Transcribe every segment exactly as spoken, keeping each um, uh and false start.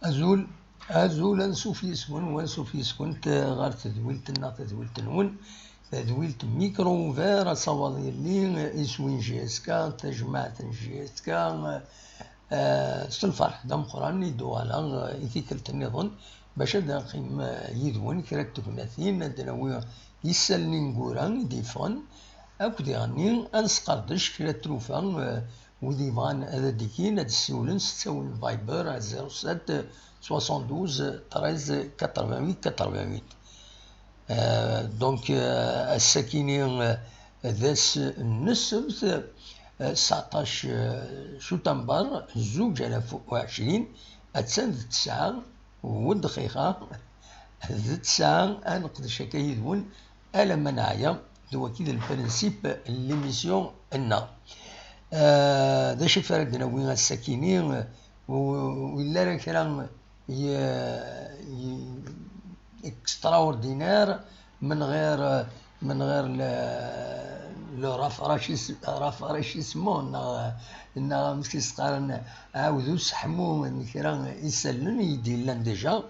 Azul, azul, ansuf yes-wen, wansuf yes-kent, eh, ɣer tedwilt-nneɣ, tadwilt-nwen, tadwilt Micro Ouvert, asawaḍ yelli, eh, iswi n J S K, tajmaɛt n J S K, eh, s lferḥ d ameqqran i d-uɣaleɣ, eh, i tikkelt nniḍen, bac ad neqqim, eh, yid-wen kra n tegnatin, ad d-nawi isallen ineggura i d-yeffɣen, akked iɣenni ad nesqerdec kra n tlufa, eh, wid yebɣan ad d-ikin, ad d-ssiwlen s ttawil n Viber, zéro sept soixante-douze treize quatre-vingt-huit quatre-vingt-huit. Euh, donc, euh, ass-akini, euh, d ass n ssebt, euh, tseɛṭac, euh, cutamber, zuǧ alaf u ɛecrin, attan d ttesɛa u dqiqa, d ttesɛa, ad neqdec akka yid-wen, alamma neɛya, d waki d lprinsip n l'émission-nneɣ. Euh, d acu i ara d-nawi ass-akini, u, u yella ara kra y-, y-, extraordinaire من غير، من غير le, le rafraîchis-, rafraîchissement, neɣ, neɣ amek i s-qqaren, aɛawed useḥmu n kra isallen i d-yellan déjà,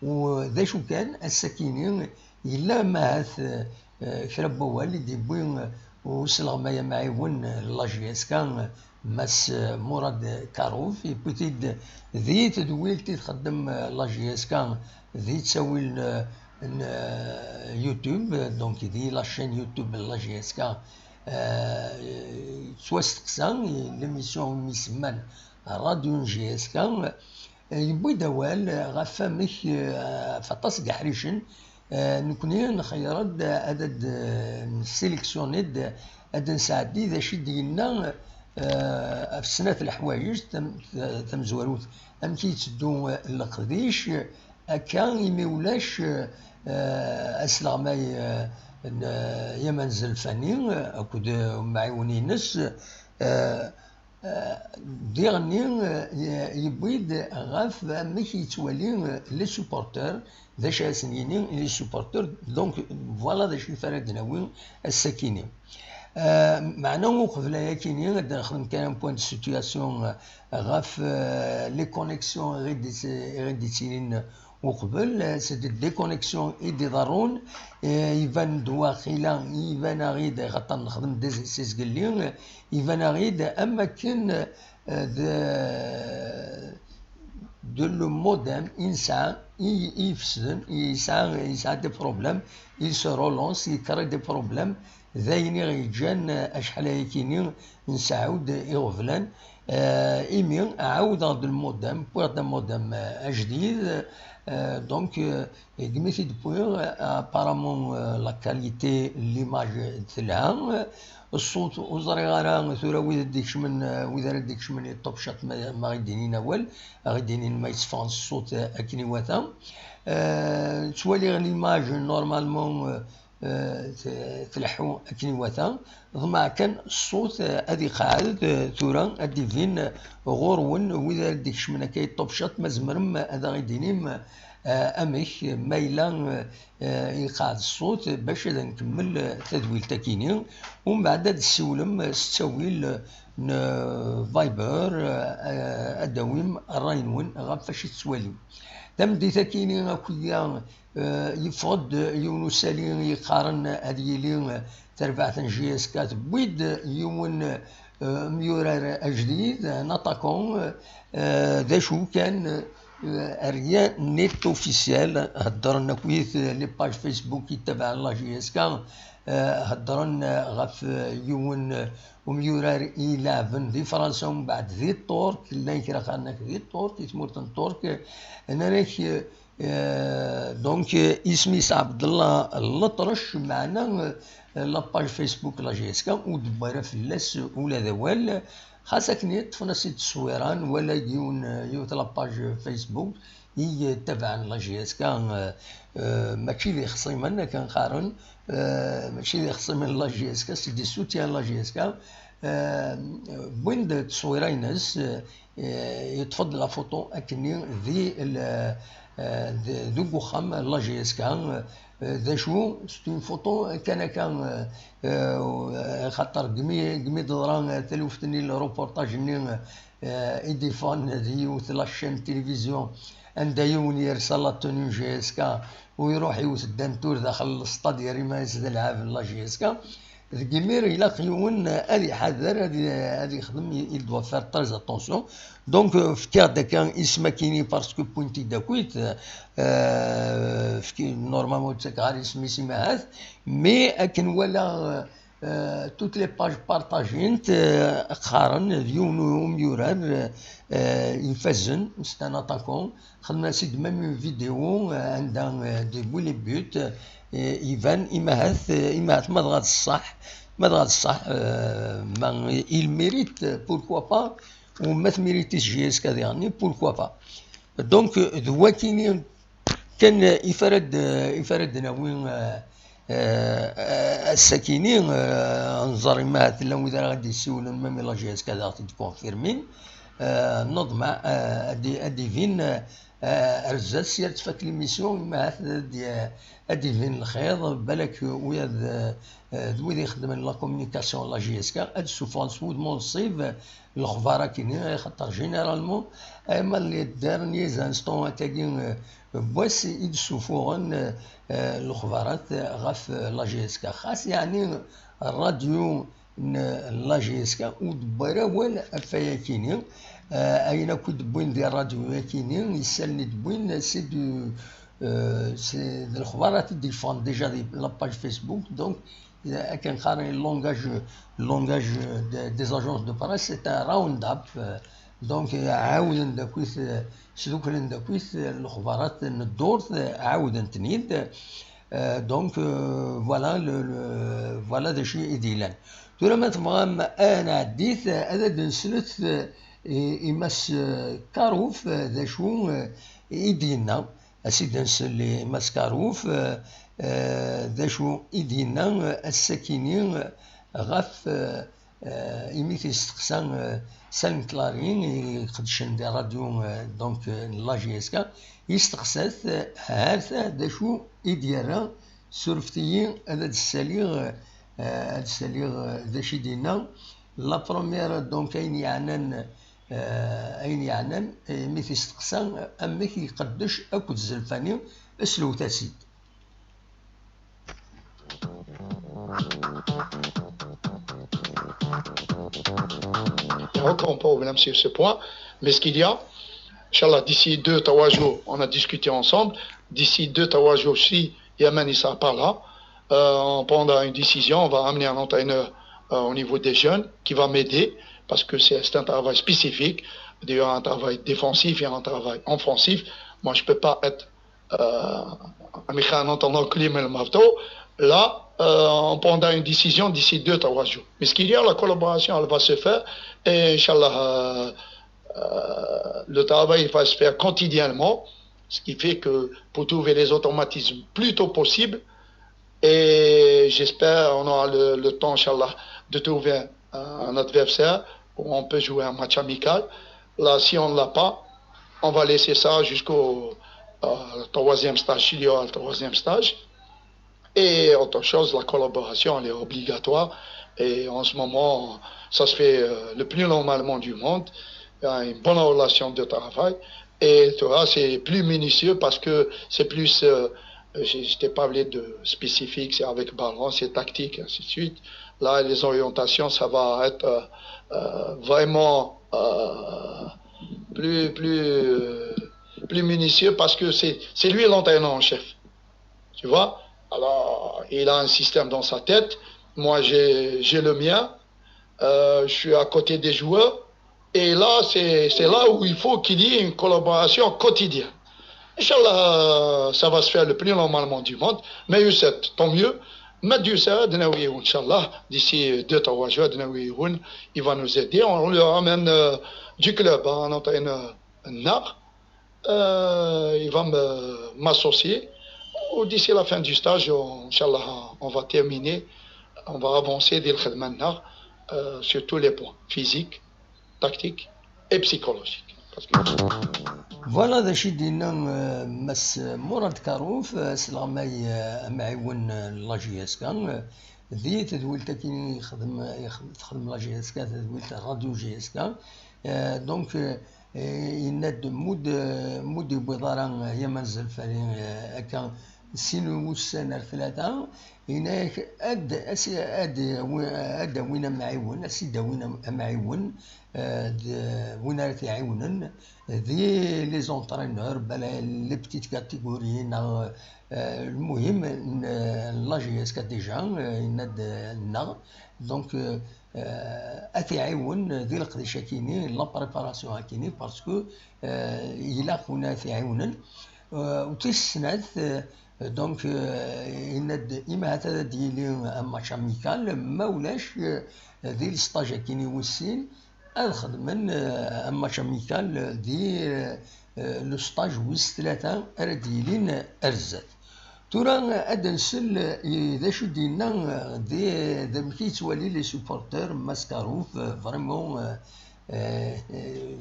u d acu kan, ass-akini yella ma ahat, eh, kra n wawal i d-yewwi, eh, usleɣmay amɛiwen, eh, n la J S K, eh, Mass, eh, Murad Karouf, yewwi-t-id di tedwilt i txeddem, eh, la J S K di ttawil, eh, n, eh, YouTube, eh, donc di la chaîne YouTube n la J S K, eh, yettwasteqsa, l'émission umi semman Radio n J S K, eh, yewwi-d awal, eh, ɣef amek, eh, ɣef aṭas n yeḥricen, eh, nekni nxeyyer-d ad, ad, eh, nessileksiyuni-d, ad d-nesɛeddi d acu i d-yenna, eh, ɣef snat leḥwayeǧ, tam-, tamezwarut, amek i yetteddu, eh, leqdic, akka imi ulac, eh, asleɣmay, eh, n, eh, Yaman Zelfani, eh, akked, eh, umɛiwen-ines, eh, eh, diɣenni, eh, yewwi-d ɣef amek yettwali, eh, les supporters, d acu ara sen-yini les supporters, donc voilà d acu i ara d-nawi ass-akini. Eh, meɛna uqbel ayakini, ad d-nexdem kan un point de situation, eh, ɣef, eh, les connexions i ɣ-d-, i ɣ-d-ittinin uqbel, eh, c'est des connexions i d-iḍerrun, eh, iban-d waqila, iban-aɣ-id, axaṭer nexdem des, seg zgelli, eh, iban-aɣ-id am akken, eh, d, de le modem i nesɛa, i, i ifesden, i yesɛa, yesɛa des problèmes, il se relance, yekrée des problèmes, d ayen i ɣ-yeǧǧan, eh, acḥal ayakini nseɛɛu-d iɣeblan, eh, imi ɛawdeɣ-d lmodem, wwiɣ-d amodem, eh, ajdid, eh, donc, eh, degmi t-id-wwiɣ, eh, apparemment, eh, la qualité n l'image telha, eh, ṣṣut ur ẓriɣ ara tura wid ad d-ikecmen, eh, wid ara d-ikecmen i Top Shot ma, ma ɣ-id-inin awal, a ɣ-id-inin ma yetteffeɣ ṣṣut, eh, akken iwata. Eh, ttwaliɣ l'image normalement, eh, eh, t-, tleḥḥu akken iwata. Ḍmeɛ kan ṣṣut, eh, ad iqeɛɛed, eh, tura ad d-ibin, eh, ɣur-wen wid ara d-ikecmen akka i Top Shot, ma tzemrem ad aɣ-id-inim, eh, amek, ma yella, eh, iqeɛɛed ṣṣut, bac ad nkemmel, eh, tadwilt-akini, umbeɛd ad d-ssiwlem, eh, s ttawil, eh, n, eh, Viber, eh, ad d-tawim ṛṛay-nwen ɣef wacu i tettwalim. Tameddit-akini akk-ya, Eh, yeffeɣ-d yiwen usali yeqqaren ad yili, eh, tarbaɛt n J S K tewwi-d yiwen, eh, myurar ajdid, un attaquant, eh, d acu kan, eh, rien n'est officiel, heddren akkit, eh, les pages Facebook yettabaɛen la J S K, eh, heddren, eh, ɣef, eh, yiwen, eh, umyurar i ileɛben di Fransa, umbeɛd di Ṭṭurk, llan kra qqaren-ak di Ṭṭurk, i tmurt n Ṭṭurk, eh, nnan-ak, eh, Euh, donc, euh, isem-is Abdallah Leṭrec, meɛna, euh, la page Facebook la J S K ur d-wwi ara fell-as ula d awal. Xas akken i ṭṭfen-as-id tteswiran, wala yiwen, euh, yiwet la page Facebook i, euh, tabaɛen la J S K, euh, euh, mačči d ixṣimen akken qqaren, euh, mačči d ixṣimen la J S K, c'est des soutiens la J S K. Euh, wwin-d tteswira-ines, euh, eh, yeṭṭef-d la photo akkenni di l-, eh, d-, deg uxxam n la J S K, eh, d acu, c'est une photo kan akka, eh, eh, xaṭer gmi, gmi d-teḍra, eh, taluft-nni, le reportage-nni, eh, i d-iffɣen di yiwet la chaîne télévision, anda yiwen yersa la tenue J S K, u iruḥ iwet ddantur daxel n lestad, yerra iman-is d alɛab n la J S K. Deg imir, ilaq yiwen ad iḥader, ad i-, ad ixdem, il doit faire très attention. Donc, euh, fkiɣ-d akka isem akini parce que wwin-t-id akkit, euh, fki-, normalement ur ttakeɣ ara isem-is i Mahat, mais akken walaɣ, euh, euh, toutes les pages partagent, euh, qqaren d yiwen umyurar, euh, ifazen, c'est un attaquant, xedmen-as-id même une vidéo, euh, anda, euh, deg win i but, euh, iban imahat, euh, imahat ma dɣa d ṣṣeḥ, ma dɣa d ṣṣeḥ, euh, ma il mérite, pourquoi pas, u ma tmirit-is J S K diɣenni, pourquoi pas. Donc, euh, d wakini kan, euh, ifara d, euh, ifara d-nawi, euh, euh, euh, ass-akini, euh, nẓer imahat llan wid ara d-yessiwlen, même la J S K daɣ t-id-confirmin. Euh, neḍmeɛ, euh, ad i-, ad ibin, euh, euh, ar zdat, si ad tfak l'émission, imahat ad i-, ad ibin lxir, balak wiyaḍ, euh, euh, d wid ixeddmen la communication la J S K, ad ssufɣen s wudem uneṣṣib, euh, lexbar akini, xaṭer généralement, ayma les derniers instants akkagi, euh, n wass i d-ssufuɣen, euh, euh, lexbarat ɣef, euh, la J S K. Xas yeɛni rradyu n la J S K ur d-wwi ara awal ɣef wayakini. Euh, ayen akk i d-wwin di rradyu-yakini, isalen i d-wwin, c'est du, euh, c'est d lexbarat i d-yeffɣen déjà di la page Facebook, donc, euh, akken qqaren langage, langage de, des agences de presse, c'est un round-up, euh, donc, euh, ɛawden-d akkit, euh, sduklen-d akkit, euh, lexbarat n ddurt, euh, ɛawden-ten-id. Euh, donc, euh, voilà le, le, voilà d acu i d-yellan. Tura ma tebɣam ad nɛeddit, ad d-nslet, euh, i, i Mass, euh, Karouf, euh, d acu, euh, i d-yenna. Ad s-id-nsel i Mass Karouf, euh, euh, d acu i d-yenna, euh, ass-akini, euh, ɣef, euh, euh, imi t-yesteqsa, euh, Salim Tlari, i iqeddcen di rradyu, euh, donc, euh, n la J S K, yesteqsa-t, euh, ha-t-a d acu i d-yerra, surfet-iyi ad d-ssaliɣ, euh, ad d-ssaliɣ, euh, d acu i d-yenna. La première, donc, ayen yeɛnan, euh, ayen yeɛnan, euh, mi t-yesteqsa amek iqeddec akked Zelfani, slewt-as-id. Il y a aucun problème sur ce point, mais ce qu'il y a, Inch'Allah, d'ici deux, trois jours, on a discuté ensemble. D'ici deux, trois jours, si Yaman ne sera pas là, euh, on prendra une décision, on va amener un entraîneur, euh, au niveau des jeunes qui va m'aider, parce que c'est c'est un travail spécifique, il y a un travail défensif et un travail offensif. Moi, je peux pas être euh, Amichan, en entendant Klim El Mavto, là, euh, on prendra une décision d'ici deux, trois jours. Mais ce qu'il y a, la collaboration, elle va se faire. Et Inch'Allah, euh, euh, le travail va se faire quotidiennement, ce qui fait que pour trouver les automatismes plus tôt possible, et j'espère on aura le, le temps, Inch'Allah, de trouver un, un adversaire où on peut jouer un match amical. Là, si on ne l'a pas, on va laisser ça jusqu'au, euh, troisième stage, s'il y aura le troisième stage. Et autre chose, la collaboration, elle est obligatoire. Et en ce moment, ça se fait, euh, le plus normalement du monde. Il y a une bonne relation de travail. Et tu vois, c'est plus minutieux parce que c'est plus, euh, je, je t'ai parlé de spécifique, c'est avec ballon, c'est tactique, ainsi de suite. Là, les orientations, ça va être, euh, euh, vraiment, euh, plus, plus, euh, plus minutieux parce que c'est, c'est lui l'entraîneur en chef. Tu vois? Alors, il a un système dans sa tête. Moi, j'ai, j'ai le mien. Euh, je suis à côté des joueurs. Et là, c'est, c'est là où il faut qu'il y ait une collaboration quotidienne. Inch'Allah, ça va se faire le plus normalement du monde. Ma yusa-d, tant mieux. Ma d-yusa, ad nawi yiwen, Inch'Allah, d'ici deux, trois jours, ad nawi yiwen, il va nous aider. On lui ramène euh, du club, hein, un entraîneur, euh, il va me- m'associer. Ou d'ici la fin du stage, on- Inch'Allah, on va terminer, on va avancer dès le khidma, euh, sur tous les points, physique, tactique et psychologique. Parce que Voilà d acu i d-yenna euh, Mass Murad Karouf, euh, s leɣmay euh, amɛiwen euh, n la J S K. Euh, di tedwilt akkin i yexdem, ixdem- texdem la J S K, tedwilt Radio J S K. Euh, donc, euh, euh, yenna-d mu d- mu d-yewwiḍ ara euh, Yaman Zelfari euh, akka sin wussan ar tlata, yenna-yak ad, ad, ad, ad d-awin amɛiwen, ad s-id-awin am- amɛiwen, euh, d win ara t-iɛiwnen, di les entraîneurs, bala les petites catégories, neɣ euh, lmuhim n n la J S K déjà euh, yenna-d euh, nneɣ. Donc euh, euh, ad t-iɛiwen di leqdic akini, la préparation akini, parce que euh, ilaq win ara t-iɛiwnen. Euh, u tis snat, euh, donc euh, yenna-d ima ahat ad d-yili un match amical, ma ulac euh, di le stage akini wis sin, ad xedmen euh, un match amical di euh, euh, le stage wis tlata ara d-yilin ar zdat. Tura euh, ad nsel euh, i d acu d-yenna euh, di d amek i yettwali les supporters Maskarouf, euh, vraiment euh, euh, euh,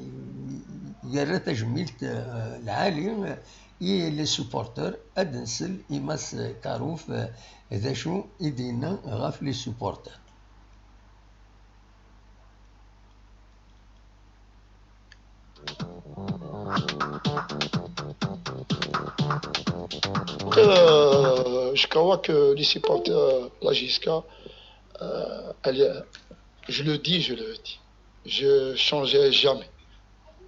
yerra tajmilt euh, lɛali euh, i les supporters. Ad nsel i Mass Karouf euh, d acu i d-yenna ɣef les supporters. Euh, je crois que les supporters de la J S K, euh, elle est- je le dis, je le dis, je changerai jamais.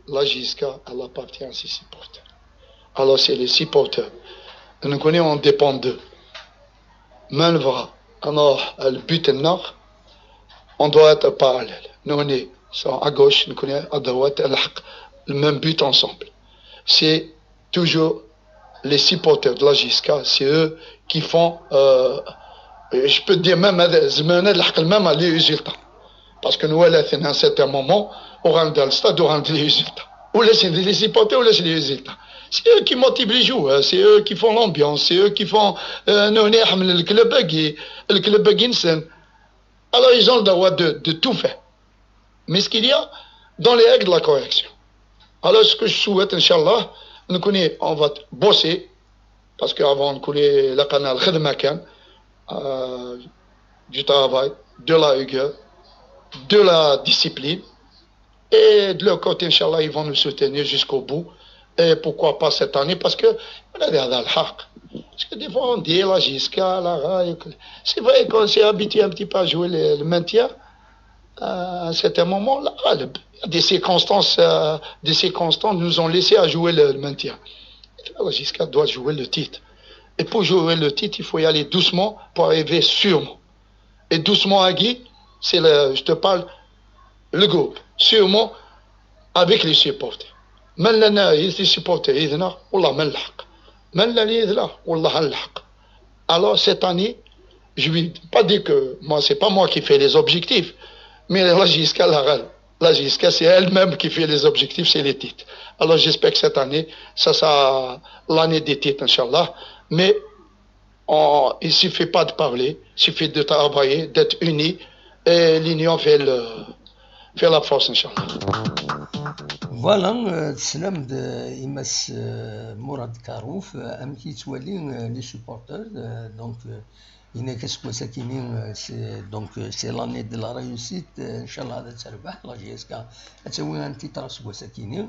La J S K, elle appartient à ses supporters. Alors c'est les supporters. Nous connaissons, on dépend d'eux. Mais alors, le but, on doit être parallèle. Nous, on est à gauche, nous connaissons à droite, le même but ensemble. C'est toujours les supporters de la J S K, c'est eux qui font, euh, je peux dire même, même les résultats. Parce que nous, à un certain moment, on rentre dans le stade, on rentre les résultats. Ou les, les supporters, ou les résultats. C'est eux qui motivent les joueurs, c'est eux qui font l'ambiance, c'est eux qui font euh, nous, on est le club, le club. Alors, ils ont le droit de, de tout faire. Mais ce qu'il y a dans les règles de la correction. Alors, ce que je souhaite, Inch'Allah, nous connaît, on va bosser, parce qu'avant, on connaît la canal, euh, du travail, de la rigueur, de la discipline. Et de leur côté, Inch'Allah, ils vont nous soutenir jusqu'au bout. Et pourquoi pas cette année ? Parce que on a des, des haq. Parce que des fois, on dit la J S K, la rail. C'est vrai qu'on s'est habitué un petit peu à jouer le, le maintien. Euh, à un certain moment, là, il y a des circonstances, euh, des circonstances nous ont laissé à jouer le, le maintien. La J S K doit jouer le titre. Et pour jouer le titre, il faut y aller doucement pour arriver sûrement. Et doucement, Agui, c'est le, je te parle, le groupe, sûrement avec les supporters. من لنا les supporters يدنا والله ما نلحق. من لنا يدنا والله نلحق. Alors cette année, je vais pas dire que moi, c'est pas moi qui fais les objectifs, mais la J S K, la, la J S K, c'est elle-même qui fait les objectifs, c'est les titres. Alors j'espère que cette année, ça sera l'année des titres, Inch'Allah. Mais on, il suffit pas de parler, il suffit de travailler, d'être unis, et l'union fait, le, fait la force, Inch'Allah. Voilà, euh, teslam-d euh, i Mass euh, Murad Karouf, euh, amek yettwali euh, les supporters, euh, donc euh, yenna-k aseggas-akini, euh, c'est donc euh, c'est l'année de la réussite, euh, Inch'Allah ad terbeḥ la J S K, ad tawi un titre aseggas-akini.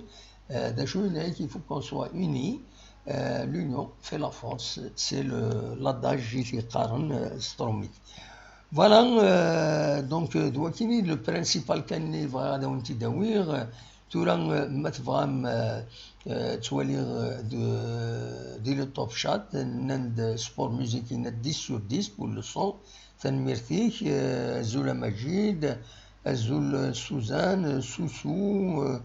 Euh, d acu yenna-k, il faut qu'on soit unis, euh, l'union fait la force, c'est le l'adage i t-yeqqaren euh, s trumit. Voilà, euh, donc euh, d wakini le principal kan i bɣiɣ ad awen-t-id-awiɣ. Tura euh, ma tebɣam euh, euh, twaliɣ euh, de, di le Top Chat, nnan-d Sport Music yenna dix sur dix pour le son. Tanemmirt-ik, euh, azul a Majid, azul euh, Suzanne, euh, Sousou, euh,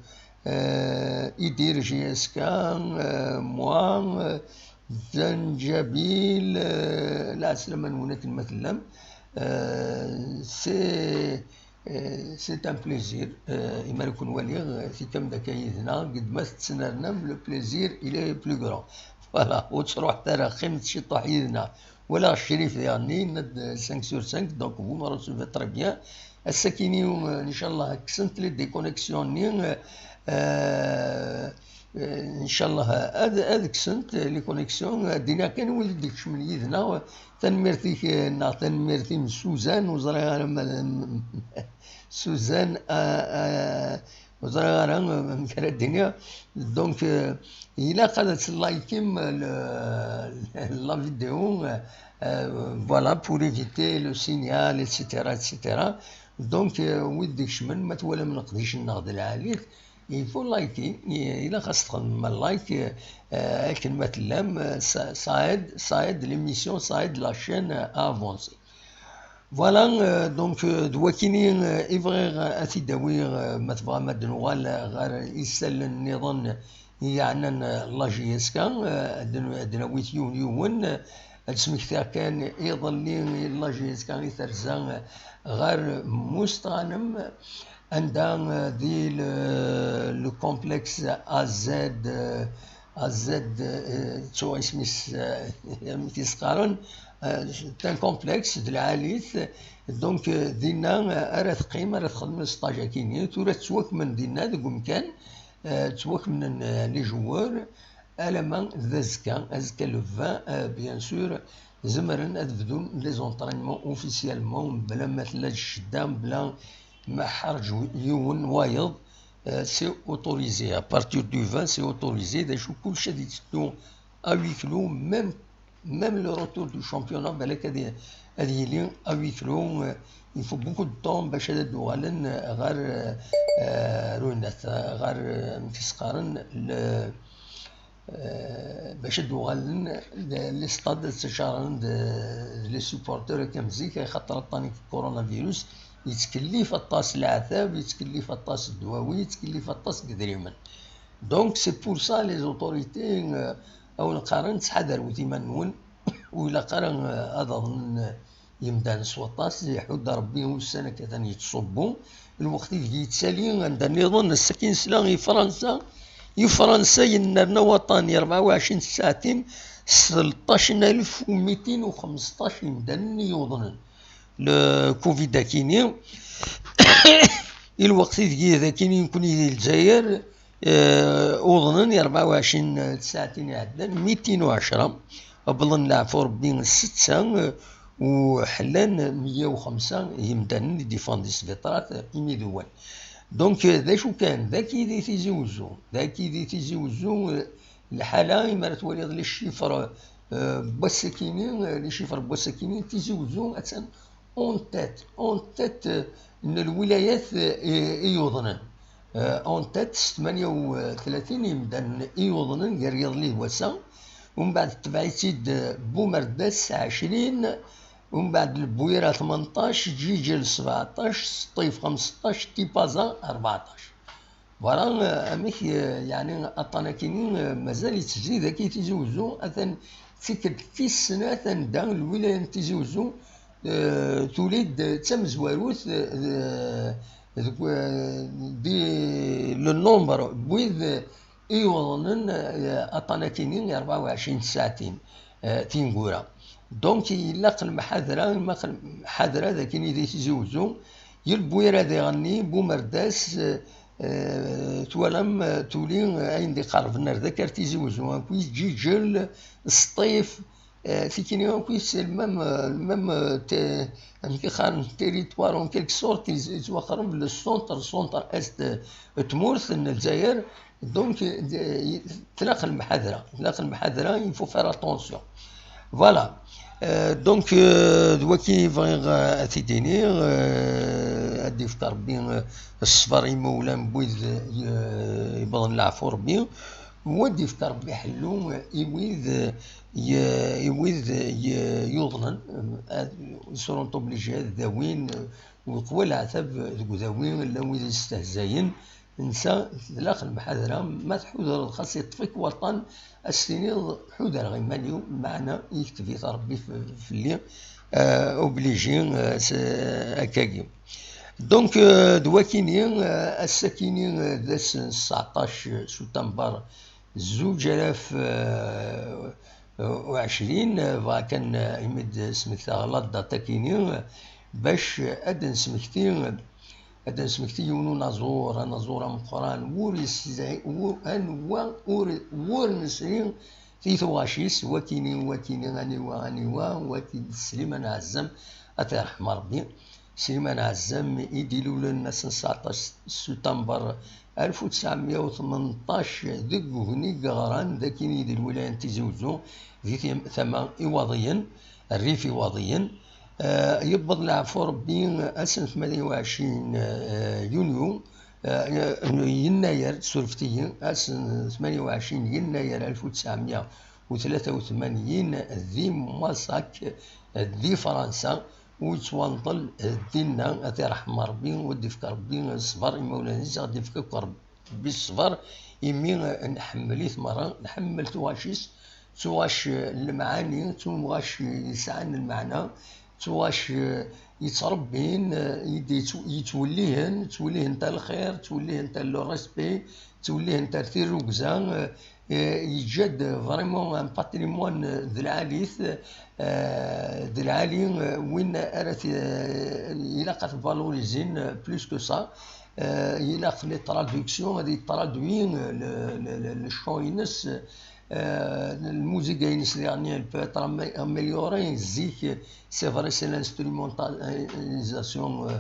euh, Idir J S K, euh, moi, euh, Zanjabil, euh, lɛeslama-nwen akken ma tellam. Euh, c'est, euh, c'est un plaisir. Euh, imi ara ken-waliɣ, euh, tikkam-d akka yid-neɣ, gedma tettnernam, le plaisir, il est plus grand. Voilà, ur ttruḥet ara, qqimet ciṭuḥ yid-neɣ. Walaɣ Crif diɣenni, yenna-d cinq sur cinq, donc vous me recevez très bien. Ass-akini, euh, ncallah, kksent les déconnexions-nni, euh, euh, euh, ncallah, ad, ad kksent les connexions, ad d-iniɣ kan wid i d-ikecmen yid-neɣ, tanemmirt-ik, euh, neɣ tanemmirt-im Suzanne, ur ẓriɣ ara ma d, Suzanne, euh, euh, ur ẓriɣ ara, euh, amek ara d-iniɣ. Donc, euh, ilaq ad tlikim le, la vidéo, euh, euh, voilà, pour éviter le signal, et cetera, et cetera. Donc, euh, wid d-ikecmen, ma twalam leqdic-nneɣ d lɛali-t, il faut liker, i-, ilaq ad s-txedmem like, euh, akken ma tellam, euh, ça, ça aide, ça aide l'émission, ça aide la chaîne à avancer. Voilà, euh, donc, euh, d wakini, euh, i bɣiɣ, euh, ad t-id-awiɣ, euh, ma tebɣam ad d-nuɣal, euh, ɣer isallen nniḍen i yeɛnan, euh, la J S K, euh, ad n-, ad d-nawi yiwen yiwen, euh, ad smektiɣ kan iḍelli i la J S K i terza, euh, ɣer Mustɣanem, anda, euh, di le, le complexe A Z, euh, A Z, euh, ttuɣ isem-is, euh, amek i s-qqaren, euh, c'est un complexe de lɛali-t. Donc, euh, dinna, euh, ara teqqim, ara texdem stage akini. Tura ttwakmen dinna deg umkan, euh, ttwakmen, euh, les joueurs. Alamma d azekka, azekka le vingt, euh, bien sûr, zemren ad bdun les entraînements officiellement, mebla ma tella ccedda, mebla ma ḥerǧ yiwen wayeḍ, euh, c'est autorisé. À partir du vingt, c'est autorisé. D acu, kullec ad yetteddu à huis clos, même, même le retour du championnat, balak ad, ad yili à huis clos. Euh, il faut beaucoup de temps bac ad d-uɣalen ɣer, euh, euh, runat, ɣer, euh, amek i s-qqaren, le, euh, bac ad d-uɣalen les stades, ad ttcaṛen d, d les supporters akka am zik, axaṭer aṭṭan n coronavirus yettkellif aṭas leɛtab, yettkellif aṭas ddwawi, yettkellif aṭas n yedrimen. Donc, c'est pour ça les autorités, euh, a wen-qqaren, ttḥadarwet iman-nwen, ur ilaq ara, euh, ad aḍnen, euh, yemdanen s waṭas, iḥudd Rebbi ussan akka atan yettṣubbu. Lweqt ideg yettali anda nniḍen, ass-agi nesla i Fransa, i Fransa yennerna waṭan i rebɛa u ɛecrin tsaɛtin s tleṭṭac alef u mitin u xmesṭac imdanen i yuḍnen le covid akini. I lweqt ideg dakini nekni di Lezzayer, eh, uḍnen i rebɛa u ɛecrin tsaɛtin iɛeddan, mitin u ɛecra, wwḍen leɛfu Rebbi setta, eh, u ḥellan meyya u xemsa yimdanen i d-iffɣen di sbiṭarat, eh, imidiwen. Donc, eh, d acu kan, dagi di Tizi Wezzu, dagi di Tizi Wezzu, eh, lḥala, imi ara twaliḍ les chiffres, eh, n wass-akini, eh, les chiffres n wass-akini, Tizi Wezzu attan en tête, en tête, euh, n lwilayat, euh, i, i yuḍnen. Euh, en tête, s tmanya u tlatin imdanen i yuḍnen gar yiḍelli d wass-a. Umbeɛd tetbeɛ-itt-id, euh, Bumerdas, ɛecrin. Umbeɛd Lbuyra, tmenṭac. Ǧiǧel, sebɛeṭṭac. Sṭif, xemseṭṭac. Tipaza, rbeɛṭac. Voilà, euh, amek, euh, yeɛni, aṭṭan akini, euh, mazal yettezzi dagi Tizi Wezzu, atan d tikkelt tis snat anda lwilaya n Tizi Wezzu, euh, tuli-d d tamezwarut, euh, deg, euh, di le nombre n wid, euh, i yuḍnen, euh, aṭṭan akini i rebɛa u ɛecrin tsaɛtin, euh, tineggura. Donc, ilaq lemḥadra, ilaq lemḥadra dagi di Tizi Wezzu, i Lbuyra diɣenni, Bumerdas, euh, Eh, twalam, eh, tuli, eh, ayen d-iqerben ar dak ar Tizi Wezzu, akk Ǧiǧel, Sṭif, eh, tikini akk c'est le même, eh, le même, eh, te-, amek i qqaren, territoire en quelque sorte, yettwaqreb le centre, centre-est, eh, n tmurt n Lezzayer. Donc, eh, tlaq lemḥadra, tlaq lemḥadra, il faut faire attention. Voilà. Euh, donc, euh, d waki bɣiɣ, euh, ad t-id-iniɣ, euh, ad d-ifk Rebbi, euh, ṣṣber i imawlan n wid, euh, yewwḍen leɛfu Rebbi, u ad d-ifk Rebbi ḥellu, euh, i wid, euh, y-, i wid, euh, y-, yuḍnen, euh, ad, seront obligés ad dawin, euh, leqwa leɛtab deg udawi, llan wid yestehzayen, Netta tlaq lemḥadra, ma tḥudreḍ xas yeṭṭef-ik waṭṭan, ad s-tiniḍ ḥudreɣ iman-iw, meɛna yekteb-it Ṛebbi f-, fell-i, euh, obligé, euh, s-, akkagi. Donc, euh, d wakini, euh, ass-akini, euh, d ass n tseɛṭac sutamber zuǧ alaf, euh, u ɛecrin, euh, bɣa kan, euh, imi d-smektaɣ la date-akini, euh, bac ad d-nesmekti, ad d-nesmekti yiwen unaẓur, anaẓur ameqqran, wur yesɛi, wur, anwa ur, wur nesri di tuɣac-is, wakini, wakini, aniwa, aniwa, waki d Sliman Ɛezzam, ad t-iṛḥem Ṛebbi. Sliman Ɛezzam i d-ilulen ass n tseɛṭac sutamber alef u tesɛemya u tmenṭac deg ugni yeɣran d akini di lwilaya n Tizi Uzzu, di tim-, tama Iwaḍiyen, rrif Iwaḍiyen. Eh, yewweḍ leɛfu Ṛebbi ass n tmanya u ɛecrin, eh, yunyu, eh, yennayer, surfet-iyi, ass n tmanya u ɛecrin yennayer alef u tesɛemya u tlata u tmanyin di Masak, eh, di Fransa, u yettwanṭel, eh, dinna, ad t-iṛḥem Ṛebbi, u ad d-ifk Ṛebbi ṣṣber, imawlan-is ad d-ifk akk Ṛebbi ṣṣber, imi, eh, nḥemmel-it merra, nḥemmel tuɣac-is, tuɣac, eh, n lemɛani, tuɣac, eh, yesɛan lmeɛna, tuɣac, eh, yettṛebbin, eh, yed-, yettw-, yettwellihen, ttwellihen-t ɣer lxir, ttwellihen-t ɣer le respect, ttwellihen-t ɣer tirrugza, eh, eh, yeǧǧa-d vraiment un patrimoine, eh, d lɛali-t, eh, d lɛali, eh, win ara t-, eh, ilaq ad t-valorisin, eh, plus que ça. Eh, ilaq les traductions, ad yetraduit, eh, le, le, le, le chant-ines, eh, lmuziga-ines diɣen, elle peut être amé-, améliorée. Zik, c'est vrai, c'est l'instrumentalisation, eh,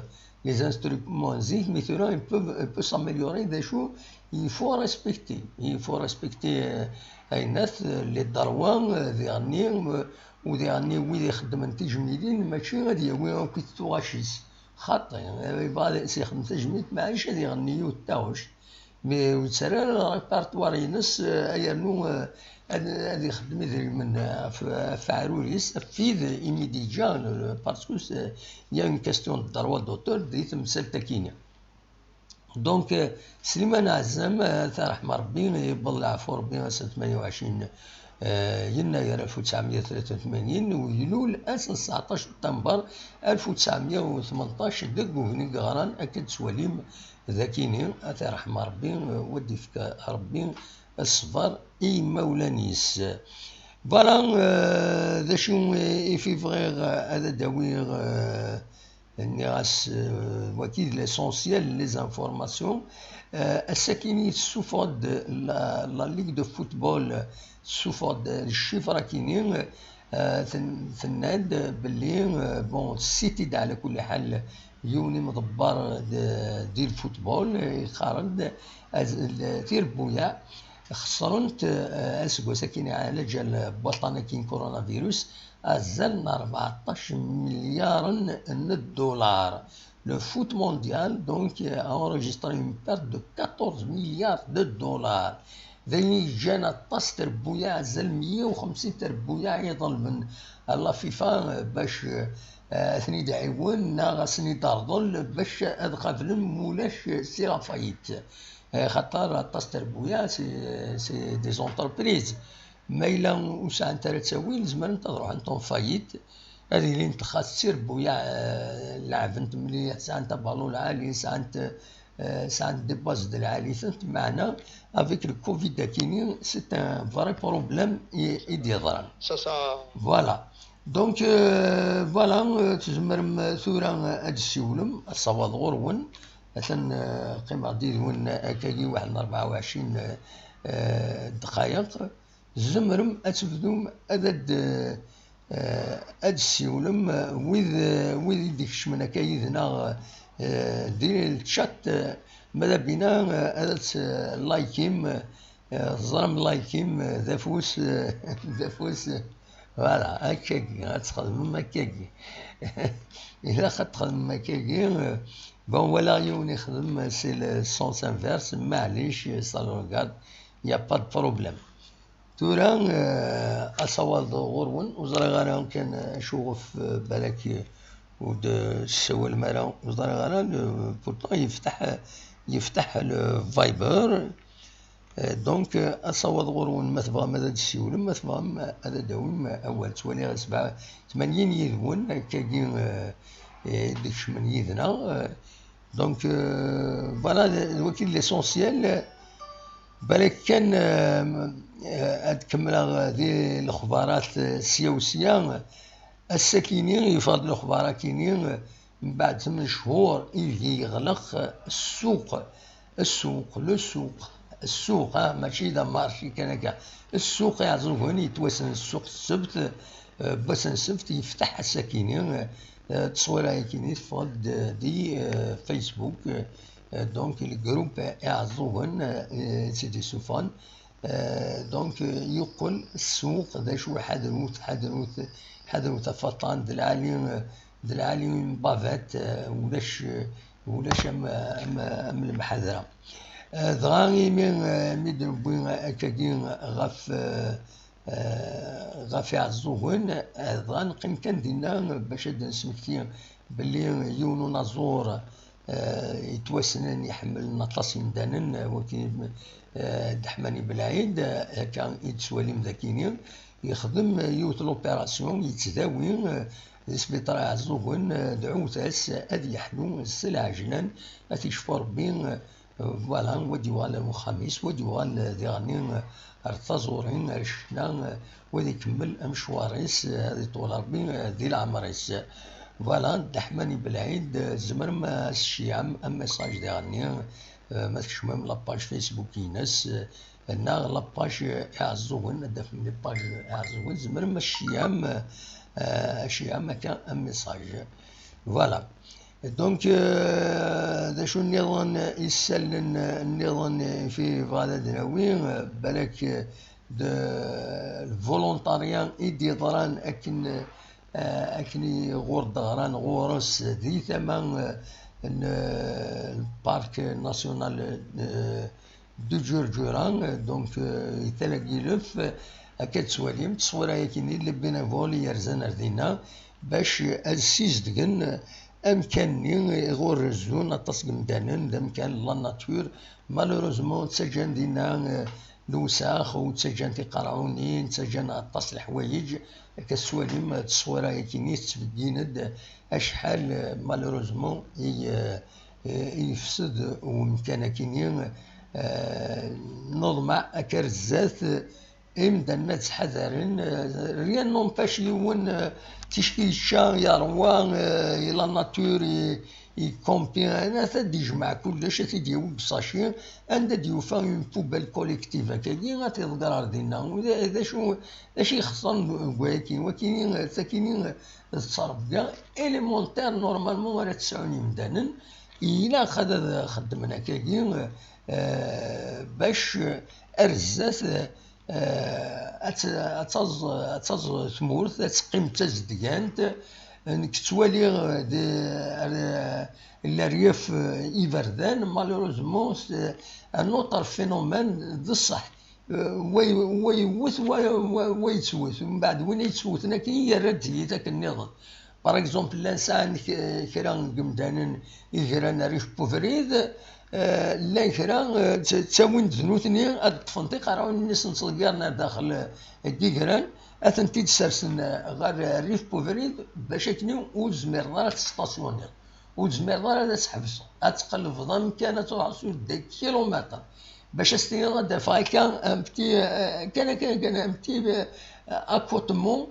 les instruments zik, mais tura, ils peuvent, ils peuvent s'améliorer, d acu, il faut respecter, il faut respecter, eh, ayennat, eh, les droits, eh, diɣen, eh, u diɣen wid ixeddmen tijmilin, mačči ad yawi akk tuɣac-is. Xaṭi, eh, yebɣa ad s-ixdem tajmilt, maɛlic ad iɣenni yiwet taɣect. Mais ur yettarra ara répertoire-ines, eh, ad yernu, eh, ad, ad ixeddem idrimen, eh, ɣef, ɣef uɛrur-is, ɣef wid imi d-yeǧǧa, eh, parce que c'est, il y a une question de droit d'auteur di temsalt-akini. Donc, eh, Sliman Ɛezzam, eh, ad t-iṛḥem Ṛebbi, yewweḍ leɛfu Ṛebbi ass n tmanya u ɛecrin, eh, yennayer alef u tesɛemya u tlata u tmanyin, u ilul ass n tseɛṭac september alef u tesɛemya u tmenṭac deg ugni yeɣran, akken tettwalim d akini, ad t-iṛḥem Ṛebbi, eh, u ad d-ifk Ṛebbi ṣṣber i yimawlan-is. Voilà, eh, d acu i fi bɣiɣ ad d-awiɣ, eh, nniɣ-as, eh, waki d l'essentiel, les informations. Eh, ass-akini tessufeɣ-d la, la Ligue de football, tessufeɣ-d le chiffre-akini, eh, ten-, tenna-d belli, eh, bon, tessiti-d ɛla kulli ḥal yiwen imḍebber d-, di le football, eh, yeqqar-d, eh, tirebbuyaɛ xeṣrent, eh, aseggas-akini ɛla ǧal n waṭṭan-akini coronavirus, azal n rbeɛṭac milyaren n ddulaṛ. Le foot mondial, donc, a enregistré une perte de quatorze milliards de dollars. D ayen i yeǧǧan aṭas n trebbuyaɛ, azal meyya u xemsin trebbuyaɛ i iḍelben la FIFA, eh, bac, eh, ad ten-id-iɛiwen neɣ ad sen-id-terḍel bac ad qablen mulac si la faillite. Eh, xaṭer aṭas n trebbuyaɛ, c'est, c'est des entreprises. Ma yella ur sɛant ara ttawil, zemrent ad ruḥent en faillite, ad ilint xas d tirebbuyaɛ, eh, leɛbent mliḥ, sɛant abalu lɛali, sɛant, eh, sɛant des bases d lɛali-tent, meɛna avec le covid akini, c'est un vrai problème i, i d-yeḍran. Ça, ça. Voilà. Donc, euh, voilà, euh, tzemrem, euh, tura, euh, ad d-ssiwlem, ad ṣawaḍ ɣur-wen, atan, euh, qqimeɣ-d yid-wen, euh, akkagi waḥed n rebɛa u ɛecrin, euh, euh, ddqayeq. Tzemrem ad tebdum ad, ad, eh, ad d-ssiwlem, eh, wid, eh, wid i d-ikecmen akka yid-neɣ, eh, di le chat, eh, ma d abina, eh, ad t-, eh, like-im, eh, teẓram like-im, eh, d afus, eh, d afus, eh, voilà, akkagi, ad txedmem akkagi. Ilaq ad txedmem akkagi, eh, bon, walaɣ yiwen ixdem, eh, c'est le sens inverse, maɛlic, eh, ça le regarde, il y a pas de problème. Tura, eh, ad tawaḍ ɣur-wen, ur ẓriɣ ara kan acu ɣef, eh, balak, eh, ur d-tessawalem ara, ur ẓriɣ ara, le, pourtant yeftaḥ, yeftaḥ le Viber. Euh, donc, euh, asawaḍ ɣur-wen, ma tebɣam ad d-tessiwlem, ma tebɣam ad d-tawim awal. Ttwaliɣ sebɛa tmanyin yid-wen, akkagi, euh, i d-ikecmen yid-neɣ. Euh, donc, euh, voilà, d, d waki l'essentiel. Balak kan, euh, euh, ad kemmleɣ di lexbarat, euh, sya u sya. Ass-akini yeffeɣ-d lexbar-akini, mbeɛd tmen cchur ideg yeɣleq ssuq, ssuq, le ssuq, ssuq, ah, mačči d amarci kan akka. Ssuq Iɛeẓẓugen yettwassen ssuq n ssebt, eh, n wass n ssebt yefteḥ ass-akini, eh, ttṣwira-yakini teffeɣ-d di, eh, Facebook, eh, donc le groupe Iɛeẓẓugen, eh, i tt-id-isuffɣen. Euh, donc, euh, yeqqel ssuq d acu, ḥadrut, ḥadrut, ḥadrut a faṭan, d lɛali, euh, d lɛali une bavette, euh, ulac, euh, ulac am, am, am lemḥadra. Euh, dɣa imi, euh, mi d-newwi akkagi ɣef, euh, euh, ɣef Iɛeẓẓugen, euh, dɣa neqqim kan dinna bac ad d-nesmekti belli yiwen unaẓur, eh, yettwassnen iḥemmlen aṭas imdanen, eh, wagi, eh, Dda Ḥmani Belɛid, eh, akka i d-tettwalim dagini, yexdem yiwet l'opération, yettdawi, eh, di sbiṭar Iɛeẓẓugen, eh, dɛut-as ad yeḥlu s lɛejlan, ad t-yecfu Rebbi, eh, Voilà, wa d-yuɣal ar uxxam-is, wa d-yuɣal, eh, diɣenni, eh, ar taẓuri, ar ccna, eh, wa d ikemmel amecwar-is, eh, ad iṭwel Rebbi, eh, di leɛmer-is. Voilà, Dda Ḥmani Belɛid, eh, tzemrem, eh, ad s-tceyyɛem un message diɣenni, eh, ma tkecmem la page Facebook-ines, eh, neɣ la page, eh, Iɛeẓẓugen, ad d-tafem les pages Iɛeẓẓugen, tzemrem ad s-tceyyɛem, eh, eh, ad s-tceyyɛem akka un message. Voilà. Donc, euh, d acu nniḍen, isallen nniḍen i fi bɣan ad nawi, euh, balak, euh, de volontariat i d-yeḍran akken, euh, akken i ɣur d-ɣran ɣur-s di tama, euh, n, euh, le parc national, euh, de Ǧurǧura, donc, euh, i Tala n Yilef, akka d-tettwalim ttṣwira-yakini, les bénévoles yerzan ar dinna bac ad ssizdgen amkan-nni iɣur rezzun aṭas n yimdanen, d amkan n la nature. Malheureusement, ttaǧǧan dinna, euh, lewsex, u ttaǧǧan tiqerɛunin, ttaǧǧan aṭas n leḥwayeǧ. Akka tettwalim, euh, ttṣwira-yakini tettbeggin-d acḥal, euh, malheureusement, i, euh, eh, yefsed umkan-akini, eh, neḍmeɛ akka ar zdat, eh, imdanen ad ttḥadaren, eh, rien n'empêche yiwen, eh, ticki yečča, yerwa, eh, i la nature, i, i campi, ad d-yejmeɛ kullec, ad t-id-yawi deg usaci, anda d-yufa une poubelle collective akkagi, ad t-iḍegger ar dinna. D, d acu, d acu yexṣren deg wayaki? Wakini, takini, d ttrebga élémentaire normalement ara tesɛun yimdanen, ilaq ad, ad xeddmen akkagi, eh, bac ar zdat, eh, ad t-, ad taẓ, ad taẓ tmurt, ad teqqim d tazedgant. Nekk ttwaliɣ de, ar, l'arrière, eh, iberdan, malheureusement, c'est un autre phénomène, d ṣṣeḥ. Eh, wa y-, wa yewwet, wa, wa, wa yettwet. Mbeɛd win i yettwten akken yerra-d tiyita akken nniḍen. Par exemple, llan sɛan k-, kra n yemdanen i gran rrif n ubrid, eh, llan kra, eh, tt-, ttawin-d d nutni ad ṭṭfen tiqerɛunin-nni s-, ttḍeggiren ar daxel, eh, n yigran, ad tent-id-sersen, eh, ɣer rrif n ubrid, bac akken ur tezmireḍ ara ad testasyuniḍ. Ur tezmireḍ ara ad tḥebseḍ, ad tqellbeḍ amkan, ad truḥeḍ sur des kilomètres bac ad s-tiniḍ ad d-afeɣ akka un petit, euh, kan akka, kan un petit, euh, accotement,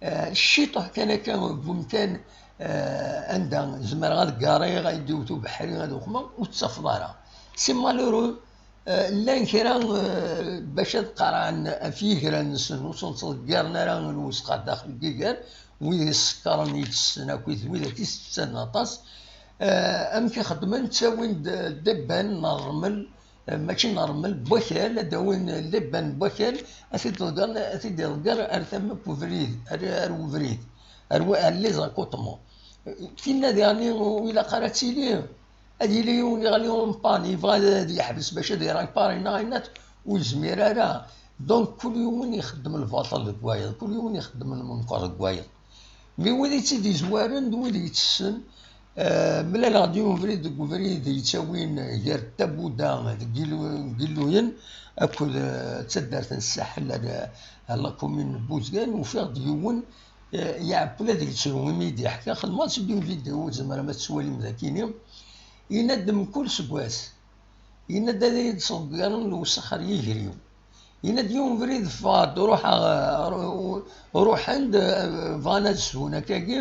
euh, ciṭuḥ kan akka n umkan, euh, anda zemreɣ ad gariɣ, ad d-iwet ubeḥri, ad uxmeɣ, ur t-tafeḍ ara. C'est malheureux. Euh, llan kra, euh, bac ad qarɛen ɣef yigran-nsen, ur sen-ttḍeggiren ara lwesqa daxel n yiger, wid isekkren, yettessen akk, widak i tetten aṭas. Eh, amek i xeddmen? Ttawin-d, eh, lebban n ṛṛmel, eh, mačči n ṛṛmel, n wakal, ad d-awin lebban n wakal, ad t-id-ḍeggren, ad t-id-iḍegger ar tama n ubrid, ar, ar ubrid, ar wa-, ar les accotements. Tinna diɣen ur ilaq ara ad tili, ad yili yiwen yeɣli en panne, yebɣa ad, ad yeḥbes bac ad irapari neɣ ayen, ur yezmir ara. Donc, kul yiwen ixeddem lbaṭel deg wayeḍ, kul yiwen ixeddem lmenkeṛ deg wayeḍ. Mi wid i tt-id-izwaren d wid yettessen, eh, mlaleɣ-d yiwen ubrid deg ubrid yettawin gar Tabuda deg Ilu-, deg Iluyen akked, eh, d taddart n Saḥel ar, ar la commune n Buzgan, ufiɣ-d yiwen, eh, iɛeqqel ad yettru imi i d-yeḥka, xedmeɣ-d seg une vidéo, tzemrem ad tettwalim d akini. Yenna-d mkul seg wass, yenna-d ad iyi-d-sḍeggren lewsex ar yiger-iw. Yenna-d yiwen ubrid ffɣeɣ-d, ruḥeɣ, ru-, ruḥen-d, eh, bɣan ad swen akkagi,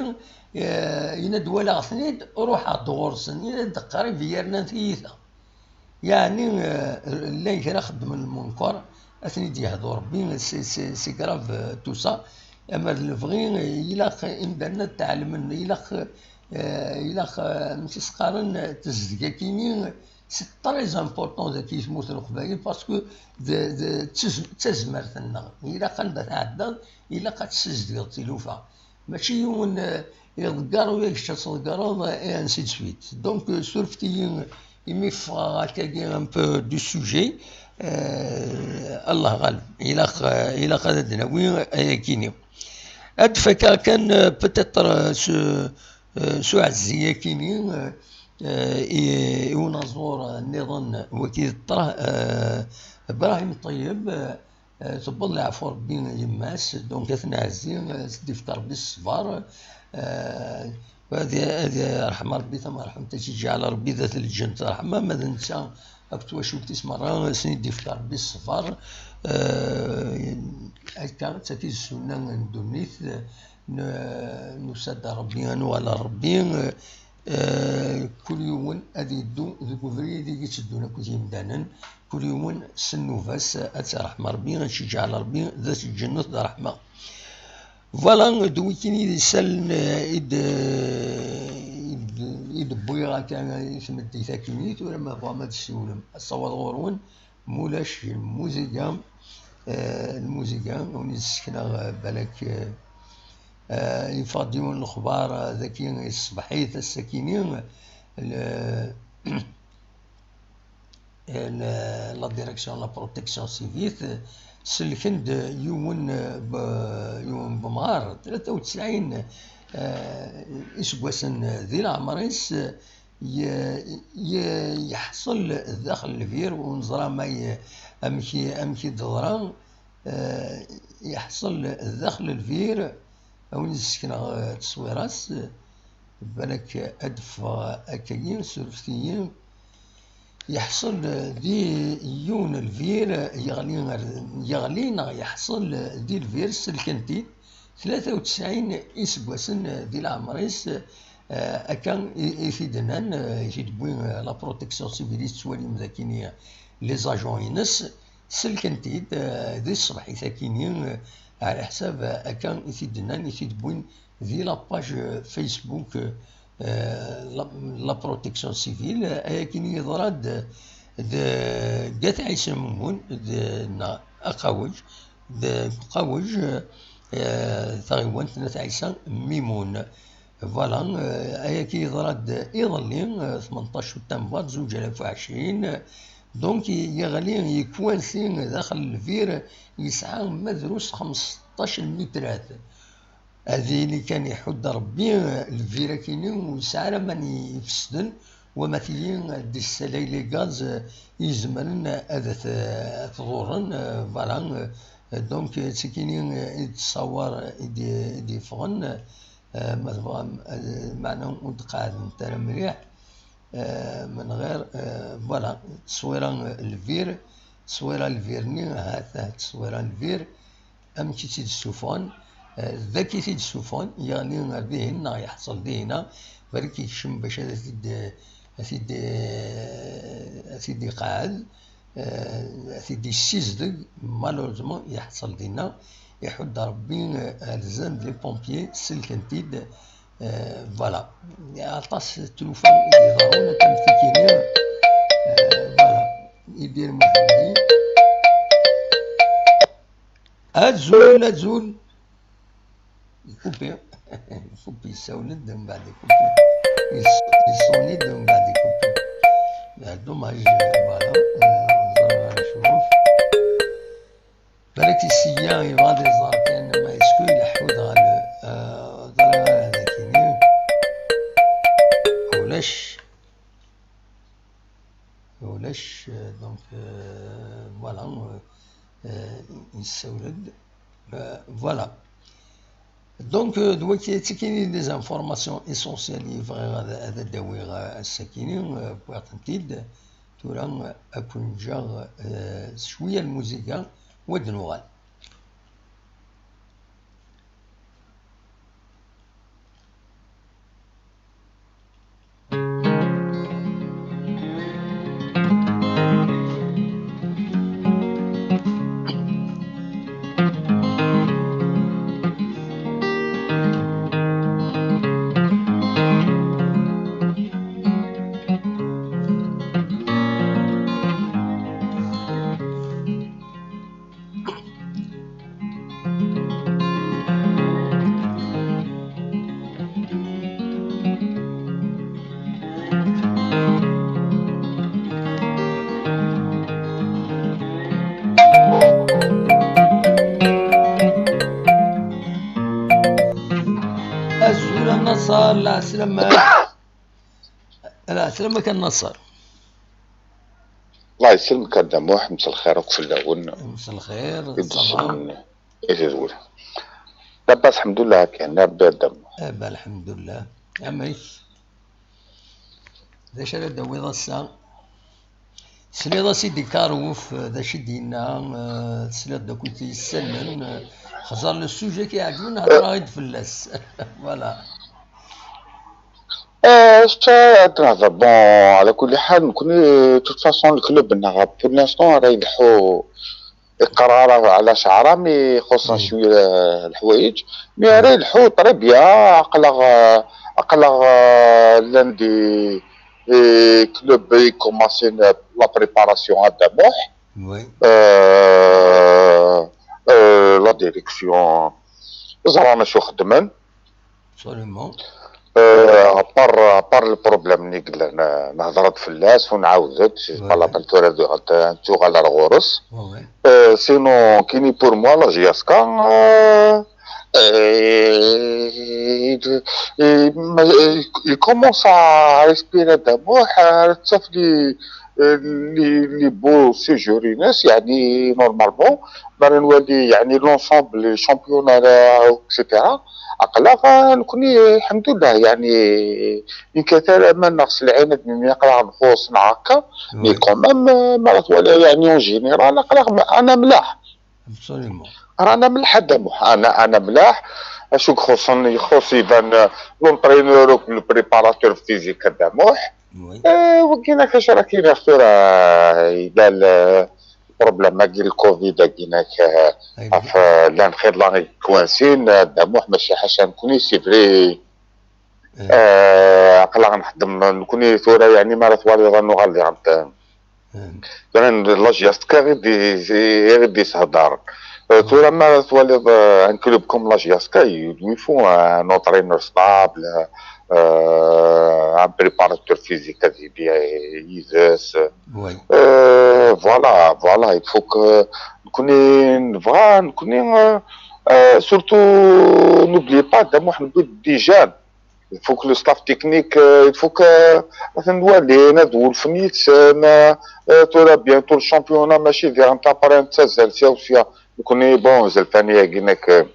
eh, yenna-d walaɣ-ten-id, ruḥeɣ-d ɣur-sen, yenna-d qrib yernan tiyita. Yeɛni, eh, llan kra xeddmen lmunker, ad ten-id-yehdu Rebbi, c'est, c'est, c'est grave, euh, tout ça. Ama d lebɣi, eh, ilaq imdanen ad tɛelmen, ilaq, eh, ilaq, eh, amek i s-qqaren, eh, tezdeg akini, c'est très important dagi i tmurt n Leqbayel, parce que d, d, d taz-, d tazmert-nneɣ. Ilaq anda tɛeddaḍ, ilaq ad tessizdigeḍ tilufa. Mačči yiwen, eh, iḍegger u kečč ad tḍeggreḍ, et ainsi de suite. Donc, eh, surfet-iyi imi ffɣeɣ akkagi un peu du sujet. Eh, Allah ɣaleb, ilaq, eh, ilaq ad d-nawi ayakini. Ad d-fakeɣ kan, eh, peut-être, eh, s, eh, s uɛezzi akini, eh, eh, i, i unaẓur nniḍen waki d ṭṭrah, eh, Ibrahim Ṭeyyeb, eh, eh, tewweḍ leɛfu Rebbi yemma-s, donc ad ten-ɛezzi, eh, ad s-d-ifk Rebbi ṣṣber, eh, ad, ad yerḥem Rebbi tamerḥumt, ad tt-iǧɛel Rebbi dat lǧent ṛṛeḥma, ma d netta akked twacult-is merra, ad sen-id-ifk Rebbi ṣṣber, eh, akka d taki d ssunna n ddunit, n-, nusa-d ar Rebbi, ad nuɣal ar Rebbi, eh, kul yiwen ad yeddu deg ubrid i yetteddun akked yimdanen, kul yiwen s nnuba-s, ad tt-iṛḥem Rebbi, ad tt-iǧɛel Rebbi dat lǧennet d ṛṛeḥma. Voilà, d wikini d isallen, eh, i d-, i d-, i d-wwiɣ akka i tmeddit akini, tura ma tebɣam ad d-tessiwlem, ad ssawaḍeɣ ɣur-wen, mulac lmuziga, eh, lmuziga, win i d-ssekneɣ, eh, balak, eh, eh, yeffeɣ-d yiwen n lexbar, eh, daki i tṣebḥit, ass-akini, le-, la, la direction de la protection civile, eh, sellken-d yiwen, eh, b-, yiwen n wemɣar, tlata u tesɛin, eh, iseggasen di leɛmer-is, eh, ye-, ye-, yeḥṣel daxel lbir, ur neẓra ma ye-, amek i, amek i d-teḍra, eh, yeḥṣel daxel lbir, a win i d-ssekneɣ, eh, tteswira-s, eh, balak ad d-ffeɣ akkagi, surfet-iyi. Yeḥṣel, eh, di yiwen lbir, eh, yeɣli ar, yeɣli neɣ yeḥṣel, eh, di lbir, selken-t-id tlata u tesɛin iseggasen, eh, di leɛmer-is, eh, akka i, i t-id-nnan, eh, i t-id-wwi, eh, la protection civile, i tettwalim d akini, eh, les agents-ines, selken-t-id, eh, di tṣebḥit akini, eh, ɛla ḥsab, eh, akka i t-id-nnan, i t-id-wwin di la page, eh, Facebook, eh, la, la protection civile, eh, ayakini yeḍra-d d At Ɛisa Mimun, d, neɣ Aqawej, d Qawej, eh, taɣiwant n At Ɛisa Mimun. Voilà, eh, ayagi yeḍra-d iḍelli, eh, tmenṭac septembre, zuǧ alaf u ɛecrin. Donc, yeɣli, yekwalti daxel lbir, yesɛa ma drus xmesṭac n lmitrat. Ad yili kan iḥudd Rebbi, eh, lbir akini ur yesɛi ara aman ifesden, wama tili ad d-issalay les gaz, eh, izemren ad t-, ad t-ḍurren, eh, voilà, eh, donc, eh, d tikini, eh, i d-tessawaṛ, eh, i d-, i d-yeffɣen, eh, ma tebɣam, eh, meɛna ur d-qeɛɛdent ara mliḥ, eh, من غير, eh, voilà, tteswira, eh, lbir, tteswira lbir-nni, ahat, ahat tteswira lbir, amek i tt-id-ssufɣen, eh, d akka i t-id-ssufɣen, yeɣli ar dihin neɣ yeḥṣel dihina, balak yekcem bac ad t-id-, ad t-id-, ad t-id-iqeɛɛed, eh, ad t-id-yessizdeg, malheureusement yeḥṣel dinna, iḥudd Rebbi, eh, rzan-d les pompiers, selken-t-id, eh, voilà. Aṭas n tlufa i d-iḍerrun, akka am tikini, eh, voilà. Idir Muḥemdi. Azul, azul. Ikupi. Ikupi, yessawel-d, mbeɛd ikupi. Yes-, yessuni-d, mbeɛd ikupi. Ah, dommage, voilà. Euh, ẓriɣ ara cwef. Balak issya yebɣa ad iẓer kan ma est-ce que ileḥḥu-d ɣer le, euh, ẓriɣ ara ulac, ulac, euh, donc, euh, voilà, euh, euh, yessawel-d, euh, voilà. Donc, euh, d wagi, d tikini des informations essentielles i bɣiɣ ad, ad d-awiɣ, euh, ass-akini, euh, wwiɣ-tent-id. Tura, euh, ad ken-ǧǧeɣ, euh, s cwiya n lmuziga, u ad d-nuɣal. Azul a Naṣer, lɛeslama. Lɛeslama-k a Naṣer. الله يسلمك a Dda Muḥ, مساء الخير akk fell-awen. مساء الخير, ça va? Ihi d wul. Labas, الحمد لله, kan, Rebbi a Dda Muḥ. Eh ben, الحمد لله. Amek? D acu ara d-tawiḍ ass-a? Tesliḍ-as i Dikaruf, d acu i d-yenna, eh, tesliḍ-d akkit yessalmen, eh, xẓer le sujet i k-iɛeǧben, hedreɣ-d fell-as. Voilà. Eh, acu ara d-nehder? Bon, على كل حال, nekkni, de toute façon, le club-nneɣ, pour l'instant, ara ileḥḥu, iqqar ara على شعره, mais xuṣṣen cwiya leḥwayeǧ, mais ara ileḥḥu très bien. Aql-aɣ, aql-aɣ, eh, llan des, des clubs i commencen la préparation a Dda Muḥ. Oui. Euh, euh, la direction ẓran acu xeddmen. Absolument. Euh, à part, à part le problème-nni i yellan, euh, nehder-d fell-as u nɛawed-d, c'est pas la peine tura ad tuɣal ar ɣur-s. Ouais, ouais. Euh, sinon, kini pour moi, la J S K, euh, euh, il, il, il commence à respirer d'abord, à les, les, les beaux séjours, يعني, normalement, ما نولي, يعني, l'ensemble, les championnats, et cetera. aql-aɣ, euh, nekkni, الحمد لله, يعني, يمكن ثلاثة ما نقص العين الدنيا قرا نخوص هكا, mais quand même, euh, ما راه ولا, يعني, en général, aql-aɣ, انا ملاح. Absolument. رانا ملاح a Dda Muḥ, انا, انا ملاح. اش يخصني؟ يخص يبان, euh, l'entraîneur و le préparateur physique a Dda Muḥ. Oui. Euh, وكاين كاش راه كاين اختي راه يبان, euh, problème كي الكوفيد كاين, euh, عرف, euh, لان خير لا كوانسين, euh, a Dda Muḥ ماشي حاشا نكوني, c'est vrai. آه، aql-aɣ نخدم, نكوني ثورة, يعني, ما راه ثوالي غنوغال دي غنت. Dɣa la J S K غير دي, غير دي سهدار. آه، ثورة ما راه ثوالي, آه, un club comme la J S K, il lui faut un entraîneur stable, un préparateur physique, هذه بيان, يدرس. Oui. Euh, voilà, voilà, il faut que نكوني نبغى, نكوني, euh, euh, surtout n'oublie pas, a Dda Muḥ, نقول des jeunes. Il faut que le staff technique, euh, il faut que, euh, مثلا نولي نادو الفنيت, euh, ثورة bientôt le championnat ماشي دير انت ابري انت تزال سيا وسيا. نكوني, bon, زلفاني هناك, euh,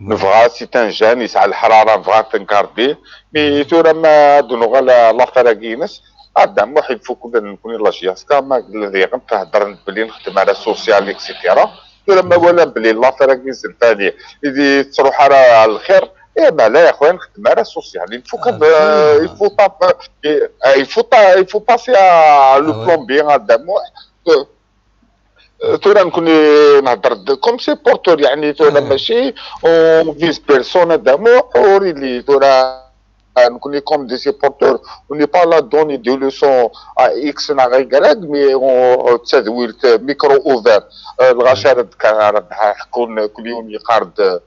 نبغى, c'est un jeune, يسعى الحرارة, نبغى تنكاردي. Mais ثورة ما دونو غير لافير كينس. هذا موحد فوق نكوني la J S K, ما الذي غنت تهدر بلي نخدم على social, et cetera. ثورة ما ولا بلي لافير كينس الثاني يدي تروح على الخير. ايه ما لا يا خويا, نخدم على social. Il faut que, euh, il faut pas, il faut pas, il faut passer à le plombier, هذا موحد. ثورة نكوني نهدر د-, comme supporteur, يعني, ثورة ماشي on vise personne a Dda Muḥ, وريلي ثورة نكوني comme des supporters, on n'est pas là donner des leçons à X ناغ Y, mais on, تدوير micro ouvert, آه, الغاشرة كان راه حكون كل يوم يقارد,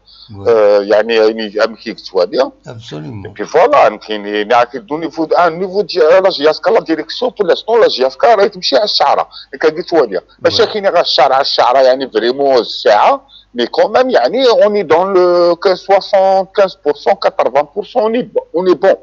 آه, يعني, يعني, أمكي كتوالي. Absolument. Et puis voilà, نكيني نعرف دو niveau, un niveau ديال la J S K, la direction, pour l'instant, la J S K راهي تمشي على الشعرة. كان قلت واليا ماشي كاين غير الشعر على الشعره, يعني, vraiment الساعه, mais quand même, يعني, on est dans le soixante-quinze pour cent, quatre-vingts pour cent, on est, on est bon.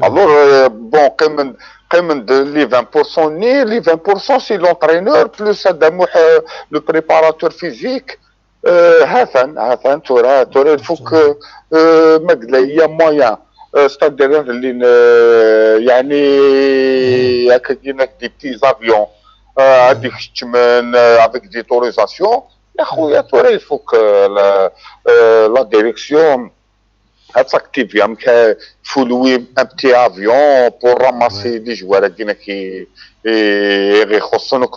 Alors, euh, bon, qqimen-d, qqimen-d les vingt pour cent, ni les vingt pour cent, c'est l'entraîneur, plus Adamuḥ, euh, le préparateur physique. Euh, hatan, hatan, tura, tura, il faut que, euh, ma yella, il y a moyen. Euh, c'est-à-dire, ad llin, euh, يعني, akka, des petits avions, euh, ad ikeččmen, euh, avec des autorisations. يا خويا, tura, il faut que la, euh, la direction ad s'activer, amek, euh, fuluer un petit avion pour ramasser des joueurs, ad llin, qui, et, et,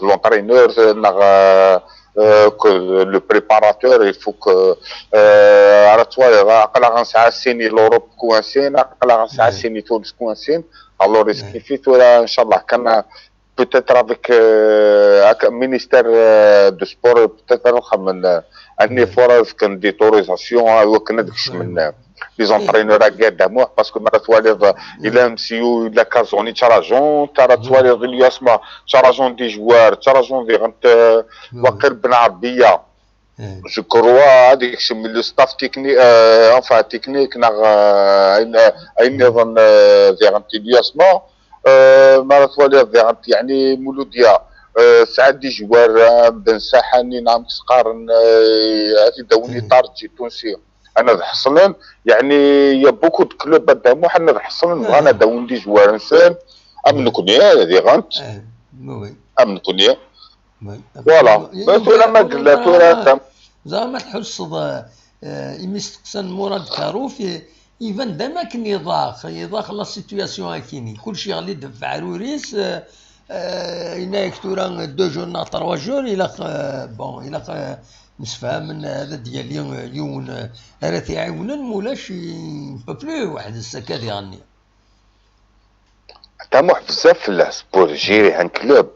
l'entraîneur, euh, neɣ, euh, euh, que le préparateur, il faut que, euh, ara twaliḍ, aql-aɣ nesɛa sin i l'Europe coincés, aql-aɣ nesɛa sin i Tunes coincés. Alors, est-ce qu'il fait, tura, إن شاء الله, kan, peut-être avec, euh, avec le ministère, euh, du sport, peut-être, euh, un effort, avec des autorisations, euh, avec, euh, les entraîneurs à Guédamouh, parce que ma twaliḍ, il a M C U, il a Kazoni, Tcharajon, Tara Twaliḍ, Ilyas Ma, Tcharajon des joueurs, Tcharajon des, euh, Wakir Ben Arbia. Je crois, هذيك شم le staff technique, euh, enfin, technique, ناغ, euh, أين, أين يظن, euh, ديغنت الياس ما, euh, ما راه توالي ديغنت, يعني, مولوديا, euh, سعد جوار, euh, بن ساحاني, نعم, كسقارن, euh, هذه داوني طارجي تونسي. أنا ذا حصلن, يعني, il y a beaucoup de clubs هذا مو حنا ذا حصلن, بغانا داون دي جوار نسان, أم نكوني, هذه غنت, أم نكوني. Voilà. Bas tura ma yella tura tam. Zeɛma tḥusseḍ, eh, imi steqsan Murad Karouf, i-, iban-d am akken iḍaq, iḍaq la situation akini. Kullec yeɣli-d ɣef uɛrur-is, eh, eh, yenna-yak tura deux jours neɣ trois jours, ilaq, eh, bon, ilaq, eh, msefhamen, eh, ad d-yali, eh, yiwen, eh, ara t-iɛiwnen, mulac, il ne peut plus weḥd-s akka ad iɣenni. Tamuḥ bezzaf fell-as pour gérer un club.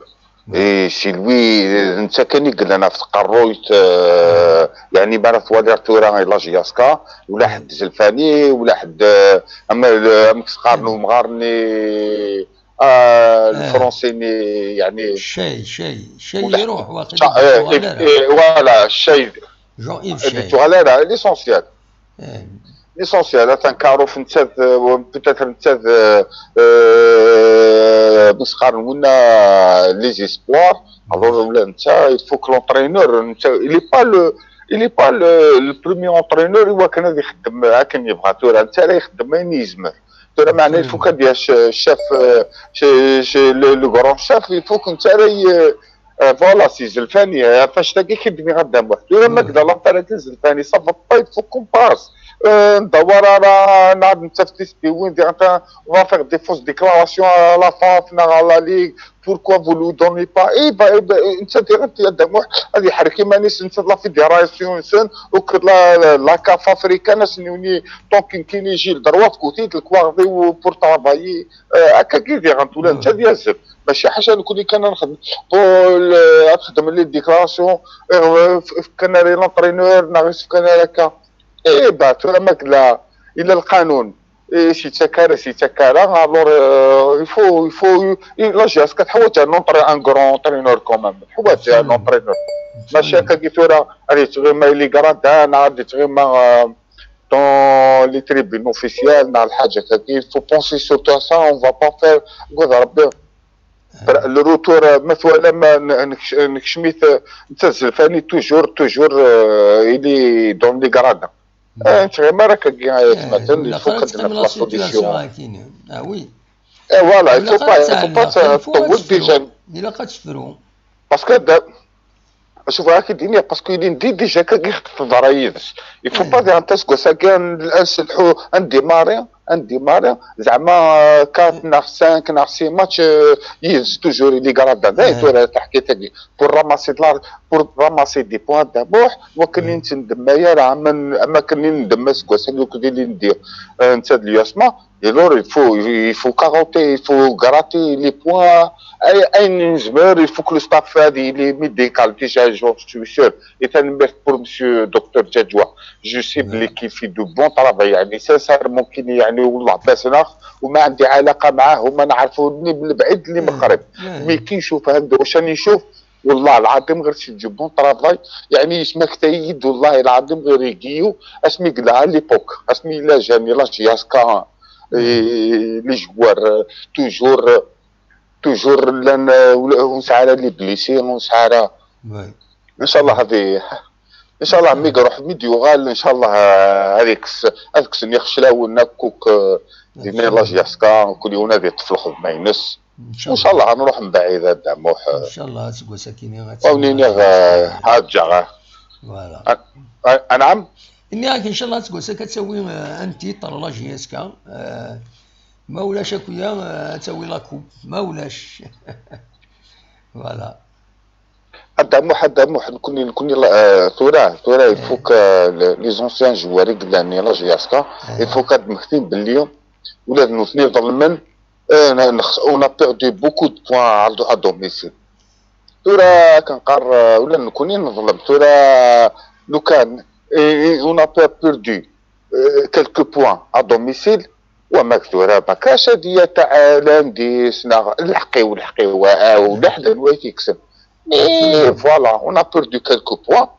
Et c'est lui, netta kan i yellan ɣef tqerruyt, euh, يعني, ma ara twaliḍ tura i la J S K, ولا حد زلفاني, ولا حد, euh, أما, أما كسقارن ومغارني, آه، الفرنسيني, يعني, شيء، شيء، شيء ولا يروح حد واخد شا-، إيه، إيه، voilà, شيء. Jean-Yves شيء. L'essentiel. L'essentiel, هذا كاروف نتا ذ-، peut-être نتا ذ-، euh, مسخر ونا les espoirs. Alors, ولا نتا, il faut que l'entraîneur, نتا, il est pas le, il est pas le, le premier entraîneur, il voit كان يخدم, هاكن يبغى تورا, نتا راه يخدم ما يزمر. تورا معناه il faut كان ديال ش-، chef, euh, ش-، ش-، le, le grand chef, il faut que نتا راه ي-، آه، voilà, c'est زلفاني, آه، فاش تاكي كيدمي غدا واحد. ولا ما كذا لافير هادي زلفاني, صافي، طيب، فوق كومبارس. آه، ندور على نعرف نتفتش بي وين دي، انت، on va faire des fausses déclarations à la FAF, ناغ à la Ligue. Pourquoi vous lui donnez pas? اي با، اي با، انت دي غير يا دموح، هذه حركي مانيش انت لا فيديراسيون سن، وكذا لا، لا، لا كاف افريكان، سنيوني، طونك كيني جيل دروا في كوتي، الكواغدي وبور ترافايي، آه، هكا كي دي غنت ولا انت ديال الزب. ماشي حاجه نكون كان نخدم بول، آه، تخدم لي ديكلاراسيون، آه، ف-، ف-، كان ري لونترينور ناغي كان هكا. اي با ترى ماك لا، الا القانون، اي شي تكاره، شي تكاره، الور، آه، يفو، يفو، ي-، لا جي اس كتحوج ان اونتري، ان غران اونترينور كومام، تحوج ان اونترينور. ماشي هكا كي ترى غادي تغيما لي غرادان، غادي تغيما، آه، dans les tribunes officielles, ناع الحاجة هكا. Il faut penser surtout à ça, on va pas faire, قول ربي. Le retour, آه، مثلا ما ن-، نكش-، نكشميت، آه، نتا زلفاني toujours, toujours, آه، il est dans les gradins. آه، انت غير ما راك كي غاية مثلا, il faut كدنا في la solution. Ah oui. Et voilà, il faut pas, il faut pas تطول des jeunes. إلا قد تفرو. Parce que شوف، راكي دينيا، parce que il est déjà كيخطف الضرايب. Il faut pas dire انت سكو ساكن الان سلحو un démarrer, un démarrer, زعما quatre ناغ cinq ناغ six matchs, آه، يهز toujours لي غرادان. لا، تورا تحكي تاكي. Pour ramasser de la, pour ramasser des points d'abord, وكان نتندم يا راه من، اما كان ندم سكو ساكن كنت اللي ندير. آه، انت اليوسما. Et alors, il faut, il faut carotter, il faut gratter les points. اي، اي نزمر, il faut que le staff هذه اللي médical déjà, j'en suis sûr. Et pour monsieur docteur Djadjoua, je sais بلي كي في du bon travail, يعني, sincèrement, كي, يعني, والله باسنا وما عندي علاقه معاه وما نعرفه ني من بعيد ني من قريب. Mais كي نشوف هذا واش راني نشوف, والله العظيم غير c'est du bon travail. يعني, يسمى كتايد, والله العظيم غير يجيو. اسمي قلها ليبوك, اسمي لا جاني لا جي اس كا les joueurs, toujours llan, ur nesɛi ara les blessés, ur nesɛi ara. Inchallah هذه، inchallah mi iruḥ mi d-yuɣal inchallah هذيك، ad kksen ixeclawen akk, dina la J S K كل يوم هذه يطفل خدمة ينس. Inchallah نروح من بعيد هذا موح. Inchallah aseggas-agi ad ونيني هاد جاغا. Voilà. أنعم. Nniɣ-ak inchallah aseggas-agi ad tawi un titre la J S K. Ma ulac akya ad tawi la coupe, ma ulac. Voilà. Adda Muḥ, Adda Muḥ, nekkni, nekkni, tura, tura, il faut que les anciens joueurs i yellan la J S K, il faut que ad d-mmektin belli ula d nutni ḍelmen. On a perdu beaucoup de points à domicile. Tura akken qqar, ula d nekkni neḍlem. Tura lukan on a perdu quelques points à domicile, wama tura ma kac ad yata l'indice neɣ lḥeqq-iw, lḥeqq-iw, ula ḥedd n wayt yekksen. Mais voilà, on a perdu quelques points.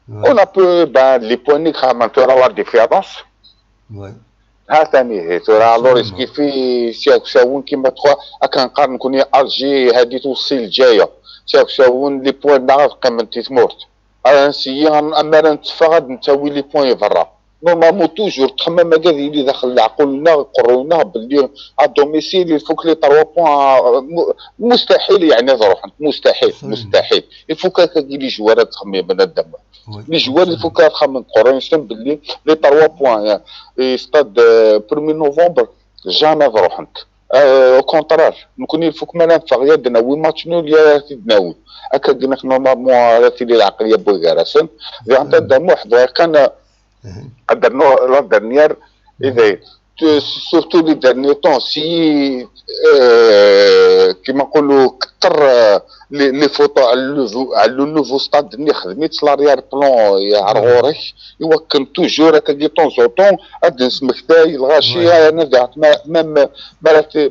On a perdu, ben, les points-nni xamen tura la différence. Ha-t-an ihi tura, alors est-ce qu'il fait si aksawun kima txwa akken qqar nekkni Alger هذه توصي الجاية si aksawun les points-nneɣ ad qqiment i tmurt. Ara nsiyi am ara netteffeɣ ad nettawi les points i berra. Normalement toujours ttxemmam akka ad yili daxel leɛqul-nneɣ, qerruy-nneɣ belli à domicile il faut que les trois points, mustaḥil yeɛni ad ruḥent, mustaḥil, mustaḥil. Il faut que akka les joueurs ad ttxemmimen ad d-amwen. Les joueurs il faut que ad xemmen qerruy-nsen belli les trois points i stade premier novembre jamais ad ruḥent. Au contraire, nekkni il faut que ma ara neffeɣ ya ad nawi match nul ya ad t-id-nawi. Akka-agi normalement ara tili lɛeqliya n wigarasen. Diɣen Adda Muḥ bɣiɣ kan ad rnuɣ la dernière, i dayen. Surtout les derniers temps si كيما نقولوا كثر les photos على le nouveau stade-nni خدمت l'arrière plan ar ɣur-k. Iwakken toujours akka de temps en temps ad d-nesmektay lɣaci. Même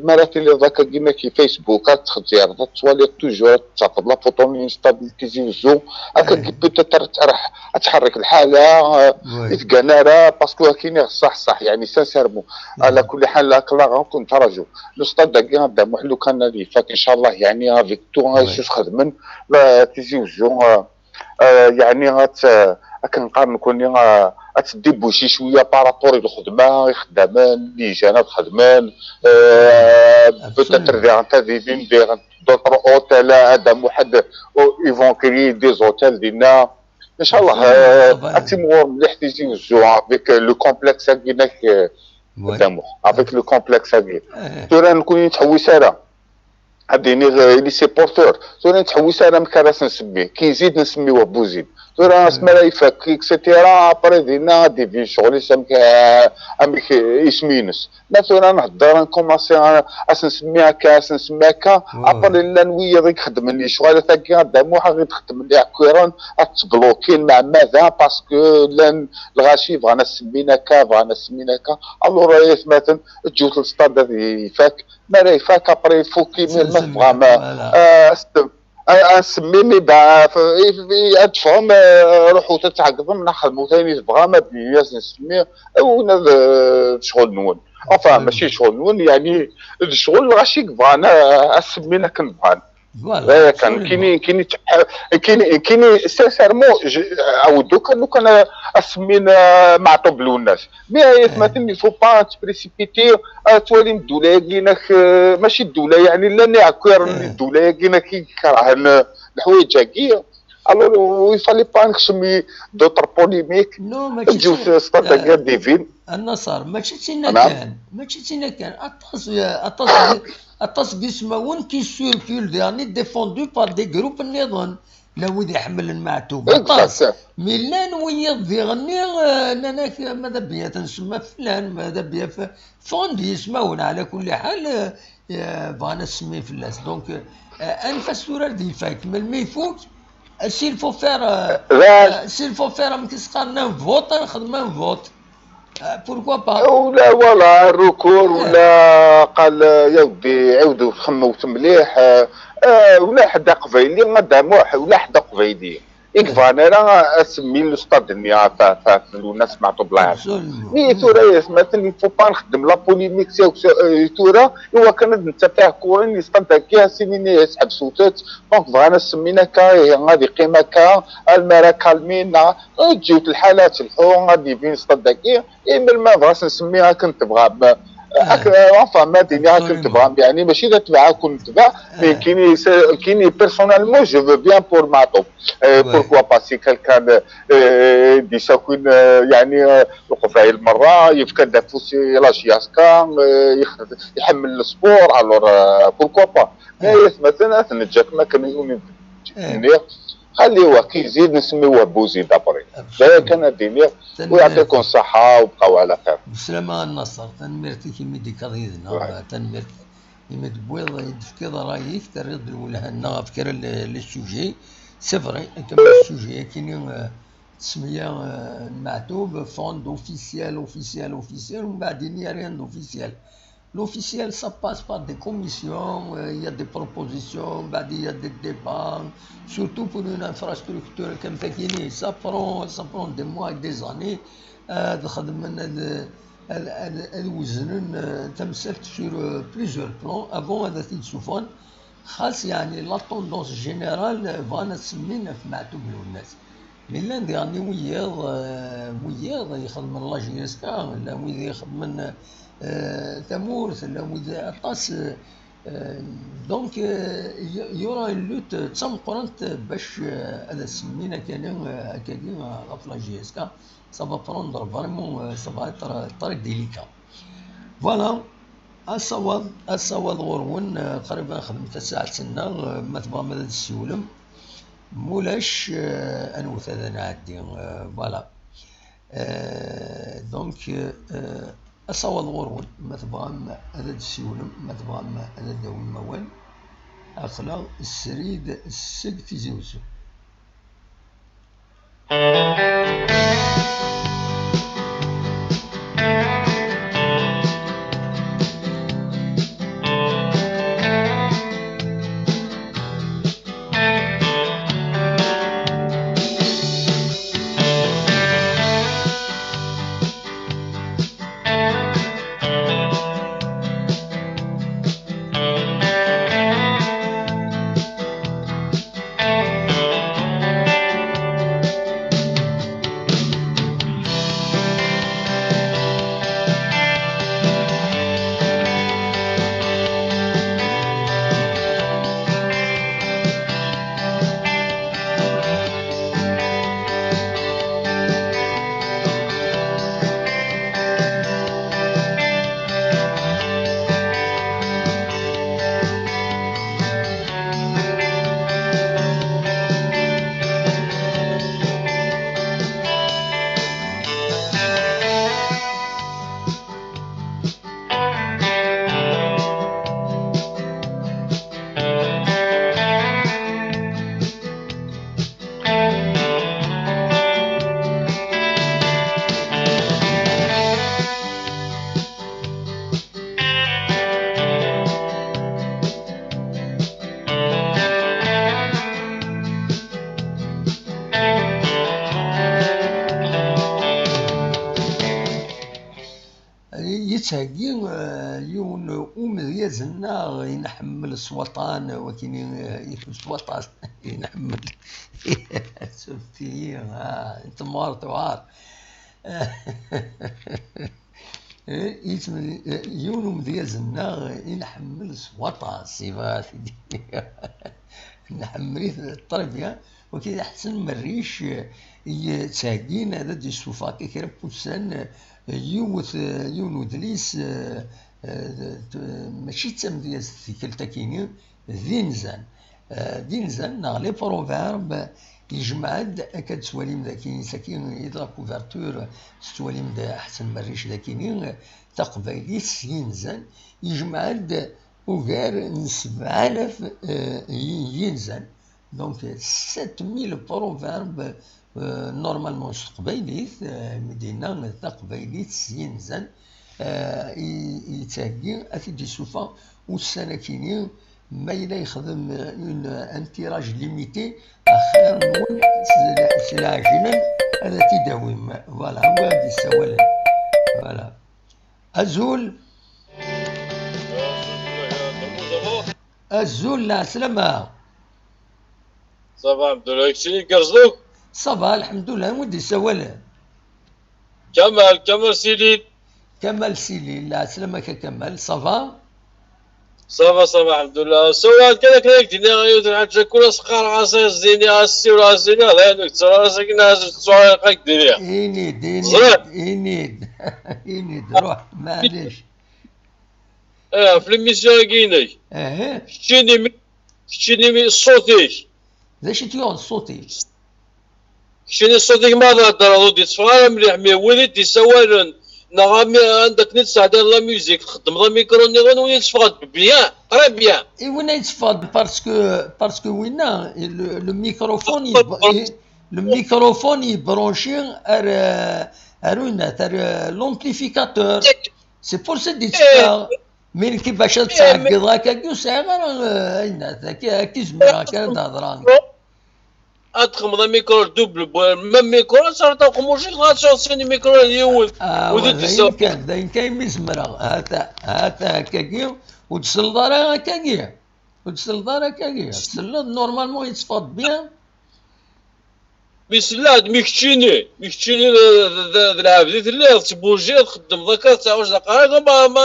ma ara tiliḍ akka-agi-nni ki Facebook ad tettxezzir ad tettwaliḍ toujours ad tettafeḍ la photo-nni n stade n Tizi Wezzu. Akka-agi peut-être ad tḥerrek lḥala. I tgan ara parce que akken iɣ ṣṣaḥ ṣṣaḥ yeɛni sincèrement. Ala kulli ḥal la Clara كنت راجو le stade-agi Adda Muḥ lukan ad ifak inchallah yeɛni avec tout acu xedmen Tizi Wezzu. Yeɛni akken qqaren nekkni ad tdéboucher cwiya par rapport i lxedma ixeddamen les jeunes ad xedmen. Peut-être diɣen ad ilin diɣen d'autres hôtels Adda Muḥ, ils vont créer des hôtels dinna. Inchallah ad timɣur mliḥ Tizi Wezzu avec le complexe-agi-nni. Adda Muḥ, avec le complexe-agi. Tura nekkni nettḥewwis ara ad iniɣ i les supporteurs, tura nettḥewwis ara amek ara s-nsemmi, ki nzid nsemmi wa Buzid. Tura asmi ara ifak et cetera après dinna ad d-ibin ccɣel-is amek, amek isem-ines. Ma tura nhedder nkumaṣi ad s-nsemmi akka, ad s-nsemmi akka, après llan wiyiḍ i ixeddmen lecɣal-agi Adda Muḥ i ixeddmen iɛekkiren ad ttblokin meɛmada parce que llan lɣaci bɣan ad semmin akka, bɣan ad semmin akka. Alors ay atmaten, ǧǧut le stade ad ifak. Mi ara ifak après il faut que ma tebɣam ad semmi mi ad teffɣem, ruḥut ad tɛegḍem neɣ xedmet ayen i tebɣam ad d-yini ad s-nsemmi, win ad d ccɣel-nwen. Enfin mačči d ccɣel-nwen yeɛni d ccɣel lɣaci i yebɣan ad semmin akken bɣan. Voilà, kan kini kini kini kini sincèrement aweddu kan lukan ad semmin Maɛṭub Lwennas. Mais ay atmaten il faut pas ad tprésipiti ad twalim ddula-agi-inek, mačči ddula yeɛni llan iɛekkiren n ddula-agi-inek i ikerhen leḥwayeǧ-agi. Alors il fallait pas ad nekcem d'autres polémiques. Ǧǧut stade-agi ad d-ibin. A Naṣer, mačči d tinna kan, mačči d tinna kan. Aṭas, aṭas, aṭas n yismawen qui circulent diɣen défendus par des groupes nniḍen. Llan wid iḥemmlen Maɛtub aṭas. Mi llan wiyiḍ diɣenni nnan-ak ma d abiyat nsemma flan, ma d abiyat ffɣen-d yismawen ɛla kulli ḥal. Bɣan ad semmin fell-as. Donc anef-as tura ad ifak. Melmi ifuk, s'il faut faire, s'il faut faire amek i s-qqaren un vote, ad nexdem un vote. Pourquoi pas? Wala wala recours wala qal ya weddi ɛiwdet xemmewt mliḥ. Wala ḥedd aqbayli Adda Muḥ, wala ḥedd aqbayli. i yebɣan ara ad semmin le stade-nni ɣef, ɣef, ɣef Lwennas Meɛtub, Allah yerḥem. Absolument. Mi tura, yatmaten, il faut pas nxeddem la polémique, si, si, euh, tura, i wakken ad nettaf iɛekkuren i stade-agi, ad s-inin, eh, sḥebsut-t. Donc, bɣan ad semmin akka, eh, ad iqqim akka, almi ara kalmin, neɣ, eh, ǧǧiwt lḥala ad telḥu, ad d-ibin stade-agi. Imi ma bɣa ad s-nsemmi akken tebɣam, ak-, enfin, ma d-iniɣ akken tebɣam, yeɛni mačči d atbaɛ ad ken-netbeɛ, mais kini, kini, personnellement, je veux bien pour Meɛtub. Euh, pourquoi pas, si quelqu'un, euh, d-isakin, euh, yeɛni, euh, Leqbayel merra, yefka-d afus i la J S K, euh, yex-, iḥemmel le sport, alors, euh, pourquoi pas. Mais atmaten, ad t-neǧǧ akken, akken i wen-d-nniɣ. Xali waki zid nsemmi wahbu zid après. D aya kan ad d-iniɣ. Tanemmirt. ويعطيكم الصحة وبقاو على خير. Beslama a Naṣer, tanemmirt-ik imi d-tekkaḍ yid-neɣ, tanemmirt imi d-tewwiḍ, i d-tefkiḍ ṛṛay-ik, terriḍ-d lwelha-nneɣ ɣef kra n le, le sujet. C'est vrai, akken le sujet-agi-nni, euh, tesmiya, euh, n Meɛtub, fond officiel, officiel, officiel, mbeɛd-nni rien d'officiel. L'officiel, ça passe par des commissions, euh, il y a des propositions, bah, il y a des débats, surtout pour une infrastructure comme tagini, ça prend, ça prend des mois et des années, euh, ad xedmen, ad, ad, ad, ad weznen, euh, tamsalt sur, euh, plusieurs plans avant ad t-id-ssuffɣen. Xas, yeɛni, la tendance générale, euh, bɣan ad semmin ɣef Meɛtub Lwennas. Mi llan diɣen wiyiḍ, euh, wiyiḍ ixedmen la J S K, llan wid ixedmen, euh, tamurt, llan wid aṭas, euh, euh, donc, euh, y-, y aura une lutte d tameqqrant bac, euh, ad as-semmin akkani, euh, akkagi, euh, ɣef la J S K. Ça va prendre vraiment, euh, ça va être, euh, très délicat. Voilà. Asawaḍ, asawaḍ ɣur-wen, euh, qrib ad nexdem tasaɛet-nneɣ, euh, ma tebɣam ad d-tessiwlem. Mulac, euh, anwet ad nɛeddi, euh, voilà. Euh, donc, euh, asawaḍ ɣur-wen, ma tebɣam ad d-tessiwlem, ma tebɣam ad d-tawim awal, aql-aɣ srid seg Tizi Uzzu. Yettheggi, eh, yiwen umedyaz-nneɣ i nḥemmel s waṭan, wakini, eh, s waṭas i nḥemmel. Sufti-yi, ah, temɣer tuɛer. Eh, yetm-, eh, yiwen umedyaz-nneɣ i nḥemmel s waṭas, yebɣa ad t-id-iniɣ. Nḥemmel-it très bien. Wagi d Ḥsen Merric, eh, yettheggi ad d-yessufeɣ akka kra n wussan, eh, yiwet, eh, yiwen udlis, eh, eh, t-, mačči d tamedyazt tikkelt-akini, d inzan. Eh, d inzan, neɣ les proverbes, yejmeɛ-d, akka d-tettwalim daki, saki i d la couverture, tettwalim-d Ḥsen Merric dakini, taqbaylit s yinzan, yejmeɛ-d ugar n sebɛa alaf, eh, y-, yinzan. Donc, sept mille proverbes, euh, normalement s teqbaylit, euh, mi d-yenna taqbaylit s yinzan, euh, i, i yettheggi ad t-id-yessufeɣ ussan-akini, Ma yella yexdem une, un tirage limité, axir-nwen s le-, s leɛjlan ad t-id-awim. Voilà, anwa i d-yessawalen? Voilà. Azul. Azul, lɛeslama. Ça va, Abdullah, keččini tgerrzeḍ akk? Ça va, lḥemdullah, anwa i d-yessawalen? Kamal, Kamal Silil. Kamal Silil, lɛeslama-k a Kamal, ça va? Ça va, ça va, lḥemdullah. Sawal kan akken ad k-d-iniɣ yiwet n lḥaǧa, kul ass qqareɣ-as ad as-d-iniɣ, ad as-ssiwleɣ, ad as-iniɣ, dayen ur k-ttwalaɣ ara, sakin ad as-ttwalaɣ ad k-d-iniɣ. Ini-d, ini-d, ini-d, ini-d, ruḥ, maɛlic. Eh, ɣef l'émission-agi-inek. Keččini mi, keččini mi ṣṣut-ik. D acu i t-yuɣen ṣṣut-ik? Keččini ṣṣut-ik ma theddreḍ ur d-itteffeɣ ara mliḥ, mais wid i d-isawalen, neɣ ami, anda akken i tesɛeddayeḍ la musique, txeddmeḍ amikru nniḍen, win i teffeɣ-d bien, très bien. I winna yetteffeɣ-d parce que, parce que winna, le, le microphone, il, il, le microphone yebranchi ar, ar winna, ar, euh, l'amplificateur. C'est pour ça i d-itteffeɣ. Mi nekki bac ad ttɛeggiḍeɣ akkagi ur sɛiɣ ara, euh, ayen, akka, akka i zemreɣ kan ad hedreɣ. Ad txedmeḍ amikru double, même mikru, ad terreḍ aqemmuc-ik, dɣa ad tesɛuḍ sin imikru ar yiwen. Ah, ur d-itteffeɣ. Dayen kan, dayen kan imi zemreɣ. Hata, hata akkagi, ur d-tselleḍ ara akkagi. Ur d-tselleḍ ara akkagi. Tselleḍ, normalement, yetteffeɣ-d bien. Mi selleɣ-d, mi keččini, mi keččini d, d, d, d lɛebd i telliḍ, tettbujiḍ, txeddmeḍ akka, tettɛuǧ d aqerrak, ma, ma,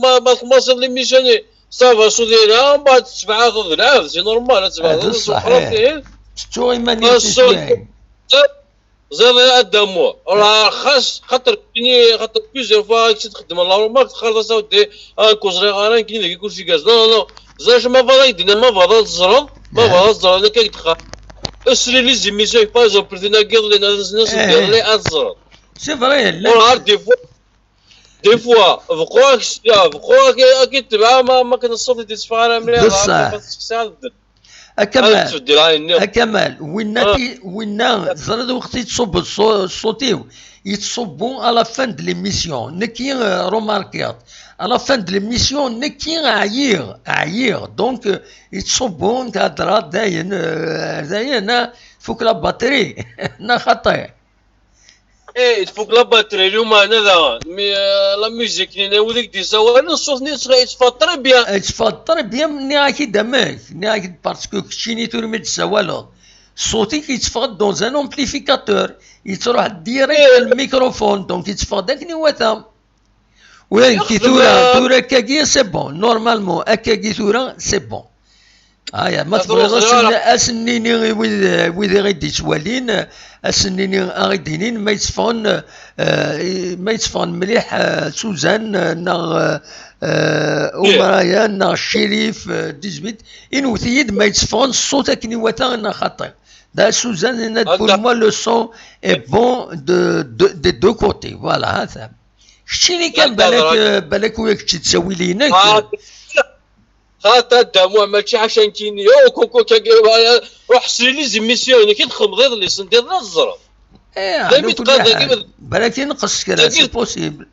ma, ma txemmaseḍ l'émission-nni, ça va, ṣṣut yelha, mbeɛd tessebɛateḍ d lɛebd, c'est normal, ad tebɛdeḍ, d ṣṣeḥ, ih. Tettuɣ iman-is i tlay. Ẓriɣ a Dda Muḥ, rah xas, xaṭer kini, xaṭer plusieurs fois i tt-id-xeddmen la remarque, teqqareḍ-as a weddi, ah, nekk ur ẓriɣ ara, nekkini dagi kulci igerrez. Non, non, non. Ẓriɣ ma bɣiḍ ad k-d-iniɣ, ma bɣiḍ ad teẓreḍ, ma bɣiḍ ad teẓreḍ, nekk ad k-d-qqar. Sri les émissions, par exemple, tin-agi iḍelli, ad as-iniɣ, ad teẓreḍ. C'est vrai, llant. Ur ɛad des fois, des fois, beqquɣ ak-, beqquɣ ak-, ak-, ak-, tebɛa, ma, ma kan ṣṣut i d-itteffeɣ ara mliḥ, d ṣṣeḥ. Ad testeqsiḍ. A Kamal, a Kamal, winna, winna, teẓriḍ, waqt i yettṣubbu ṣṣu-, ṣṣut-iw, yettṣubbu à la fin de l'émission. Nekki, euh, remarqueɣ-t. À la fin de l'émission, nekki ɛyiɣ, ɛyiɣ. Donc, euh, yettṣubbu, nekk heddreɣ, dayen, euh, dayen, ah, tfuk la batterie. Neɣ xaṭi? Eh, tfuk la batterie, lumeɛna daɣen. Mais, euh, la musique-nni, wid i k-d-isawalen, ṣṣut-nni yetteffeɣ très bien. Yetteffeɣ très bien, nniɣ-ak-id amek. Nniɣ-ak-id parce que keččini tura mi d-tessawaleḍ, ṣṣut-ik yetteffeɣ dans un amplificateur. Yettruḥ direct ɣer le microphone, donc yetteffeɣ-d akken iwata. Oui, tura, tura akkagi, c'est bon. Normalement, akkagi tura, c'est bon. Aya, ma tebɣiḍ ad sen-, ad sen-nini i wid, wid i ɣ-d-yettwalin, ad sen-nini, a ɣ-d-inin ma yetteffɣen, eh, ma yetteffɣen mliḥ, eh, Suzanne, eh, neɣ, eh, eh, Umraya, neɣ Chérif, eh, dix-huit, inwet-iyi-d ma yetteffɣen ṣṣut akken iwata neɣ xaṭi. Da Suzanne, yenna-d, pour moi, le son est bon de, de, des deux côtés. Voilà, ha-t-a. Keččini kan, balak, balak wi ak-tt-id-ttawil-inek. Xaṭa Dda Muḥ, mačči ḥaca nekkini. Oh, koko, kagi, ruḥ sri les émissions-inek i txedmeḍ iḍelli, sendiḍ ad teẓreḍ. Eh, balak inqes kra, c'est possible.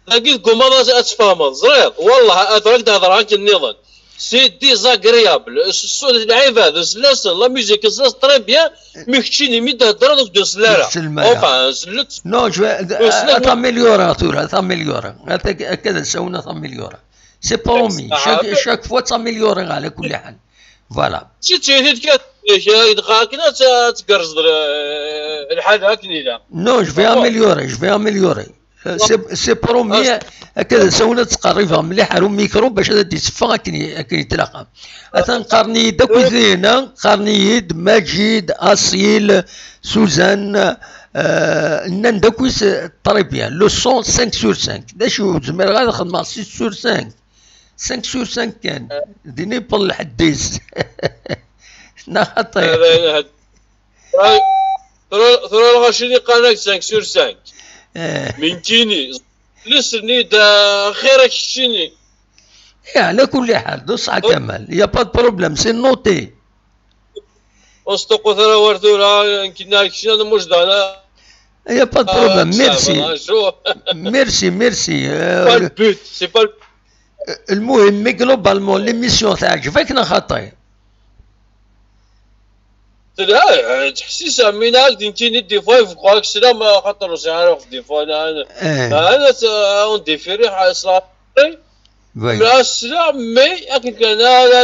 Dagi tgummaḍ ad, ad tfehmeḍ, ẓriɣ. Wallah, ad, ad k-d-hedreɣ akken nniḍen. C'est désagréable. S-, s-, lɛibad, s-, la s-, la musique, s-, très bien, mais keččini mi d-theddreḍ ur k-d-nsell ara. Enfin, sellet. Non, je vais, ad t'améliorer tura, ad t'améliorer. Ad t-, akka d asawen ad t'améliorer. C'est promis. Chaque, chaque fois ad t'améliorer, ɛla kulli ḥal. Voilà. Si d tayri kan, dɣa akken ad t-, ad tgerrzeḍ, eh, lḥal akken yella. Non, je vais améliorer, je vais améliorer. Euh, c'est, c'est promis, akka d asawen ad ttqerribeɣ mliḥ ar umikru bac ad d-itteffeɣ akken i, akken i tlaqam. Atan qqaren-iyi-d akk idrimen-a, qqaren-iyi-d Maǧid, Asil, Suzanne, euh, nnan-d akk is, très bien, le son cinq sur cinq. D acu, ur zmireɣ ad xedmeɣ six sur cinq? Cinq sur cinq kan. Din i yewweḍ lḥedd-is. Neɣ xaṭi? Tura, tura lɣaci-nni qqaren-ak cinq sur cinq. Eh. Mi nekkini, les-nni-d, ah, xir-ak keččini. Eh, ɛla kulli ḥal, d ṣṣeḥ a Kamal. Y a pas de problème, c'est noté. Ur sṭuqqut ara war tura, nekkini ar keččini ad mujdeɣ. Y a pas de problème, merci. Merci, merci. C'est pas le but, c'est pas le Lmuhim, mi globalement l'émission teɛǧeb-ak neɣ xaṭi? Telha, ttḥessiseɣ mi nɛad nekkini des fois yebɣu ad k-sleɣ, ma xaṭer ur sɛiɣ ara des fois nɛad. Eh, Nɛad ad on différé ḥaṣleɣ. oui. Ma sleɣ, mais akken kan ara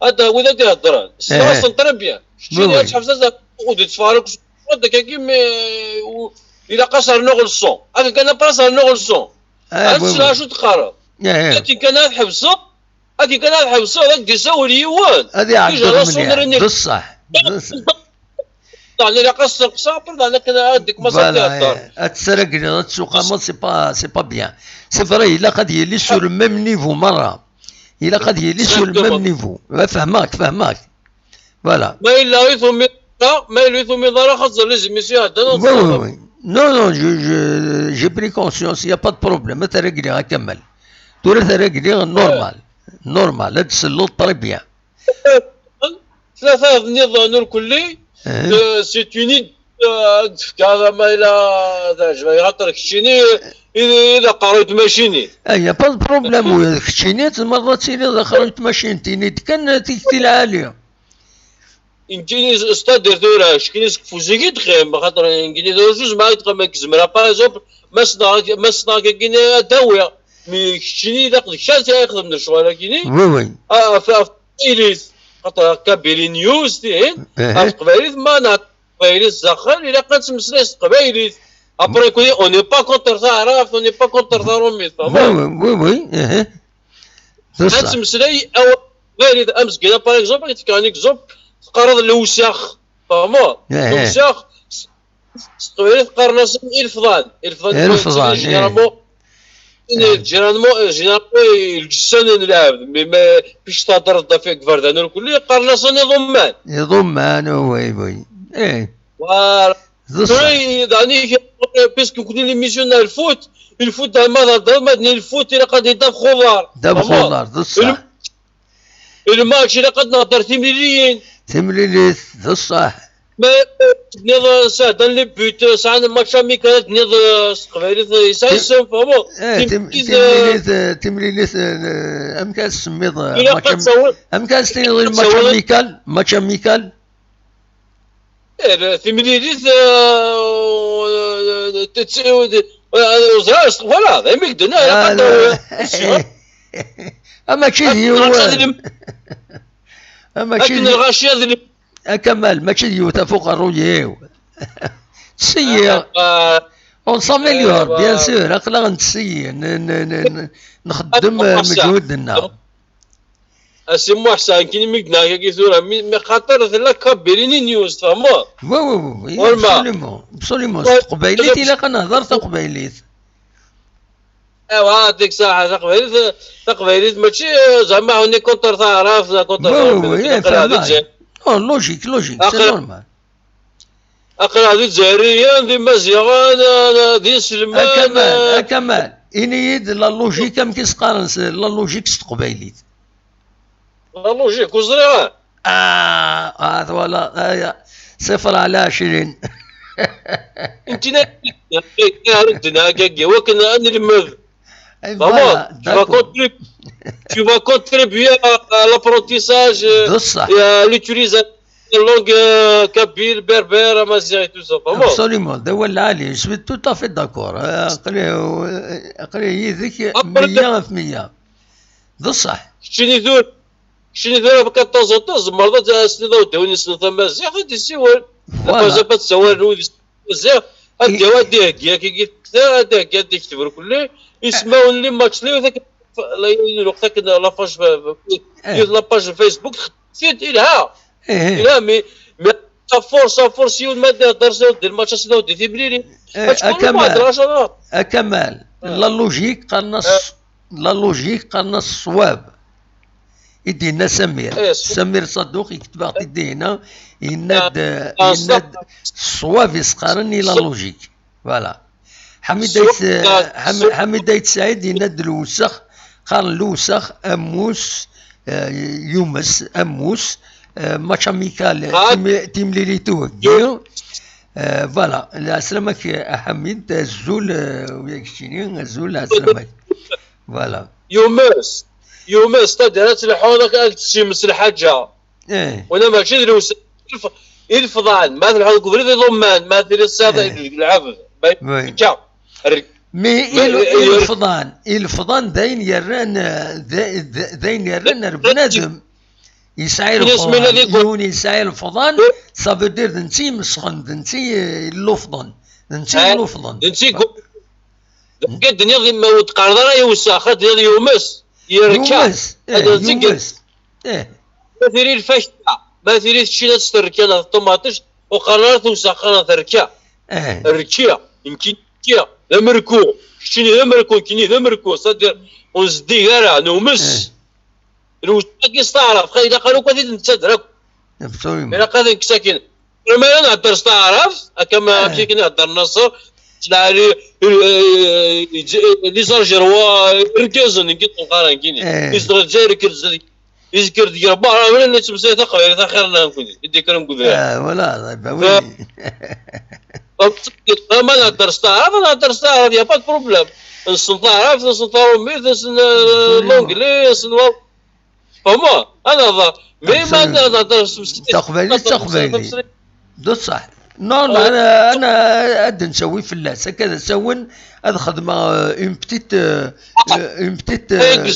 ad ad wid ad iheddren. Sleɣ-asen très bien. Keččini Oui, oui. Ad tḥebseḍ ad ur d-ttfaṛeq s wadda kaki, mais ilaq ad s-rnuɣ leṣon. Akken kan après ad s-rnuɣ leṣon. Ah, Ad oui, sleɣ oui. acu d-qqareḍ. Eh, eh. Akken kan ad tḥebseḍ, akken kan ad tḥebseḍ, ad d-isawel yiwen. Ad iɛeggeḍ Déjà, la mliḥ. sonnerie-nni. D ṣṣeḥ. D ṣṣeḥ. Yeɛni ilaq ad s-tenqseɣ, après yeɛni akken ad dik ma Voilà, ihedder. Eh, ad tesragleḍ, ad tsuqameḍ, c'est pas, c'est pas bien. C'est vrai, ilaq ad yili sur le même niveau merra. Ilaq ad yili sur le même Exactement. Niveau. Eh, fehmeɣ-k, fehmeɣ-k. Voilà. Ma yella ur tumiḍ ara, ma yella ur tumiḍ ara, xaṭer les émissions iɛeddan ad Oui, oui, teẓreḍ. Oui. Non, non, je, je, j'ai pris conscience, il n'y a pas de problème. Ad t-régler à Kamal. Tura ad t-régler normal. Normal, ad tselleḍ très bien. Tlata nniḍen ur kulli, Eh. euh, c'est une idée, euh, ad d-fkeɣ ma yella teɛjeb-ak, xaṭer keččini i d aqerruy n tmacinin. Eh, y a pas de problème, ula d keččini tzemreḍ ad tiliḍ d aqerruy n tmacinin, tini-d kan tikti lɛali. Nekkini, c'est-à-dire tura, keččini seg ufus-ik i d-qqim, xaṭer nekkini tura zuzmeɣ i d-qqim, nekk zemreɣ, par exemple, ma ssneɣ, ma ssneɣ akkin ad d-awiɣ. Mais keččini ilaq d kečč ara ixedmen lecɣal-agi-ni. Oui, oui. Ah, ɣef, ɣef teqbaylit, xaṭer Kabili News tihin, Eh. Ɣef teqbaylit, ma nehder teqbaylit s daxel, ilaq ad nettmeslay s teqbaylit. Après, nekkni, on n'est pas contre taɛrabt, on n'est pas contre taṛumit, Oui, tfehmeḍ? oui, oui, oui. Eh. D Ad ṣṣeḥ. Nettmeslay awal teqbaylit, amezgida, par exemple, ad k-fkeɣ un exemple, teqqareḍ lewsex, tfehmeḍ? Eh, eh. Lewsex, s s teqbaylit qqaren-asen ilefḍan. Ilefḍan, Ilefḍan, eh. Généralement, généralement, généralement, lǧessan n lɛebd, mais ma pic tehder ɣef iberdan ur kulli, qqaren-asen iḍumman. Iḍumman, oui, oui. Eh. Voilà. D ṣṣeḥ. Tura, yeɛni, puisque nekkni l'émission n lfoot, lfoot, ma theddreḍ, ma d-nni lfoot, ilaq ad d-nini ddabex uḍar. Ddabex uḍar, d ṣṣeḥ. Lmatch, ilaq ad nehder timliliyin. Timlilit, d ṣṣeḥ. Ma tenniḍ sɛeddan les buts, sɛan match amical, ad tenniḍ, eh, s teqbaylit, eh, yesɛa isem, tfehmeḍ? Eh, tim- Timlilit, eh, timlilit, eh, timlilit, eh, amek ad tsemmiḍ, eh, ilaq match ad am- tsawel- amek ad s-tiniḍ i ad match tsawel- amical, match amical? Eh, timlilit, eh, eh, tt- eh, eh, ẓriɣ, voilà, d ayen i k-d-nniɣ, ilaq ad tawiḍ. Ah, mačči d Akken yiwen. nɣac adlim. Ah, mačči Akken d nɣac adlim. A Kamal, mačči d yiwet ɣef uqerruy-iw. Ttṣeyyiɣ. Ah, On s'améliore, eh, bien wa- sûr. Aql-aɣ nettṣeyyi, n- n- n- n- nxeddem, Ah, eh, meǧhud-nneɣ. A Si Muḥ, sɛan kan imi d-nniɣ yagi tura, mi, mi xaṭer tella Kabili News, tfehmeḍ? Oui, oui, oui, oui, Walma. Absolument, absolument. S Ouais, teqbaylit ouais. Ilaq ad nehder taqbaylit. Ewa, deg saɛa taqbaylit, taqbaylit mačči, eh, zɛma on est contre taɛrabt, la contre Oui, taɛrabt, oui, oui, aql-aɣ di fehmeɣ. Lezzayer. Oh, logique, logique, c'est Aql- normal. Aql-aɣ d Izzayriyen, d Imaziɣen, eh, d A iselman, Kamal, eh, a Kamal, ini-yi-d la logique, amek i s-qqaren s la logique s teqbaylit? La logique, ur ẓriɣ ara. Ah, ah, voilà, aya, صفر على عشرين. Nekkini ara d-nniɣ agagi, wakken ad nelmed. Eh, Vraiment, voilà, tu vas d'accord. contribuer, tu vas contribuer à, à l'apprentissage, euh, D ṣṣeḥ. Et à l'utilisation de la langue, euh, kabyle, berbère, amazigh et tout ça. Vraiment. Absolument, d awal lɛali, je suis tout à fait d'accord. Eh, aql-i, eh, aql-i yid-k Après, meyya ɣef meyya. D ṣṣeḥ. Keččini tura, keččini tura, de temps en temps, tzemreḍ ad as-tiniḍ i uddud-nni yessnen tamaziɣt, ad d-yessiwel. Voilà. Mazal ad tsawalen wid yessnen tamaziɣt, ad d-yawi, ad d-iheggi, akka, ad d-iheggi, ad d-yekteb irkelli ismawen n les matchs, la, la, lweqt akken la page, Eh. yiwet la page Facebook, txeddem-it, ilha. Eh, eh. Ilha, mais, mais à force, à force, yiwen ma d-ihedder s di lmatch, as-d-awdi timlilit. Eh, Ad tqull a Kamal. lmuɛdala, acu ara A Kamal, Ah. la logique, qqaren-as, la logique, qqaren-as ṣṣwab. I d-yenna Samir. Eh, ṣṣwab. Samir Ṣadduq, yekteb-aɣ-t-id dinna, yenna-d, Ah, yenna-d ṣṣwab. ṣṣwab i s-qqaren i la Ṣṣwab. Logique. Voilà. Ḥamid Ṣṣwab, Ayt, ah, Ḥam-, ṣṣwab. Ḥamid Ayt Saɛid yenna-d lewsex, qqaren lewsex, ammus, eh, yumes, ammus, eh, match amical, Ah. tim-, timlilit uheggi. Eh, voilà. Lɛeslama-k, a Ḥamid, azul, eh, uya keččini, azul, lɛeslama-k. Voilà. Yumes. Yumes, c'est-à-dire ad telḥuḍ ad, ad tessimes lḥaǧa. Wana mačči d lewseɛ. Ilf-, ilefḍan, ma telḥuḍ deg ubrid iḍumman, ma tili tesɛiḍ lɛebd, ma akka. Mi ilefḍan, ilefḍan d ayen yerran, d, d, d ayen yerran ar bnadem. Yesɛa ilefḍan, yiwen yesɛa ilefḍan, ça veut dire d netta i imesxen, d netta i, i llufḍen, d netta i llufḍen. D netta i gu-, d akka d-nniɣ, ma ur d-qqareḍ ara yewsex, ad d-tiniḍ yumes, yerka. Yumes, eh, ad d-tiniḍ yumes. Eh. Ma tili lfakya, ma tili teččina s terka neɣ ṭumaṭic, ur qqaren ara tewsex, qqaren terka. Eh. Rkiɣ, nekki rkiɣ, d amerku, keččini d amerku, nekkini d amerku, c'est-à-dire ur nzeddig ara, numes. Eh. Lewseɛ-agi s taɛrabt, xa ilaq ara akk ad t-id-nettader akk. Absolument. Ilaq ad nekkes akin. Ur mi ara nhedder s taɛrabt, akka ma, eh, akka i nhedder Naṣer, s lɛali, eh, eh, les Algérois, irgazen, nekki ṭṭuqara, nekkini. Eh. Izdeɣ Lezzayer, ikker-d, izker deg Rebbi, ara wala nettmeslay taqbaylit axir-nneɣ nekkini, i d-ikkren deg udrar. Ah, voilà, bah oui. Fa-, ma nhedder s taɛrabt, nhedder s taɛrabt, y a pas de problème. Nessen taɛrabt, nessen tarumit, nessen, eh, l'anglais, nessen wa-, Fehmeḍ? Ad nehḍer. Mi ma ad nehḍer s taqbaylit, d taqbaylit. D ṣṣeḥ. Non, non, ana, ana ad nsawi fell-as. Akka d asawen ad xedmeɣ, euh, une petite, euh, euh, une petite, euh,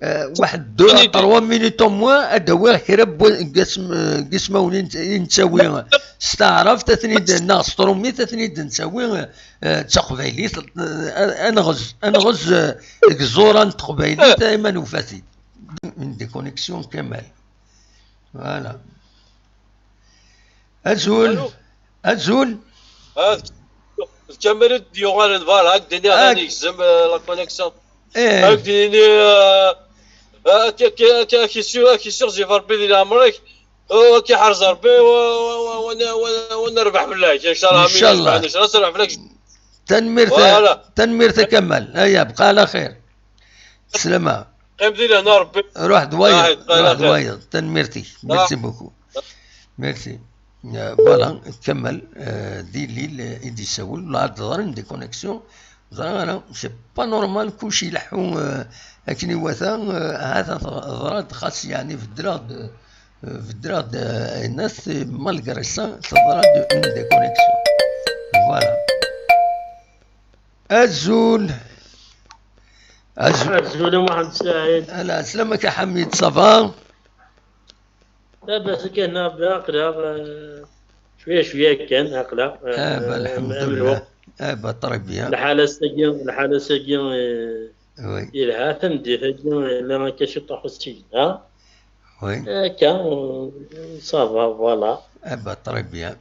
euh, waḥed deux à trois minutes au moins, ad d-awiɣ kra n wa-, n yism-, euh, n yismawen i n-, i nettawi s taɛrabt, ad ten-id-, neɣ s trumit, ad ten-id-nsawi, euh, d taqbaylit, euh, ad, ad nɣez, ad nɣez, euh, deg ẓẓura n teqbaylit, ayma nufa-t-id. Une déconnexion, Kamal. Voilà. Azul. Allô? Azul. Ah, d Kamal i d-yuɣalen, voilà, ad d-iniɣ ad yegzem, euh, la connexion. Eh. Ad d-yini, euh, euh, ad k-, ad k-, ad k-, ad k-yessu-, ad k-yessurẓif Rebbi di leɛmer-ik, euh, ad k-iḥrez Rebbi, wa, wa, wa, wa, wa, wa nerbeḥ fell-ak, inchallah, amin, inchallah. Inchallah, ad nerbeḥ fell-ak. Tanemmirt a, voilà, tanemmirt a Kamal. Aya, bqa ɛla xir. Slama. Qqim di lehna Rebbi. Ruḥ d wayeḍ, ruḥ d wayeḍ. Tanemmirt-ik. Merci beaucoup. Merci. Euh, voilà, Kamal, euh, d ilil, euh, i d-isawel, la d-ḍrin des connexions. Ẓriɣ ara, c'est pas normal, kullec ileḥḥu, euh, akken iwata, euh, ahat teḍra-d, xas yeɛni beddleɣ-d, euh, beddleɣ-d, euh, ayenat, malgré ça, teḍra-d une déconnexion. Voilà. Azul. Azul. Azul a Muḥend Saɛid. Ala, slamaka Ḥamid, ça va? Labas kan, a Rebbi, aql-aɣ, eh, cwiya, cwiya kan, aql-aɣ, eh, ah, bah, eh, alḥemdulillah. Ah, bah, très bien. Lḥal ass-agi, lḥal ass-agi, eh, oui, yelha, tameddit-agi, yella akka ciṭuḥ usigna. Oui. Akka, eh, ça va, voilà. Ah, bah, très bien.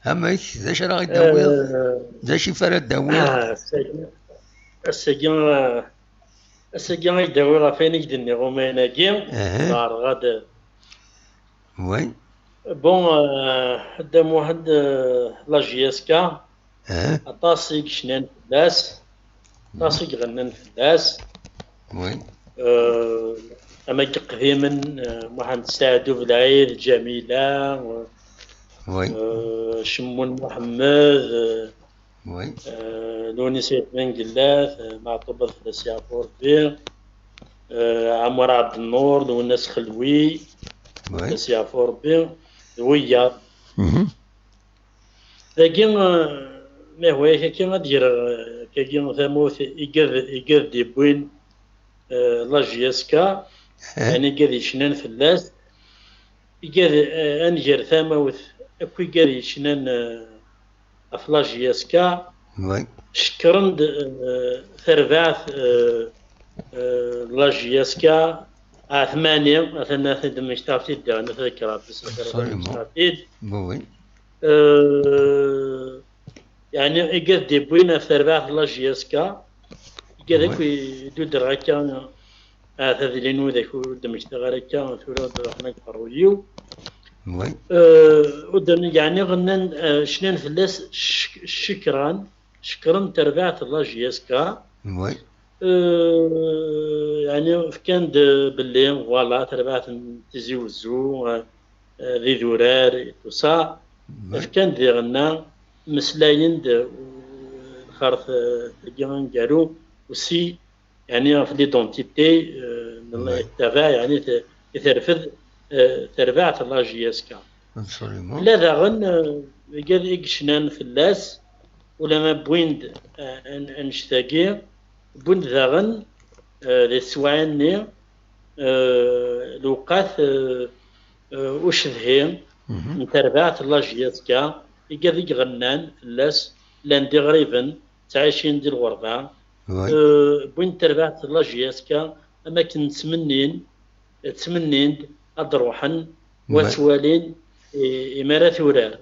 Amek, d acu ara ɣ-d-tawiḍ? Eh, d acu i ara d-tawiḍ? Ah, ass-agi, ass-agi, eh, ass-agi ay d-awiɣ ɣef wayen i k-d-nniɣ umayen-agi. Aha. Ɣer ɣad. Oui. Bon, eh, Dda Muḥend, eh, la J S K, aha, aṭas i yecnan fell-as, aṭas i iɣennan fell-as. Oui. Euh, ama n yeqdimen, euh, Muḥend Saɛid U Belɛid, Ǧamila, euh, oui, euh, Cemmun Muḥemmed, euh, oui, euh, Lewnis Ayt Mengellat, euh, Meɛṭub ad fell-as yeɛfu Rebbi, euh, Ɛmur Ɛebdennur, Lwennas Xelwi, oui, ad fell-as yeɛfu Rebbi, d wiyaḍ. Mhm. Dagi, eh, ma yehwa-yak akka, ad d-greɣ, eh, akkagi tamawt igad, igad d-yewwin, eh, la J S K, eh, yani igad yecnan fell-as. Igad, eh, ad nger tamawt akk igad yecnan, eh, ɣef la J S K. Oui. Cekkren-d, eh, tarbaɛt, eh, eh, la J S K, Ɛetmani, atan ad t-id-mmektaɣ-t-id daɣen, ad t-id-mmektaɣ-t-id. Absolument. Oui, oui. Euh, yeɛni, igad d-yewwin ɣef terbaɛt n la J S K, igad akk i d-udreɣ akka, ahat ad ilin widak ur d-mmektaɣ ara akka, tura ad ruḥen akk ɣer wul-iw. Oui. Euh, ur d-, yeɛni, ɣennan, euh, cnan fell-as cek-, cekran, cekren terbaɛt n la J S K. Oui. Euh, yeɛni, fkan-d belli, voilà, terbaɛt n Tizi Wezzu, euh, euh, d idurar, et tout ça. Oui. Fkan-d diɣenna, mmeslayen-d, euh, lxert, euh, tagi aneggaru, aussi, yeɛni ɣef l'identité, eh, n, yettabaɛ, yeɛni t-, terfed, eh, terbaɛt n la J S K. Absolument. Tella daɣen, eh, igad i yecnan fell-as, ulamma wwin-d, eh, an-, annect-agi, wwin-d daɣen, eh, di teswiɛin-nni, eh, lewqat, eh, eh, ucedhi n terbaɛt n la J S K, igad i iɣennan fell-as, llan d iɣriben, ttɛicin di lɣerba. Eh, wwin-d tarbaɛt n la J S K, am akken ttmennin, ttmennin-d ad d-ruḥen, wa ttwalin, i, imi ara turar.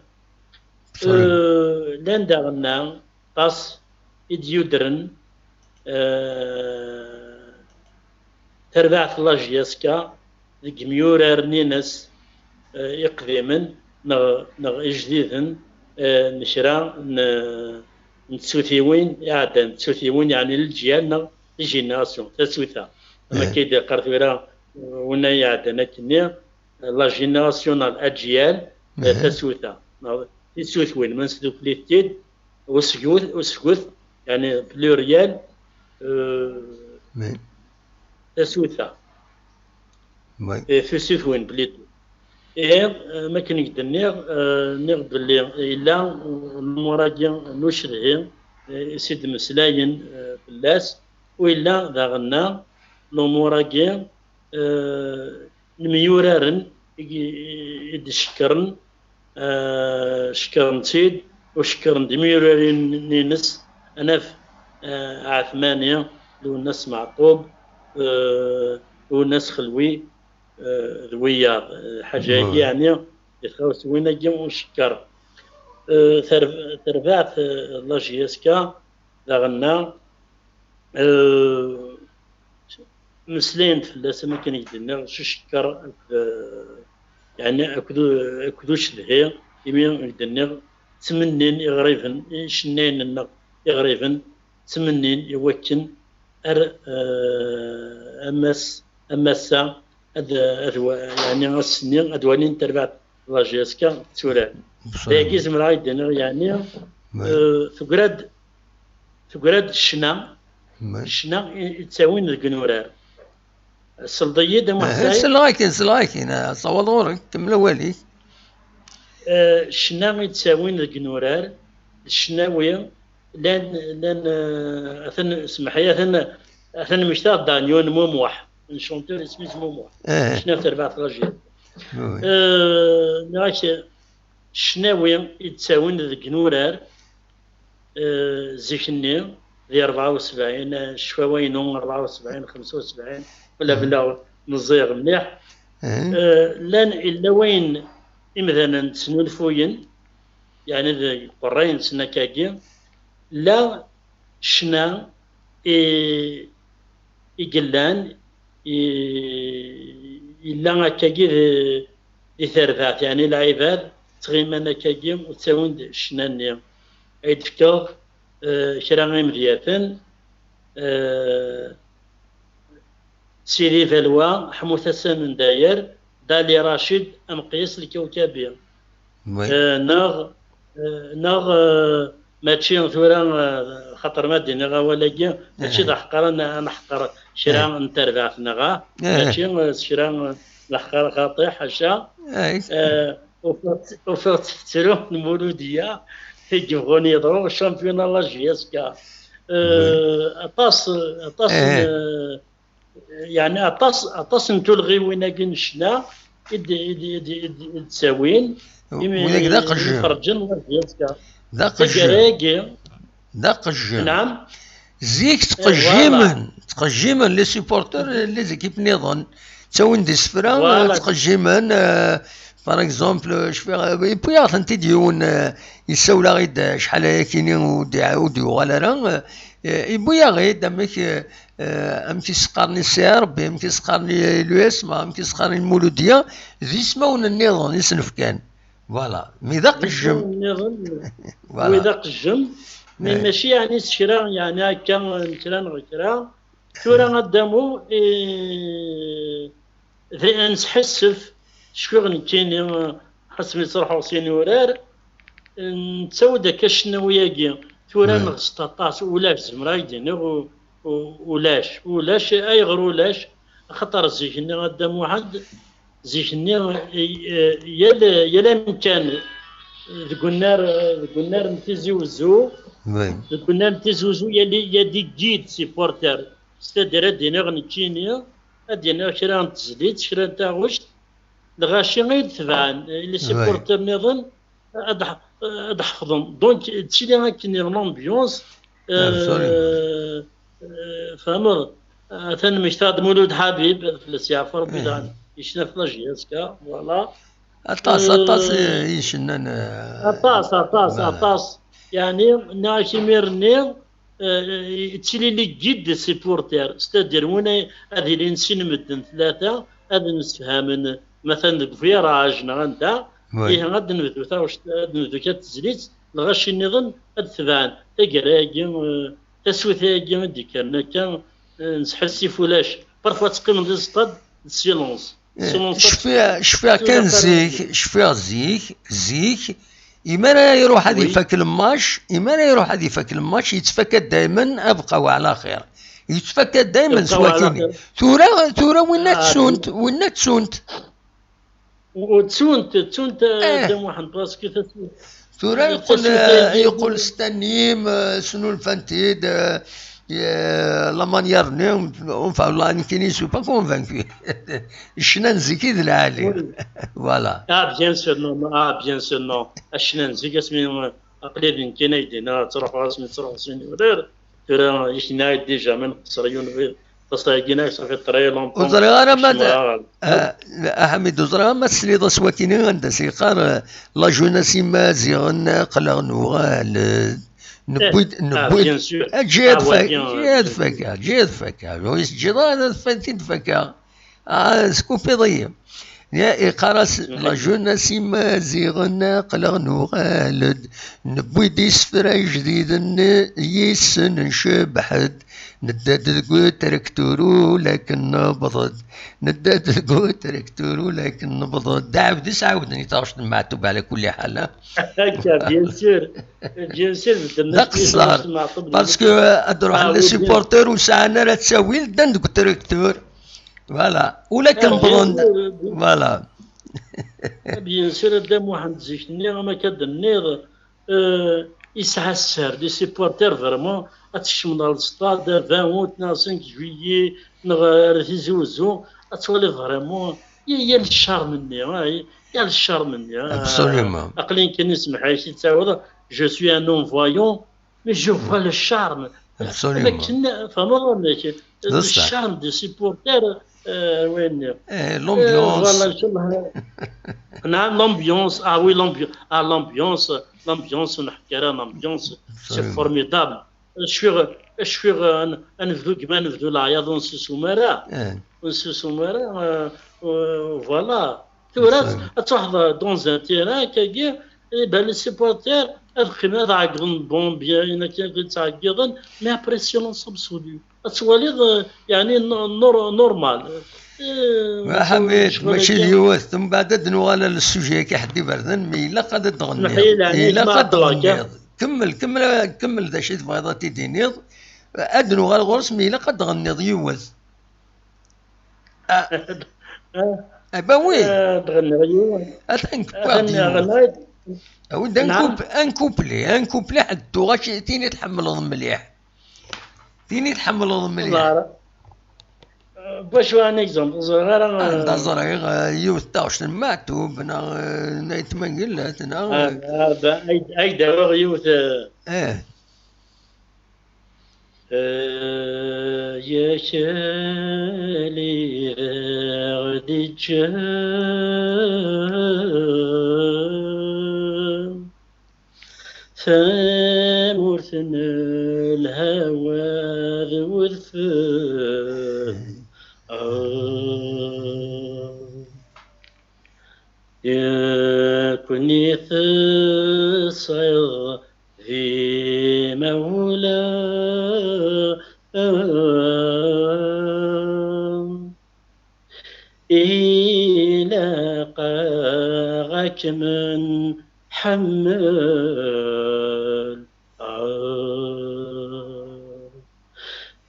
Eh, llan daɣen aṭas i d-yudren, eh, tarbaɛt n la J S K deg yimyuraren-ines, eh, iqdimen neɣ, neɣ ijdiden, eh, n kra n, n tsutiwin iɛeddan, tsutiwin, yeɛni leǧyal neɣ les générations, tasuta. Am akka i d-yeqqar tura, eh, winna iɛeddan akkenni, la génération neɣ l'ajyal, eh, tasuta. Neɣ tisutwin, ma nesdukli-t-id, usgut, usgut, yeɛni pluriel, eh, tasuta. Eh, tisutwin, plutôt. Eh, eh, ma akken i k-d-nniɣ, eh, nniɣ belli yella lumuṛ-agi n ucedhi, eh, i s-id-mmeslayen, eh, fell-as, u yella daɣenna lumuṛ-agi, eh, n yimyuraren i, i, i d-cekkren, eh, cekkren-tt-id, u cekkren-d imyuraren-ines, ad naf, eh, Ɛetmani, Lwennas Meɛṭub, eh, Lwennas Xelwi, eh, d wiyaḍ. Eh, lḥaǧa-agi, yeɛni, di tɣawsiwin-agi ucekker. Eh, tarb-, tarbaɛt, eh, la J S K, daɣenna, eh, mmeslayen-d fell-as, am akken i k-d-nniɣ, s ucekker akked, eh, yeɛni akked, akked ucedhi, imi i k-d-nniɣ, ttmennin iɣriben, icennayen-nneɣ iɣriben, ttmennin i wakken ar, eh, am ass, am ass-a, ad, ad wa-, yeɛni ass-nni, ad walin tarbaɛt n la J S K tetturar. Dayagi zemreɣ ad d-iniɣ, yeɛni, eh, tegra-d, tegra-d ccna, ccna i, i ttawin deg inurar. Selḍ-iyi-d, a Muḥ Saɛid. Selleɣ-ak-in, selleɣ-ak-in, ah, ṣawal ɣur-k, kemmel awal-ik. Eh, ccna i ttawin deg inurar, d ccnawi, llan, llan, eh, atan, semmeḥ-iyi, atan, atan mmektaɣ Daniel Mumuḥ, un chanteur isem-is Mumuḥ. Ccna terbaɛt la J S K. Eh, nniɣ-ak, ccnawi i d-ttawin deg inurar, eh, zik-nni, di rebɛa u sebɛin, eh, ccfawa-inu, rebɛa u sebɛin, xemsa u sebɛin, wala bla meẓẓiyeɣ mliḥ. Eh, llan, illa wayen imdanen ttnulfuyen, yeɛni d iqerrayen-nsen akkagi, la ccna i, i yellan, i, yella akkagi di, di terbaɛt, yeɛni lɛibad ttɣiman akkagi, ttawin-d ccna-nni. Ay d-fkeɣ, eh, kra imedyaten, eh, Sidi Balwa, Ḥmut Asan n Dayer, Dali Racid, Ameqyas Lkawkabi. Eh, neɣ, eh, neɣ, eh, mačči tura, eh, xaṭer ma d-iniɣ awal-agi, mačči d aḥeqqar ad n-, ad neḥqer kra n terbaɛt, neɣ, ah, mačči, eh, s kra n leḥqar xaṭi, ḥaca. Eh, ufiɣ-tt, ufiɣ-tt tettru Lmuludiya i yebɣun yeḍru championnat la J S K. Eh, aṭas, aṭas n, eh, yeɛni aṭas, aṭas n tulɣiwin-agi n ccna i d, i d, i d, i d, i d-ttawin, imi, widak d aqejjem. Iferǧen la J S K. D aqejjem. Taggara-agi. D aqejjem. Naam. Zik, eh, ttqejjimen, voilà. Ttqejjimen les supporters, les équipes nniḍen. Ttawin-d isefra, voilà. Ttqejjimen, eh, par exemple, eh, cfiɣ, eh, yewwi-yaɣ-tent-id yiwen, eh, yessawel-aɣ-id, eh, acḥal ayakini ur d-, ur d-yuɣal ara, eh, yewwi-yaɣ-id amek, eh, eh, amek i s-qqaren i Si Ṛebbi, amek i s-qqaren i l'U S M A, amek i s-qqaren i Lmuludiya, d ismawen nniḍen i sen-fkan. Voilà. Mi d aqejjem. Ismawen nniḍen, voilà. Wi d aqejjem, mi, eh, mačči yeɛni s kra, yeɛni akka, n kra neɣ kra. Tura, eh, ad d-amuɣ, eh, d, ad nesḥissef, cfiɣ nekkini, eh, asmi ttruḥuɣ s inurar, eh, nettawi-d akka ccnawi-agi. Tura, eh, neɣs-t aṭas, ula zemreɣ ad k-d-iniɣ, u-, U- ulac, ulac. Ayɣer ulac? Axaṭer zik-nni, a Dda Muḥend, zik-nni, eh, yal, yal amkan deg unnar, deg unnar n Tizi Uzzu, deg unnar n Tizi Uzzu, yal, yal guide supporter, c'est-à-dire ad d-iniɣ nekkini, ad d-iniɣ kra n tezlit, kra n taɣect, lɣaci ay d-tebɛen, eh, les supporters nniḍen ad ḥ-, ad ḥefḍen. Donc, ttili akken l'ambiance, euh, euh, tfehmeḍ? Atan mmektaɣ-d Mulud Ḥabib, ad fell-as yeɛfu Rebbi, daɣen yecna ɣef la J S K, voilà. Aṭas, aṭas i, euh, i icennan, euh, aṭas, aṭas, voilà, aṭas. Yeɛni, nniɣ-ak imir-nni, euh, yettili les guides des supporters, c'est-à-dire win ay, ad ilin sin medden tlata, ad msefhamen, matan deg virage neɣ anda, ihi ad d-nebdu taɣect, ad d-nebdu kan tezlit, lɣaci nniḍen ad tebɛen. Taggara-agi, euh, tasuta-agi i d-yekkren akka, euh, nesḥissif ulac. Parfois teqqimeḍ di stade, d silence. Eh, silence. Cfiɣ, cfiɣ kan zik, cfiɣ zik, zik, imi ara iruḥ ad ifak lmac, imi ara iruḥ ad ifak lmac, yettfaka daymen abqaw ɛla xir. Yettfaka daymen s wakini. Tura, tura winna ttunt, winna ttunt. Ur ttunt, ttunt, eh, Dda Muḥend, parce que tas-, tura yeqqel, yeqqel s tannim, eh, snulfan-t-id, eh, eh, la manière-nni, enfin, la, nekkini, je suis pas convaincu. Ccna n zik i d lɛali. Voilà. Ah, bien sûr, non, non, ah, bien sûr, non. Ccna n zik, asmi, eh, aql-i din kan ay d-yenna, ttruḥuɣ asmi ttruḥuɣ s Univers. Tura, yessen-aɣ-d déjà, ma nqeṣṣer yiwen n, aṭas-agi, neɣ ça fait très longtemps. Ur ẓriɣ ara ma d, ah, Aḥmid, ur ẓriɣ ara ma tesliḍ-as wakini anda s-yeqqar, eh, la jeunesse imaziɣen, aql-aɣ nuɣal, eh, newwi-d, eh, ah, newwi-d, bien sûr, eǧǧ-iyi ad fak-, eǧǧ-iyi ad fakeɣ, eǧǧ-iyi ad fakeɣ. Ur yi-teǧǧiḍ ara ad t-id-fakeɣ. Ah, skupiḍ-iyi. Ya, iqqar-as, la jeunesse imaziɣen, aql-aɣ nuɣal-d, newwi-d isefra ijdiden, yis-sen ncebbeḥ-d, nedda-d deg utraktur ulakken nebḍ-d, nedda-d deg utraktur ulakken nebḍ-d. D aɛawed i s-ɛawden i taɣect n Meɛtub ɛla kulli ḥal, ah. Akka, bien sûr. Bien sûr, d aqeṣṣer. Parce que, euh, ad d-ruḥen les supporters ur sɛan ara ttawil, ddan deg utraktur. Voilà. Ulakken wwḍen-d. Voilà. Bien sûr, a Dda Muḥend, zik-nni, am akka d-tenniḍ, euh, yesɛa sser, les supporters, vraiment, ad tkecmeḍ ɣer le stade, vingt août, neɣ cinq juillet, neɣ ar Tizi Uzzu, ad twaliḍ vraiment, y-, yal charme-nni, ah, y-, yal charme-nni, ah. Absolument. Aql-i kan, ismeḥ-ak, i ttawiḍ, je suis un non-voyant, mais je vois le charme. Absolument. Akken, tfehmeḍ amek? Le charme des supporters, euh, wayen-nni. Eh, l'ambiance. Euh, voilà, inchallah. Non, l'ambiance, ah oui, l'ambi-, ah, l'ambiance, l'ambiance, ur nḥekki ara, l'ambiance, c'est formidable. Cfiɣ, cfiɣ, euh, ad nebdu, gma, ad nebdu leɛyaḍ ur nsusum ara. Eh. Ur nsusum ara, euh, euh, voilà. Tura ad truḥeḍ dans un terrain, akkagi, eh ben, les supporters, ad qqimen, ad ɛeggḍen, bon, bien, ayen akka i ttɛeggiḍen, mais après, silence absolu. Ad twaliḍ, eh, yeɛni, no-, nor-, normal. Eh, a Ḥamid, mačči d yiwet, mbeɛd ad nuɣal ar le sujet-agi ḥedd iberden, mais ilaq ad d-tɣenniḍ. Ilaq ad d-tɣenniḍ. Kemmel, kemmel, kemmel d acu i tebɣiḍ ad t-id-tiniḍ. Ad nuɣal ɣur-s, mais ilaq ad d-tɣenniḍ yiwet. Ah. Eh ben oui. Ah, d-ɣenniɣ yiwen. Atan nkewwaɣ-d yiwen. Awi-d un couple, un couplet, un couplet ḥedd tuɣac, tin i tḥemmleḍ mliḥ. Tin i tḥemmleḍ mliḥ. N wacu un exemple? Ur ẓriɣ ara. Anda ẓriɣ, eh, yiwet taɣect n Meɛtub, neɣ, eh, n Ayt Mangellat, neɣ, ah, eh, ah, ba-, ay, ay d-awiɣ yiwet, eh. Eh. Ay akal i d aɣ-d-iǧǧan tamurt n lhawa d wedfel. Nekkni tesɛiḍ d imawlan. Ilaq-aɣ ad kem-nḥemmel.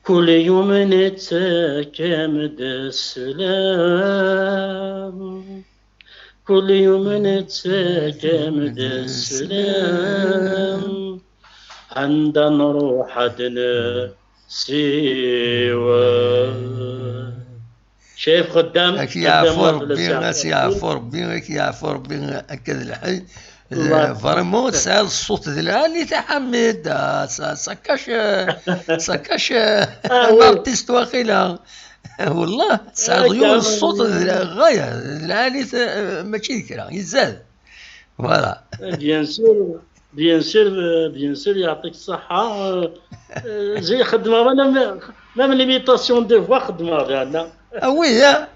كل يوم نتساكم السلام، كل يوم نتساكم السلام، عندنا نروح عندنا سيوة. شايف خدام؟ Ak yeɛfu Rebbi, ak yeɛfu Rebbi, ak yeɛfu Rebbi, akka d lḥal. Vraiment, tesɛiḍ ṣṣut d lɛali, a Ḥamid. Ah, ça, ça cache, ça cache, un artiste waqila. Wallah, tesɛiḍ yiwen ṣṣut d lɣaya, d lɛali, mačči d kra, izad. Voilà. Bien sûr, bien sûr, bien sûr, يعطيك الصحة. J'ai خدمة même, même l'imitation de voix خدمة أنا. Ah oui, hein?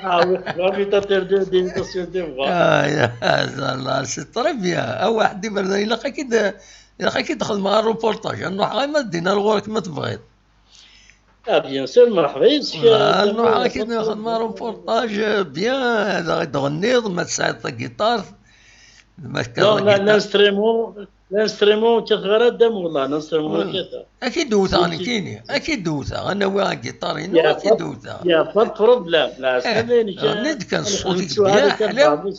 Ah oui, l'imitateur de, d'imitation de voix. Ah, ya, Allah, c'est très bien. Ah, واحد يبرد، إلا خاكي د-، إلا خاكي دخل مع الروبورتاج، نروح غير ما دينا لغورك ما تبغيض. Ah, bien sûr, مرحبا يسك. Ah, نروح غير كي ناخذ مع روبورتاج، bien، هذا غير تغنيض، ما تساعد الجيتار، ما تكره الجيتار. L'instrument، l'instrument كيف غير دم والله، l'instrument كذا. أكيد دوثا، أنا كيني، أكيد دوثا، أنا ويا الجيتار، هنا أكيد دوثا. Il y a pas de problème، لا، سمعني، كان نيد كان صوتك بيان حلو.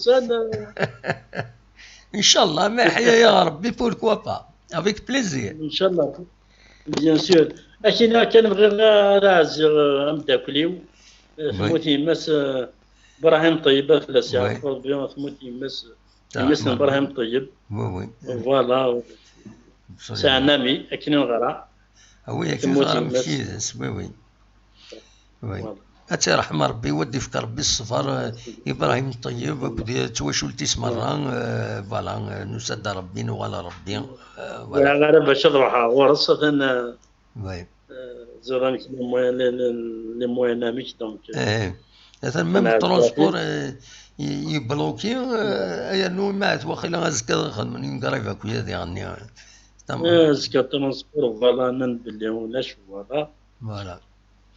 إن شاء الله، ما يحيا يا ربي، pourquoi pas. Avec plaisir. إن شاء الله. Bien sûr. أكينا كان بغير أعزي أمداكليو. تموت يماس، آه، إبراهيم طيب، فلاس يعرف ربي، تموت يماس، يماس إبراهيم طيب. Oui, oui. Voilà. C'est un ami، أكن نغرا. Ah oui, أكن نغرا مشي، oui, oui. Oui. Voilà. أتي رحمة ربي، ودي فيك ربي الصفر، آه، إبراهيم الطيب، أكد تواشولتيس مرة، آه، voilà، آه، نسد ربي، نوال ربي، آه، voilà. غير باش نروح غورس، أثن، آه، oui. آه، زرانك les moyens، les, les, les moyens دونك. إيه. أثن même transport، آه، ي-، يبلوكي، آه، أيا نو ما واخيلا أزكا خدمني نقريبا كويا دي غني. آه، أزكا transport، voilà، نن بلي ولاش، voilà. Voilà.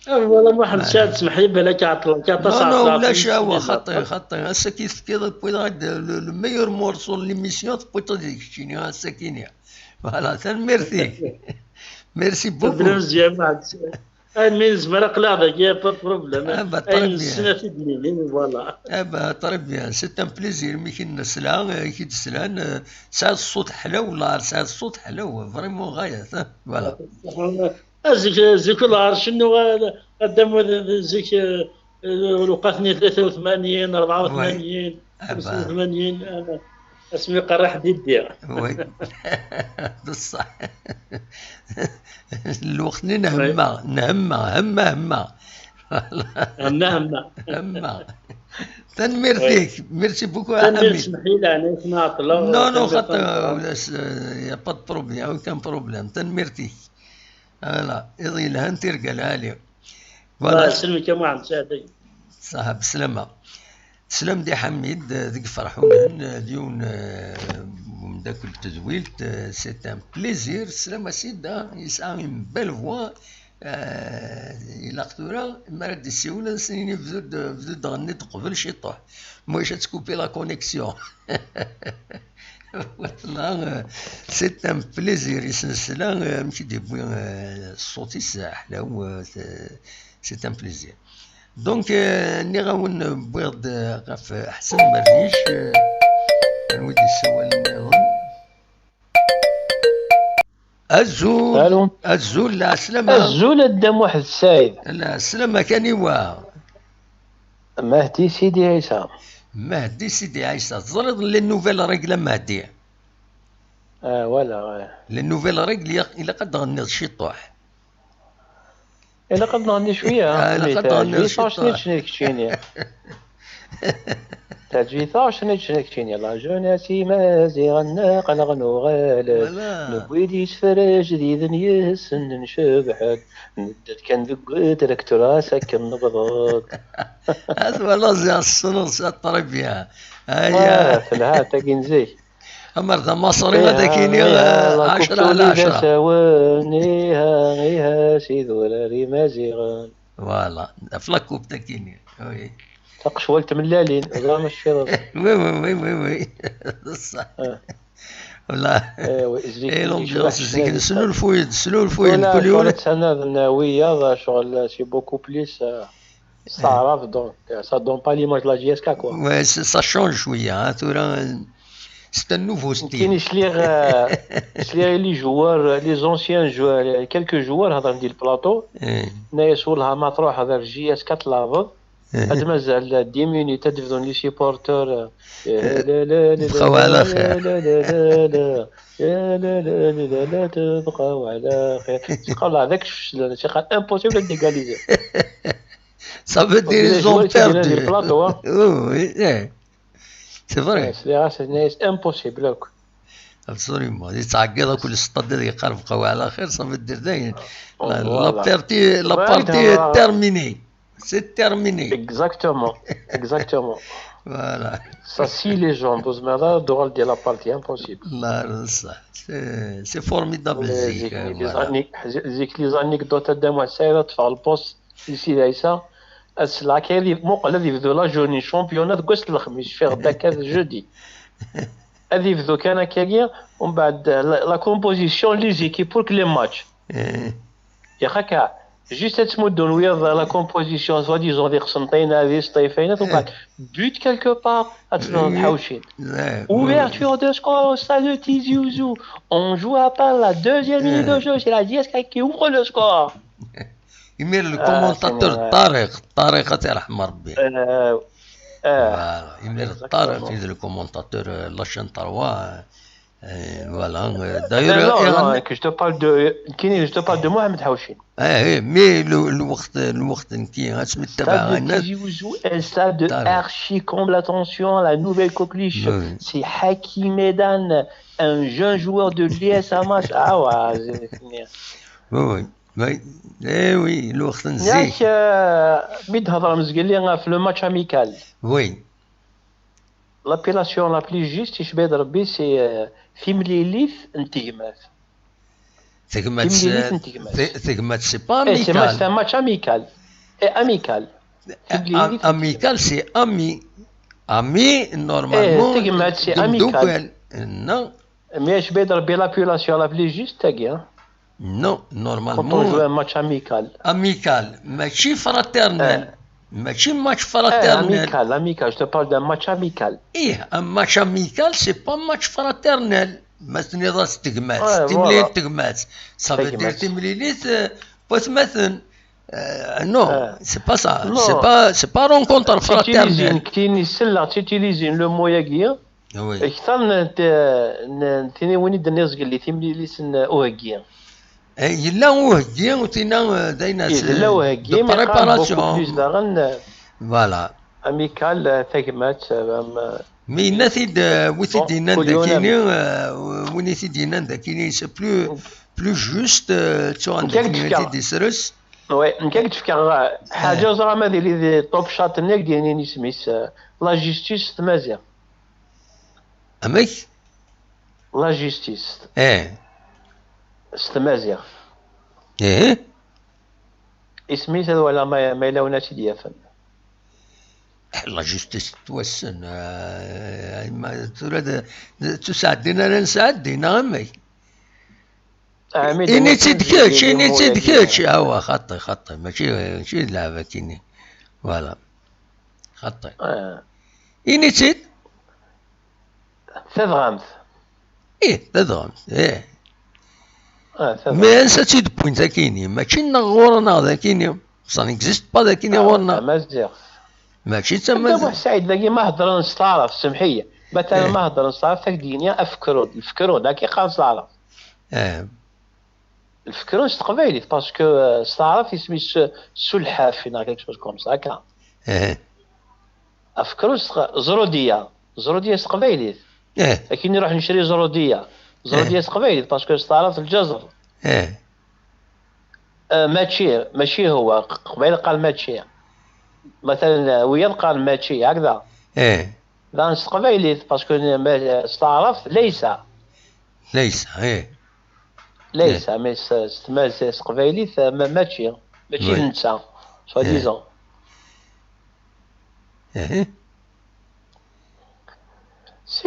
آه، والله ما حد ساعد، سمح لي، بالك عطلك، عطاس. Non, non، عطلك، ولا شيء، هو خطي، خطي. هسه كي تفكر، تبوي غاد le, le meilleur morceau de l'émission، تبوي تديك شيني، هسه كينيا. Voilà، تنميرتيك. Merci beaucoup. مزيان، ما عاد. آه، من زمان أقلع ذاك، يا با بروبليم. آه، با، très bien. السنة في دنيا، voilà. آه، با، très bien. C'est un plaisir، مي كي نسلا، آه، كي تسلان، آه، ساعة الصوت حلو، والله ساعة الصوت حلو، vraiment غاية، آه، voilà. أزيك، زيك العرش شنو غا-، قدم ذ-، ذ-، زيك، آه، لوقاتني ثلاثة وثمانين، أربعة وثمانين، خمسة وثمانين، أنا اسمي قرح ديدي. Oui. بصح. الوقت نهمة، نهمة، همة، همة. همة، همة. همة. تنميرتيك. Merci beaucoup، تنميرت أمين. سمحي لي، أنا اسمها عطلة. Non, non، خاطر، y a pas de problème، aucun problème. تنميرتيك. Voilà، iḍ yelhan, tirga lɛali. Voilà. الله يسلمك يا محمد، سعدي. صح، بسلامة. تسلم دي حميد، آه، ديك فرحونن، آه، ديون، آه، مداكل تدويلت، آه، c'est un plaisir. تسلم أسيد، آه، يسعى une belle voix. آه، إلا قتورة، ما رد يسيونا، سنيني بدو د-، بدو دغني قبل شي طوح. موش تكوبي la connexion. والله، c'est un plaisir يسنسلا، ماشي دي بوي، الصوت يساح، لا هو، c'est un plaisir. Donc، آه، ني غاون بويض، آه، غاف حسن مريش، آه، كان ودي السوال نيضن. أزول. ألو. أزول، العسلامة. أزول، الدم واحد السعيد. العسلامة كان إيوا. مهدي سيدي عيسى. مهدي سيدي عيسى، تزريض les nouvelles règles مهدي. آه، ولا، آه. Les nouvelles règles، يق-، إلا قد غنيض شي طوح. إلا قد نغني شوية، آه، إلا قد نغني شوية. تعجبي طاش نيتش نيك تشيني. تعجبي طاش نيتش نيك تشيني. لا جوناسي مازي غناق على غنوغال. ولا. نبوي دي سفراج دي ذن يسن نشبحك. ندت كان ذق تركتورا سكن نبضك. هذا والله زي الصنوص الطربية. هيا. آه، في الهات تاكي نزيك. أمر ذا مصري هذا كيني، آه، عشرة على عشرة. ساوان، إيها، إيها، سي ذوراري مازيغان. Voilà، في la coupe تاع كيني. Oui. تقشوال تملالين، زعما الشيرات. Oui, oui, oui, oui, oui. بصح. آه. Voilà. Eh oui, zik, eh, l'ambiance, zik, nesnulfuy-d, nesnulfuy-d kul yiwen. Tura tanaḍ n wiyaḍ, ccɣel, c'est beaucoup plus, euh, ça arrive, donc, euh, ça donne pas l'image de la J S K, quoi. Ouais, c'est, ça change, oui, hein, tura, c'est un nouveau style. Nekkini sliɣ, euh, sliɣ i les joueurs, euh, les anciens joueurs, euh, quelques joueurs هضرن di le plateau. Eh. Nna-yas, والله ما تروح هذا J S K تلعبض. Eh. Ad mazal dix minutes, ad bdun les supporters, euh, eh, la, la, la, bqaw على خير. La, la, la, la, la, la, la, la, تبقاو على خير. C'est pas là, avec, c'est pas impossible d'égaliser. Ça veut dire ils ont perdu. Donc, les joueurs, ils étaient dans le plateau, hein. Oui, oui, eh. C'est vrai. Eh, c'est, c'est impossible, quoi. Absolument. Yettɛeggiḍ akk le stade, ad yeqqar bqaw على خير, ça veut dire dayen. La, la partie, la partie est terminée. C'est terminé. Exactement. Exactement. Voilà. Ça, si les gens, بزمرة, doivent dire la partie impossible. Là, ça, c'est, c'est formidable, zik, les, euh, voilà. Zik, les anecdotes de moi, ça, là, tu fais le poste, ici, là, ça. Ass-a kan, muqel ad yebdu la journée championnat deg wass n lexmis, cfiɣ-d akka d jeudi. Ad yebdu kan akkagi, umbeɛd la, la composition, les équipes pour que les matchs. Eh. Yak akka, juste ad tmuddun wiyaḍ la composition, soi-disant di Qsenṭina, di Sṭifa, umbeɛd, but quelque part, ad tebduḍ tḥawcin. Eh, ouverture de score au stade de Tizi Ouzou. On joue à part la deuxième minute de jeu, c'est la J S K qui ouvre le score. Imir le commentateur Ṭariq, Ṭariq ad t-yerḥem Rebbi. Voilà. Imir Ṭariq, il est le commentateur, euh, la chaîne trois, euh, voilà, euh, d'ailleurs, non, non, que je te parle de, nekkini, je te parle de Mohamed Hawcin. Eh, eh, mais le, lweqt, lweqt nekki, ad tmettabaɛ. Stade de Tizi Ouzou, un stade de archi comble, attention, la nouvelle coqueluche, c'est Hakim Edan, un jeune joueur de l'U S Hamas. Ah ouais, c'est... Oui, oui. Oui, eh oui, lweqt n zik. Yak, euh, mi d-hedrem zgelli ɣef le match amical. Oui. L'appellation la plus juste, icba-yi-d Rebbi, c'est, euh, timlilit n tegmat. Tegmat, timlilit n tegmat. Tegmat, c'est pas amical. Eh, c'est ma-, c'est un match amical. Eh, amical. Timlilit n tegmat. Amical, c'est ami. Ami, normalement, eh, tegmat, c'est amical. Non. Mais icba-yi-d Rebbi, l'appellation la plus juste, tagi, hein. Non, normalement. Quand on joue un match amical. Amical, mačči fraternel. Eh. Mačči match fraternel. Eh, amical, amical, je te parle d'un match amical. Eh, un match amical, c'est pas match fraternel. Ma tenniḍ-as tegmat, timlilit n tegmat. Ça veut dire timlilit, euh, watmaten. Euh, non, c'est pas ça. C'est pas, c'est pas rencontre fraternelle. Ttilisin, ttilisin, selleɣ, ttilisin le mot-agi. Oui. Kter n, n, n tiniwin i d-tenniḍ zgelli, timlilit n uheggi. Eh, yella uheggi, u tina, eh, d ayen. Yella uheggi, de préparation. Plus daɣen, eh, voilà. Amical, eh, tagmat, eh, am, eh, mi yenna-t-id, eh, wi t-id-yennan dakini, eh, win i t-id-yennan dakini, c'est plus, plus juste, eh, ttuɣen dakini, yenna-t-id isres. Oui, nekk ad k-d-fkeɣ, eh, ḥaǧa, ẓra ma d ili di top chat-nni, ad k-d-yinin isem-is, eh, la justice s tmaziɣt. Amek? La justice. Eh. S tmaziɣt. Eh? Isem-is ad walaɣ ma, ma yella win ad tt-id-yafen. La justice tettwassen, eh, ma tura d, d, d tusɛeddin ara nesɛeddi, neɣ amek? Ini-tt-id kečč, ini-tt-id kečč. Awa, xaṭi, xaṭi, mačči, mačči d lɛeb akini. Voilà. Xaṭi. Eh. Ini-tt-id. Tadɣamt. Ih, tadɣamt, ih. Ah, tadɣamt. Mais ansa tt-id-wwin takini? Mačči nneɣ ɣur-neɣ dakini. Ça n'existe pas dakini ɣur-neɣ. Tamaziɣt. Mačči d tamaziɣt. Anta Buḥ Saɛid dagi ma heddren s taɛrabt, semḥ-iyi. Matalan ma heddren s taɛrabt, ad k-d-yini afekrun. Lefkrun, akka i qqaren s taɛrabt. Eh. Lefkrun s teqbaylit, parce que, euh, s taɛrabt isem-is, euh, sulḥaf, neɣ quelque chose comme ça, akka. Eh. Afekrun s teq-, zrudiya. Zrudiya s teqbaylit. Eh. Akken iruḥ necri zrudiya. Zrudiya s teqbaylit, parce que s taɛrabt lǧazer. Eh. Euh, mačči, mačči huwa, q-, qbayl qal mačči. Matalan, euh, wiyaḍ qal mačči, hakda. Eh. Daɣen s teqbaylit, parce que, euh, ma-, s taɛrabt, laysa. Laysa, eh. Laysa, mais s, s tmaz-, s teqbaylit, eh, ma-, mačči, mačči d netta, soi-disant. Eh. Si,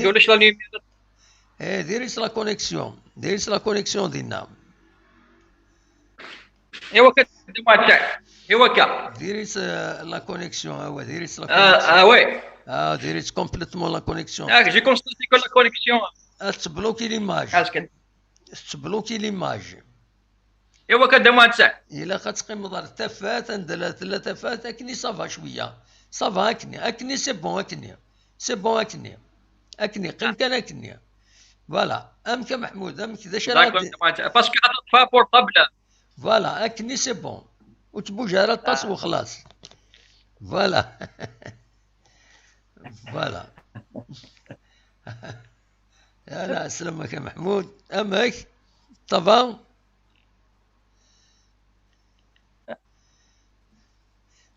diri-tt. Ulac la lumière. Eh, diri-tt la connexion. Diri-tt la connexion dinna. Iwa ka, dima tsaɛ. Iwa ka. Diri-tt, euh, la connexion, ah ouais, diri-tt la connexion. Ah, ah ouais. Ah, diri-tt complètement la connexion. Ah, j'ai constaté que la connexion. Ah, tettbloki l'image. Ah, c'est que... Tettbloki l'image. Iwa ka, dima tsaɛ. Ilaq ad teqqimeḍ ar tafat, anda la tella tafat, akkenni ça va cwiya. Ça va akkenni, akkenni c'est bon, akkenni. C'est bon, akkenni. Akkenni, qqim kan akkenni. Voilà. Amek a Meḥmud, amek, d acu ara... D'accord, dima tsaɛ. Parce que aṭṭfa portable. Voilà, akkenni c'est bon. Ur ttbuj ara aṭas, ah, wexlaṣ. Voilà. Voilà. Ala, slamaka Mahmoud. Amek? Ça va?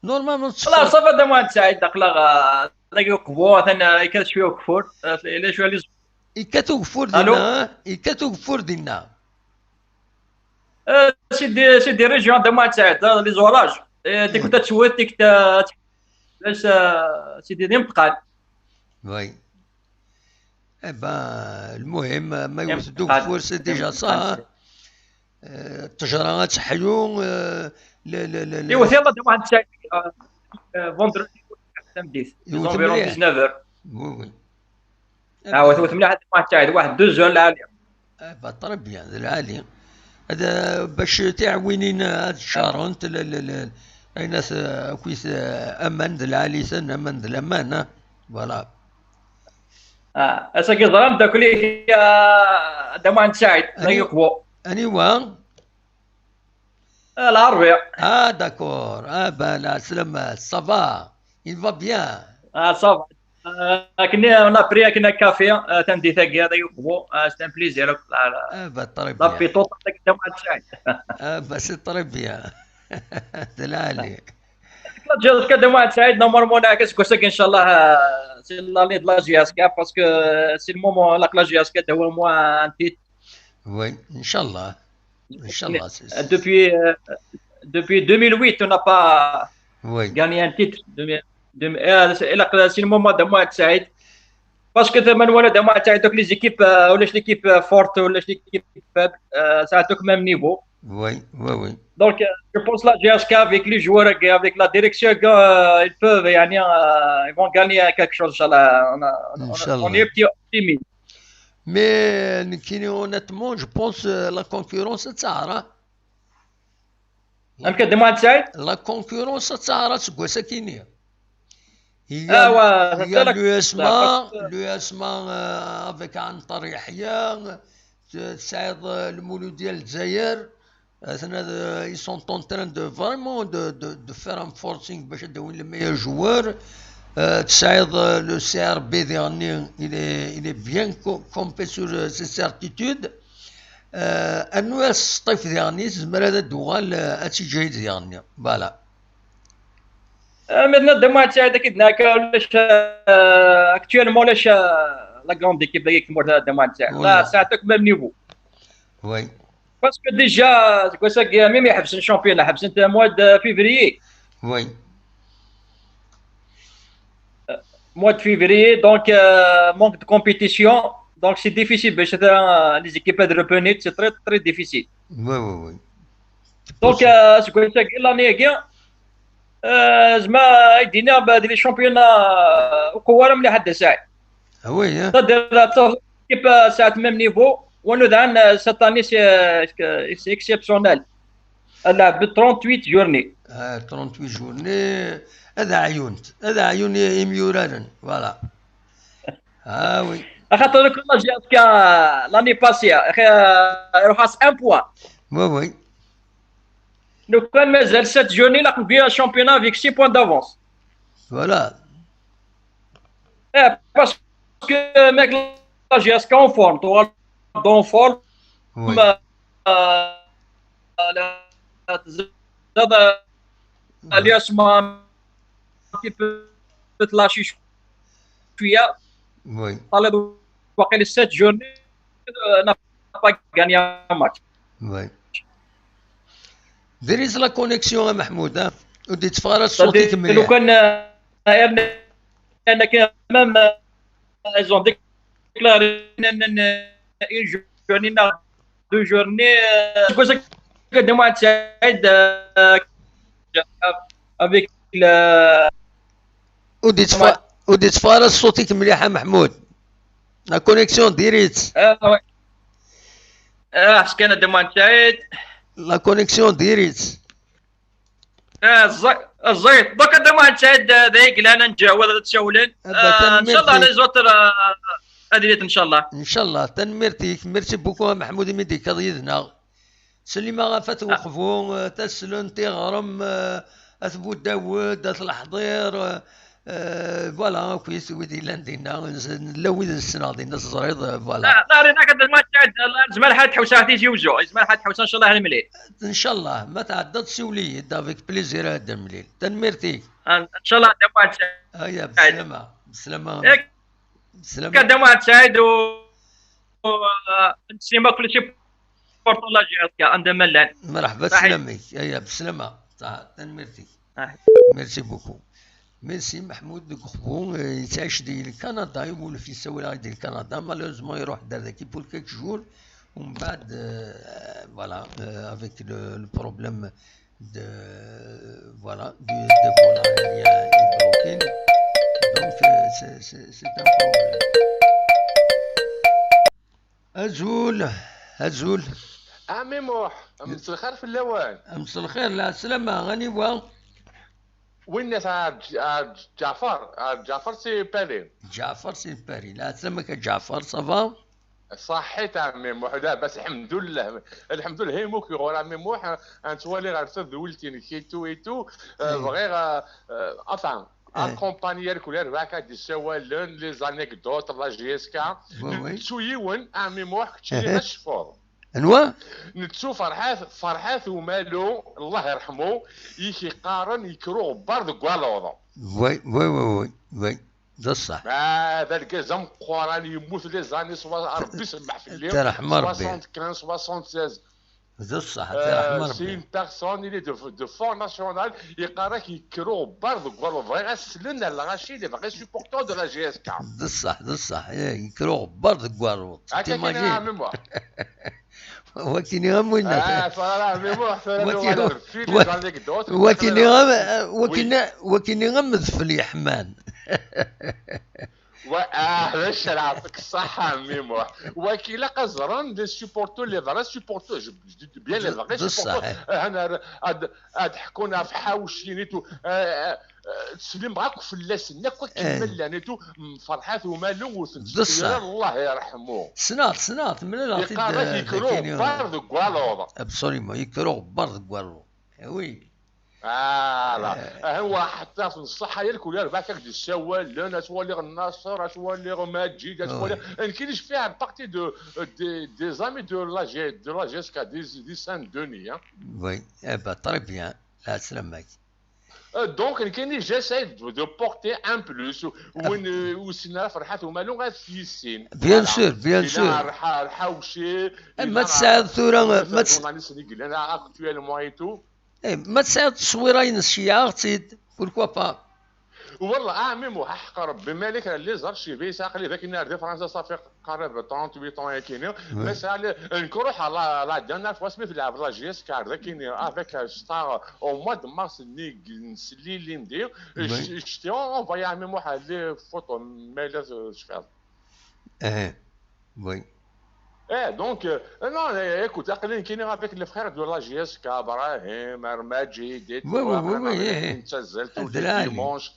Normalement, ça va, ça va, Dda Muḥend Saɛid, aql-aɣ, euh, dagi uqbu, atan, euh, yekkat cwiya ugeffur, euh, yella cwiya les... Yekkat ugeffur dinna, hein? Yekkat ugeffur dinna. Euh, c'est des, c'est des régions, Dda Muḥend Saɛid, hein, les orages. Euh, tikkelt ad twet, tikkelt, euh, c'est des, des imtqal. Oui. Eh ben, المهم, ma yewwet-d ugeffur, c'est déjà ça, hein. Euh, ttejra ad teḥyu, euh, le, le, le, le... Yewwet yaḍ Dda Muḥend Saɛid, euh, euh, vendredi, samedi, les environs dix-neuf heures. Oui, oui. Ah, wet, wet mliḥ Dda Muḥend Saɛid, واحد deux heures lɛali. Eh ben, très bien, d lɛali. Hada, bac tiɛwinin ad ččarent, le, le, le, ayen at, akit, euh, aman d lɛali-ten, aman d laman, hein. Voilà. Ah, ass-agi ẓran mdakkel-ik, ah, Dda Muḥend Saɛid, Dda Muḥend Saɛid. Aniwa? Ah, Lɛerbi. Ah, d'accord. Ah, ben, la, ça va. Il va bien. Ah, ça va. Euh, akken, on a pris akken café, euh, tameddit-agi, Dda Muḥend Saɛid, euh, c'est un plaisir. Ah, ben, très bien. La vie totale, Dda Muḥend Saɛid. Ah, ben, c'est très bien. D lɛali. La J S K Dda Muḥend Saɛid, normalement, nɛak aseggas-agi, inchallah, euh, c'est l'année de la J S K, parce que, euh, c'est le moment, la, la J S K, d un mois, un titre. Oui, inchallah. Inchallah, c'est... Depuis, euh, depuis deux mille huit, on n'a pas gagné un titre. Deux mille, deux mille, euh, c'est, c'est le moment Dda Muḥend Saɛid. Parce que tama nwala Dda Muḥend Saɛid, donc les équipes, euh, ou les équipes, euh, fortes, ou les équipes faibles, euh, ça a tout même niveau. Oui, oui, oui. Donc, euh, je pense la J S K avec les joueurs, avec la direction, euh, ils peuvent, يعني, euh, ils vont gagner quelque chose, inchallah. On a, on a, on est opti-, optimiste. Mais, euh, nekkini, honnêtement, je pense, euh, la concurrence, ça sera. Amek a Dda Muḥend Saɛid? La concurrence, ça sera, c'est quoi ça qui n'est? Il y a, ah, ouais, il y a l'U S M A, l'U S M A, euh, avec Antar Yahya, euh, Saïd, euh, le Mouloudi Al Zayer, euh, ils sont en train de vraiment de, de, de faire un forcing باش يداوين les meilleurs joueurs. Euh, Saïd, euh, le C R B dernier, il est, il est bien co-, campé sur, euh, ses certitudes. Euh, Anouar Sṭif dernier, c'est malade de Dougal, euh, à T J dernier. Voilà. Euh, maintenant, Dda Muḥend Saɛid, أكيد هناك ولاش, euh, actuellement ولاش, euh, la grande équipe ديك مرة Dda Muḥend Saɛid. لا، c'est à tout même niveau. Oui. Parce que déjà, c'est quoi ça, même يحبسن championnat, حبسن mois de février. Oui. Euh, mois de février, donc, euh, manque de compétition. Donc, c'est difficile, باش, euh, les équipes de revenir, c'est très, très difficile. Oui, oui, oui. Donc, euh, c'est quoi ça, l'année, euh, زعما يدينا بهاد les championnats, euh, وقوة مليحة Dda Saɛid. Ah oui, hein. C'est-à-dire, la équipe, euh, c'est à même niveau. وأنو دان, euh, cette année, c'est, euh, c'est exceptionnel. Elle a trente-huit journées. Ah, trente-huit journées. هذا عيون، هذا عيون يميورارن. Voilà. Ah oui. خاطر كل جات كا l'année passée, أخي, euh, يروح un point. Oui, oui. لو كان مازال sept journées, لا كان بيان championnat avec six points d'avance. Voilà. Eh, parce que, mec, la J S K en forme, tu vois, en forme. Oui. Euh, la, la, la, la, un petit peu lâché شوية. Oui. طالع واقيلا sept journées, euh, n'a pas gagné un match. Oui. There is la connexion, محمود, ها؟ ودي تفارس صوتك مليح. لو كان, آه، أنا كان même, آه، ils ont déclaré une journée, deux journées, euh, c'est pour ça que Dda Muḥend Saɛid, euh, avec le... ودي تفا-, ودي تفارس صوتك مليح, محمود. La connexion ديريت. آه، oui. آه، حسكان Dda Muḥend Saɛid. La connexion ديريت. آه، الزي-، الزيت. دوك Dda Muḥend Saɛid, آه، ذاك لا ننجح ولا تشاولن. آه، إن شاء الله les autres, آه، هذه إن شاء الله. إن شاء الله. Tanemmirt-ik. Merci beaucoup, محمود, imi d-tekkaḍ yid-neɣ. Slimaɣ ɣef At Uqbu, eh, Taslent, Iɣrem, eh, At Budawed, At Leḥḍir, euh, voilà, akk wid yellan dinna, nella wid ssneɣ dinna, teẓriḍ, euh, voilà. لا، لا، ريناك هاد الماتش تاع الجمعة الحد تحوس على تيزي وزو، الجمعة الحد تحوس إن شاء الله هنملي. إن شاء الله، ما تعدى تسولي، avec plaisir هاد المليل. تنميرتي. إن شاء الله هاد الماتش. هيا، بسلامة، بسلامة. ياك. بسلامة. كان دوام سعيد و، و، آه، نسيما كل شيء بورتو لا جي اس كا، عند ملان. مرحبا، صحيح. سلامك. هيا، بسلامة. صح، تنميرتي. صحيح. Merci beaucoup. Merci محمود ديك خبو، آه، يتعيش دي الكندا، يولف يسوي لها دي الكندا، malheureusement يروح دار ذاك pour quelques jours، ومن بعد، آه، voilà، آه، avec le, le problème de, voilà, du, des vols aériens est bloqué. Donc, euh, c'est, c'est, c'est un problème. Azul, azul. عمي موح، مساء الخير في اللوان. مساء الخير، العسلامة، غنيوة. وين الناس؟ عاد ج-، عاد جعفر، عاد جعفر سي باري. جعفر سي باري، العسلامة كجعفر، ça va؟ صحيت عمي موح، لاباس الحمد لله. الحمد لله، هي موك يغور عمي موح، انت ولي غير تدولتين كيتو ايتو، آه، إيه. بغير، آه، آه، enfin، إيه. اكومباني ياك ولا ربعك هاد السوالن، les anecdotes، la J S K. Oui, oui. نتسو يون عمي موح كتشري إيه. الشفور. انوا؟ نتسو فرحات، فرحات ومالو، الله يرحمه، يكي قارن يكرو غبار دك والوضع. Oui, oui, oui, oui, oui. بصح. هذا الكازا مقوران يموت les années سوا، ربي يسمح في الليل. ترحم ربي. soixante-quinze، soixante-seize. بصح، آه، ترحم ربي. C'est une personne، il est de, de Front National، يقرا كيكرو بار دك والو، بغي غير سلن على الغاشي اللي بغي supporter de la J S K. بصح، بصح، إيه، يكرو بار دك والو. هكا كاين تيماجين. ميموار. وكيني غير موين. آه، صراحة، ميموار، صراحة، وكيني غير، في les anecdotes، وكيني غير، وكيني، وكيني غير مذفل يا حمان. و-، آه، باش يعطيك الصحة، ميمو. وكيلا قزران les supporters، les vrais supporters، je, je dis bien les vrais supporters. آه، أنا ر-، أد-، أد حكونا في حوشي نيتو، آه، آه، آه، تسلم معاك في اللاس، نكوى كيما إيه. لا نيتو، م-، فرحات ومالو وثنت. الله يرحمه. سنات، سنات، من لا يقال لك يكرو بار دو كوالور. Absolument، يكرو بار دو كوالور. Oui. آه، لا. آه. آه، هو حتى في الصحة يا الكل، يا ربعك هاك دي السوال، لان اتولي الناصر، اتولي مجيد، اتولي. وي. أنا كاينش فيها بارتي دو، دي، دي زامي دو لا جي، دو لا جي اس كا، دي، دي سان دوني، ها. وي. إيه با، تري بيان. لا، سلامك. آه، دونك، أنا كاين، جيساي دو، دو بورتي ان بلوس، وين، آه، وسنا فرحات ومالو غا في السين. بيان سور، بيان سور. الحوشي، إيه، ما تسعد ثورة، ما تس- جورناليست اللي قال لنا اكتويلمون اي تو. إيه، ما تسعد تصويرين الشيعة، أختي، بوركوا با؟ والله، آه، ميمو، حق ربي، مالك لي زارشيفي، ساق لي ذاك النهار دي فرنسا، صافي قريب ثلاثة وعشرين طون ياكيني. وي. ما ساق لي، نكروح على لا ديرنيير فوا سميت لعب لا جي اس كار ذاكيني، افيك ستار، او موا دو مارس، نيك نسلي لي ندير. وي. ش-، شتي اون فايا ميمو، حال لي فوتو، ما إلا شفال. ايه. وي. ايه، دونك، آه، نو، ايكوت، اقلي كاينين افيك لي فخير دو لا جي اس كا، ابراهيم، ماجد، اي تو، وي، وي، وي، وي، ايه. نتزلت ولي ديمونش.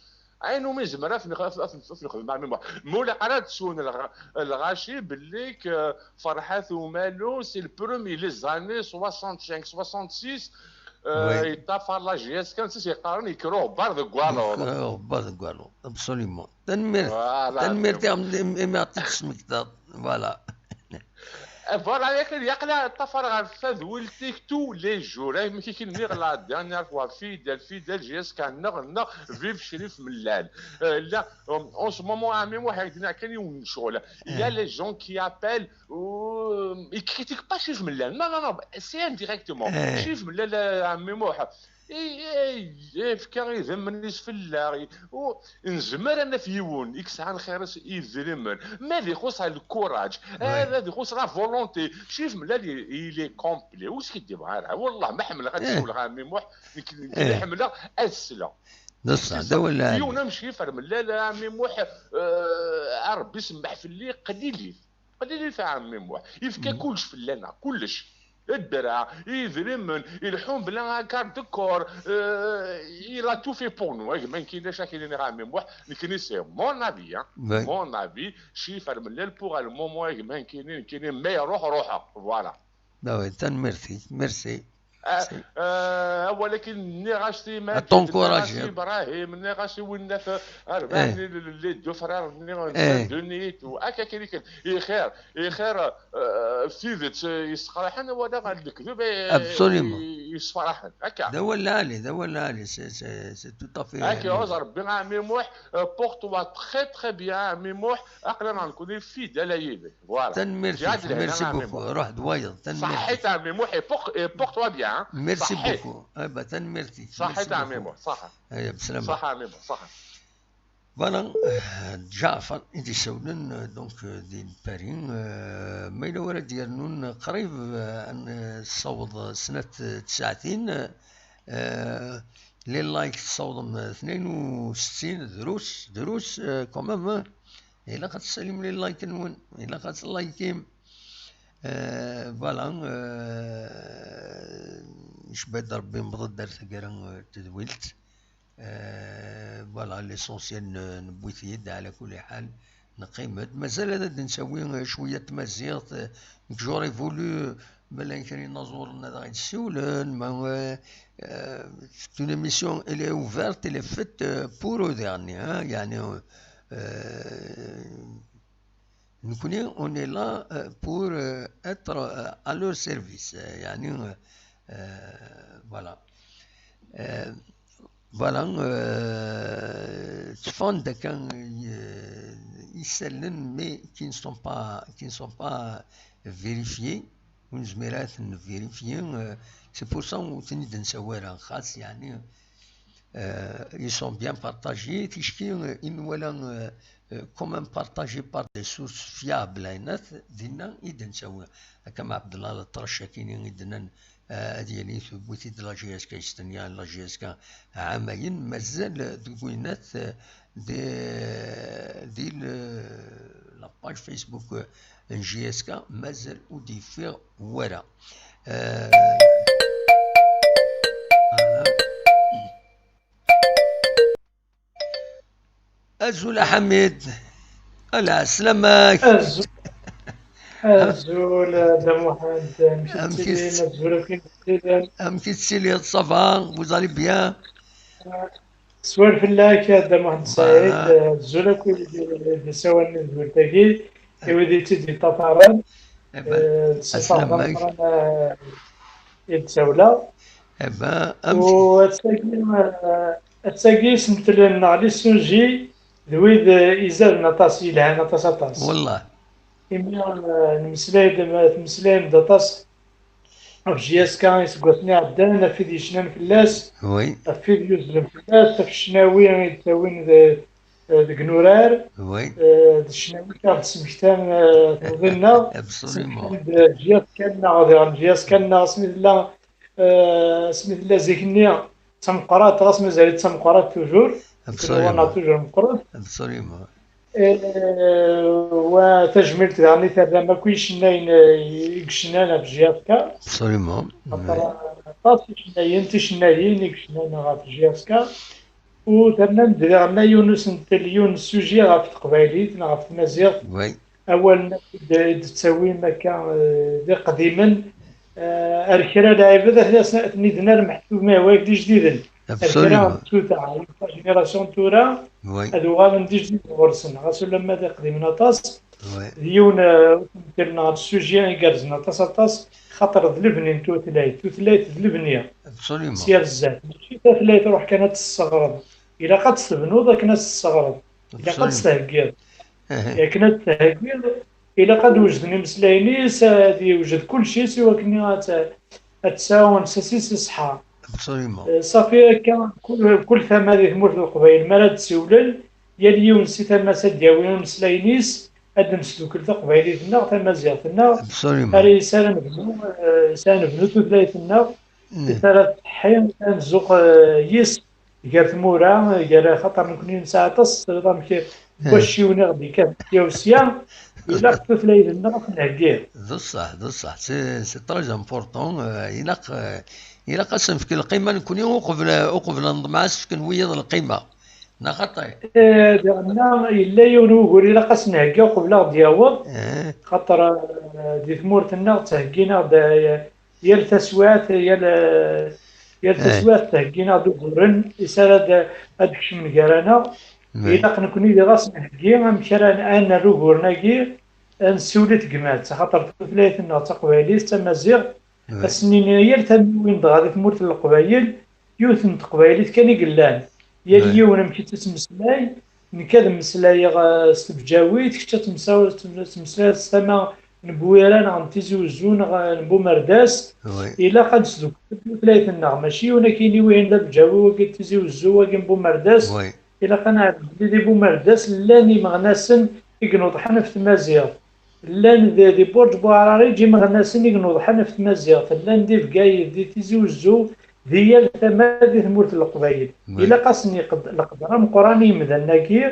اي نو، مي زمر افنخ-، افنخ-، افنخدم مع ميموار. مولا قرا تسون الغ-، الغاشي بلي ك-، فرحات ومالو، سي البرومي لي زاني سواسانت سانك، سواسانت سيس، آه، وي. يطافر لا جي اس كان سيس يقارن يكروه بار دو كوالور. يكروه بار دو كوالور، ابسوليمون. تنميرت. فوالا، تنميرت يا عم، إم-، إم-، يعطيك السمك، فوالا. فوالا، ياك، ياك لا تفرغ الفذ والتيك تو لي جور. هاي ماشي كي نغلى ديرنيير فوا فيدال، فيدال جي اس كان نغ، نغ، فيف شريف ملال. آه، لا، اون سو مومون، عامين واحد هنا كان يوم شغل. يا لي جون كي ابيل، و، يكريتيك با شريف ملال. نو، نو، نو، سي انديريكتومون. شريف ملال، آه، عمي موح. إي، إي، إي، فكا يذمني في الله. و-، نزمر أنا في يون، إكس عن خيرس يذرمن. ما ذي خص الكوراج. هذا ذي خص لا فولونتي. شوف، من لا لي، إي لي كومبلي. وش كي دي بغا؟ والله ما حمل غاد تسول غا ميموح. نك-، نك-، إيه. حمل أسلا. بصح، دا ولا في يون نمشي فرم. لا، لا، ميموح، آه، ربي يسمح في اللي قليلي. قليل في عمي موح. يفكا كلش في اللنا، كلش. الدرع، يذرمن، يلحون بلا كارت دو كور، آه، il a tout fait pour nous. إيه، ما كاينش كاين غير عمي موح، لكن سي مون افي، ها. مون افي، شي فرم الليل بوغ المومون، إيه، ما كاينين، كاينين، ما يروح روحه، فوالا. لا، وي، تنميرتي، ميرسي. Ah, ah, walakin nniɣ-as i Maǧid, nniɣ-as i Ibrahim, nniɣ-as i winnat, ah, rbaɛ-nni, les deux frères-nni n Saint-Denis, u akka kan i kan. Ixir, ixir, ah, s tidet, ah, yesseqraḥen, wala ɣer lekdeb, eh, yessefraḥen. Akka. D awal lɛali, d awal lɛali, c'est, c'est, c'est tout à fait. Akka, Rebbi a ɛemmi Muḥ, ah, porte-toi très, très bien, a ɛemmi Muḥ, aql-aneɣ nekkni fidèle yid-k. Voilà. Tanemmirt-ik, merci beaucoup. Ruḥ d wayeḍ, tanemmirt-ik. Ṣaḥit a ɛemmi Muḥ, et pour-, et porte-toi bien, hein. Merci beaucoup. Eh ben, tanemmirt-ik. Ṣaḥit a ɛemmi Muḥ, ṣaḥa. Aya, bslama. Ṣaḥa a ɛemmi Muḥ, ṣaḥa. Voilà, euh, Ǧaɛfar i d-isawlen, euh, donc, euh, di Paris, euh, ma yella wara d-yernun qrib, euh, ad nessaweḍ snat tsaɛtin, euh, les likes tessawḍem, euh, tnayen u settin, drus, drus, euh, quand même, hein. Ilaq ad tessalim les likes-nwen, ilaq ad tlikim. Euh, voilà, euh, icebba-d Rebbi, newweḍ-d ar taggara, euh, n tedwilt. Euh, voilà, l'essentiel n-, newwi-t-id, ɛla kulli ḥal, neqqim-d. Mazal ad d-nsawi, euh, cwiya n tmaziɣt, euh, nekk j'aurais voulu, ma llan kra inaẓuren ad aɣ-d-siwlen, ma, euh, euh, c'est une émission, elle est ouverte, elle est faite, euh, pour eux derniers, hein, يعني, euh, euh, nekkni, on est là, euh, pour, euh, être, euh, à leur service, euh, يعني, euh, euh, voilà. Euh, voilà, euh, tteffɣen-d akka, euh, isallen, mais qui ne sont pas, qui ne sont pas vérifiés, ur nezmir ara ad ten-vérifier, euh, c'est pour ça ur ten-id-nessawi ara, xas, يعني, euh, ils sont bien partagés, ticki, euh, i nwala, euh, euh, quand même partagés par des sources fiables, ayen dinna i d-nessawi. Akka ma Ɛebdella Leṭrac akkin i d-nnan, euh, ad yali tewwi-t-id la J S K, yestenya la J S K ɛamayen, mazal deg winat, euh, di, di le, la page Facebook, euh, n J S K, mazal ur d-yeffiɣ wara. Euh, voilà. Azul a Ḥamid. Ala, sslam-ak. Azul. Azul, a Dda Muḥend. Amek i tettili? Azul, amek i tettili? Amek i tettiliḍ? Ça va? Vous allez bien? Swal fell-ak, a Dda Muḥend Saɛid. Voilà. Azul akk i d-isawalen di tewwurt-agi, i wid i tt-id-yeṭṭafaren. Eh ben, eh, ssawleɣ. Eh ben, amek? U ass-agi, eh, ass-agi, isental-nneɣ, les sujets, d wid, eh, izaden aṭas, yelhan aṭas, aṭas. Wallah. Imi, eh, nemmeslay-d, ma temmeslayem-d aṭas ɣef J S K iseggasen iɛeddan, ɣef wid yecnan fell-as, oui, ɣef wid yuzzlen fell-as, ɣef ccnawi i d-ttawin d, eh, deg inurar, oui, eh, d ccnawi i aɣ-d-smektan, eh, temḍin-nneɣ. Absolument. Semḥen-d J S K-nneɣ, diɣen J S K-nneɣ, asmi tella, eh, asmi tella zik-nni d tameqqrant, ɣas mazal-itt d tameqqrant toujours. Absolument. Toujours meqqret. Absolument. Eh, wa tajmilt daɣen i terram akk i yicennayen, eh, i yecnan ɣef J S K. Absolument. Xaṭer, oui, aṭas icennayen, ticennayin i yecnan ɣef J S K. U ternam-d daɣen yiwen n usentel, yiwen n sujet ɣef teqbaylit neɣ ɣef tmaziɣt. Oui. Awalen akk i d-, i d-tettawim akka, eh, d iqdimen, eh, ar kra lɛibad ad ten-, ad ten-id-nerr meḥsub ma wagi d ijdiden. Absolument. Ar kra n tsuta, la génération n tura, oui, ad uɣalen d ijdiden ɣur-sen, ɣas ulamma d iqdimen aṭas. Oui. D yiwen, eh, usentel neɣ d sujet igerrzen aṭas, aṭas, xaṭer d lebni n tutlayt, tutlayt d lebni. Absolument. Sya ar zdat. Mačči tutlayt ruḥ kan ad tt-tesseɣreḍ. Ilaq ad tt-tebnuḍ akken ad tt-tesseɣreḍ. Ilaq ad, absolument, tt-theggiḍ. Akken ad tt-theggiḍ, ilaq ad wejden imeslayen-is, ad yewjed kulci-s i wakken ad tt-, ad tesɛu lsas-is iṣeḥḥa. Absolument. Eh, ṣafi akka, kul, kul tama di tmurt n Leqbayel, mi ara d-siwlen, yal yiwen si tama-s ad d-yawi imeslayen-is, ad d-nesdukkel taqbaylit-nneɣ, tamaziɣt-nneɣ, absolument, ara yis ara nebnu, eh, s ara nebnu tutlayt-nneɣ, mm, s ara tseḥḥi, s ara nzuq, eh, yis gar tmura, gar, xaṭer nekni nesɛa aṭas, tesliḍ amek, eh, wacciwen i ɣ-d-ikkan sya u sya, ilaq tutlayt-nneɣ ad tt-nheggi. D ṣṣeḥ, d ṣṣeḥ. C'est, c'est très important. Euh, ilaq, euh, ilaq ad s-nefk lqima nekni uqbel, uqbel ad neḍmeɛ ad s-fken wiyaḍ lqima. Neɣ xaṭi? Eh, diɣenna yella yiwen wugur ilaq ad s-nheggi uqbel ad ɣ-d-yaweḍ. Eh. Xaṭer, eh, di tmurt-nneɣ ttheggin-aɣ-d, eh, yal taswiɛt, yal, yal taswiɛt theggi-aɣ-d uguren is ara d-, ad d-kecmen gar-aneɣ. Ilaq nekni diɣ ad s-nheggi amek ara n-, ad nerr uguren-agi, ad nessiwel i tegmat, axaṭer tutlayt-nneɣ d taqbaylit, d tamaziɣt, ad s-nini yal tamiwin dɣa di tmurt n Leqbayel, yiwet n teqbaylit kan i yellan. Yal yiwen amek i tt-yettmeslay, nekk ad mmeslayeɣ, eh, s tebǧawit, kečč ad temsa-, ad temmeslayeḍ s tama n Bwira neɣ n Tizi Uzzu neɣ, eh, n Bumerdas. Ilaq ad nesdukkel tutlayt-nneɣ, mačči yiwen ad k-yini wihin d abǧawi, wagi d Tizi Uzzu, wagi n Bumerdas. Ilaq ad neɛlem belli di Bumerdas llan imeɣnasen i inuḍḥen ɣef tmaziɣt. Llan di, di Burǧ Buɛrariǧ imeɣnasen i inuḍḥen ɣef tmaziɣt. Llan di Bgayet, di Tizi Uzzu, di yal tama di tmurt n Leqbayel. Ilaq ad sen-iqed-, leqder ameqqran i yimdanen-agi,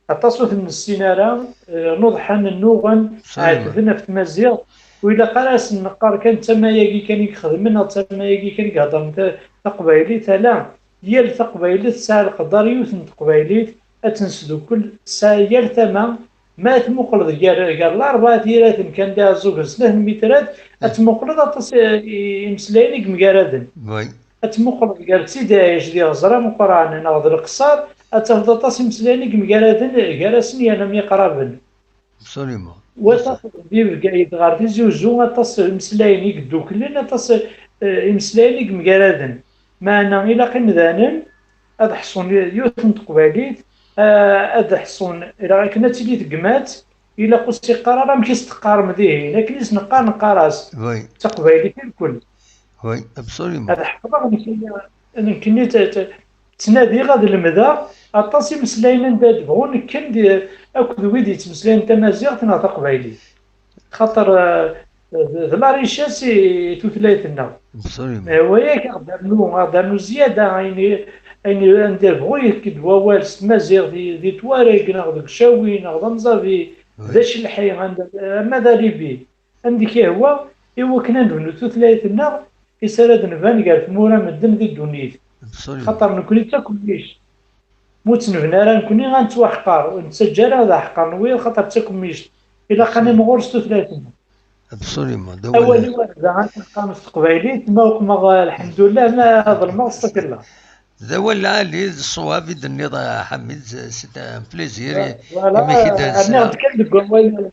aṭas ur ten-nessin ara, eh, nuḍḥen, nnuɣen, ɛetben ɣef tmaziɣt. Ur ilaq ara ad sen-neqqar kan d tama-agi kan i ixedmen neɣ d tama-agi kan i iheddren ta-, taqbaylit, ala. Yal taqbaylit tesɛa leqder, yiwet n teqbaylit ad tt-nesdukkel, tesɛa yal tama. Ma tmuqleḍ gar, gar Larebɛa Tiraten kan d iɛeẓẓugen snat n mitrat, ad tmuqleḍ aṭas, eh, i-, imeslayen i yemgaraden. Ad tmuqleḍ gar Sidi Ɛic d iɣeẓra meqqranen neɣ d Leqṣer, ad tafeḍ aṭas imeslayen i yemgaraden gar-asen yerna myeqraben. Wa tafeḍ di Bgayet ɣer Tizi Uzzu aṭas imeslayen i yedduklen, aṭas, eh, imeslayen i yemgaraden. Meɛna ilaq imdanen ad ḥṣun yiwet n teqbaylit, eh, ad ḥṣun, ilaq akken ad tili tegmat, ilaq ur s-iqqar ara amek i s-teqqarem dihin, akken i s-neqqar neqqar-as. D taqbaylit i lkul. Ad ḥefḍeɣ nekkini, nekkini t-, t-, ttnadiɣ ad lemdeɣ aṭas imeslayen anda ad bɣun kken di, akked wid yettmeslayen tamaziɣt neɣ taqbaylit. Xaṭer, eh, d, d la richesse i tutlayt-nneɣ. Eh, waya aɣ-d-rnu, aɣ-d-rnu zzyada, ayen i, ayen i, anda bɣu yekk-d wawal s tmaziɣt, di, di Tuareg, neɣ deg Ccawi, neɣ d Amẓabi, d Acelḥi, anda, ama d Alibi. Anda i k-ihwa, i wakken ad nebnu tutlayt-nneɣ, is ara d-nban gar tmura medden di ddunit. Xaṭer nekkni d takemmict. Ma ur tt-nebni ara nekkni, ad nettwaḥqer, ur nettaǧǧa ara ad aḥqer n wiyaḍ, xaṭer d takemmict. Ilaq ad nimɣur s tutlayt-nneɣ. Awal-iw ar da, ad neqqamet s teqbaylit, ma uqmeɣ, lḥemdullah, ma ḍelmeɣ, s takella. D awal lɛali, d ṣṣwab i d-tenniḍ, a Ḥamid, c'est un plaisir. Voilà, imi i k-id-nsel. Rniɣ-d kan deg wawal,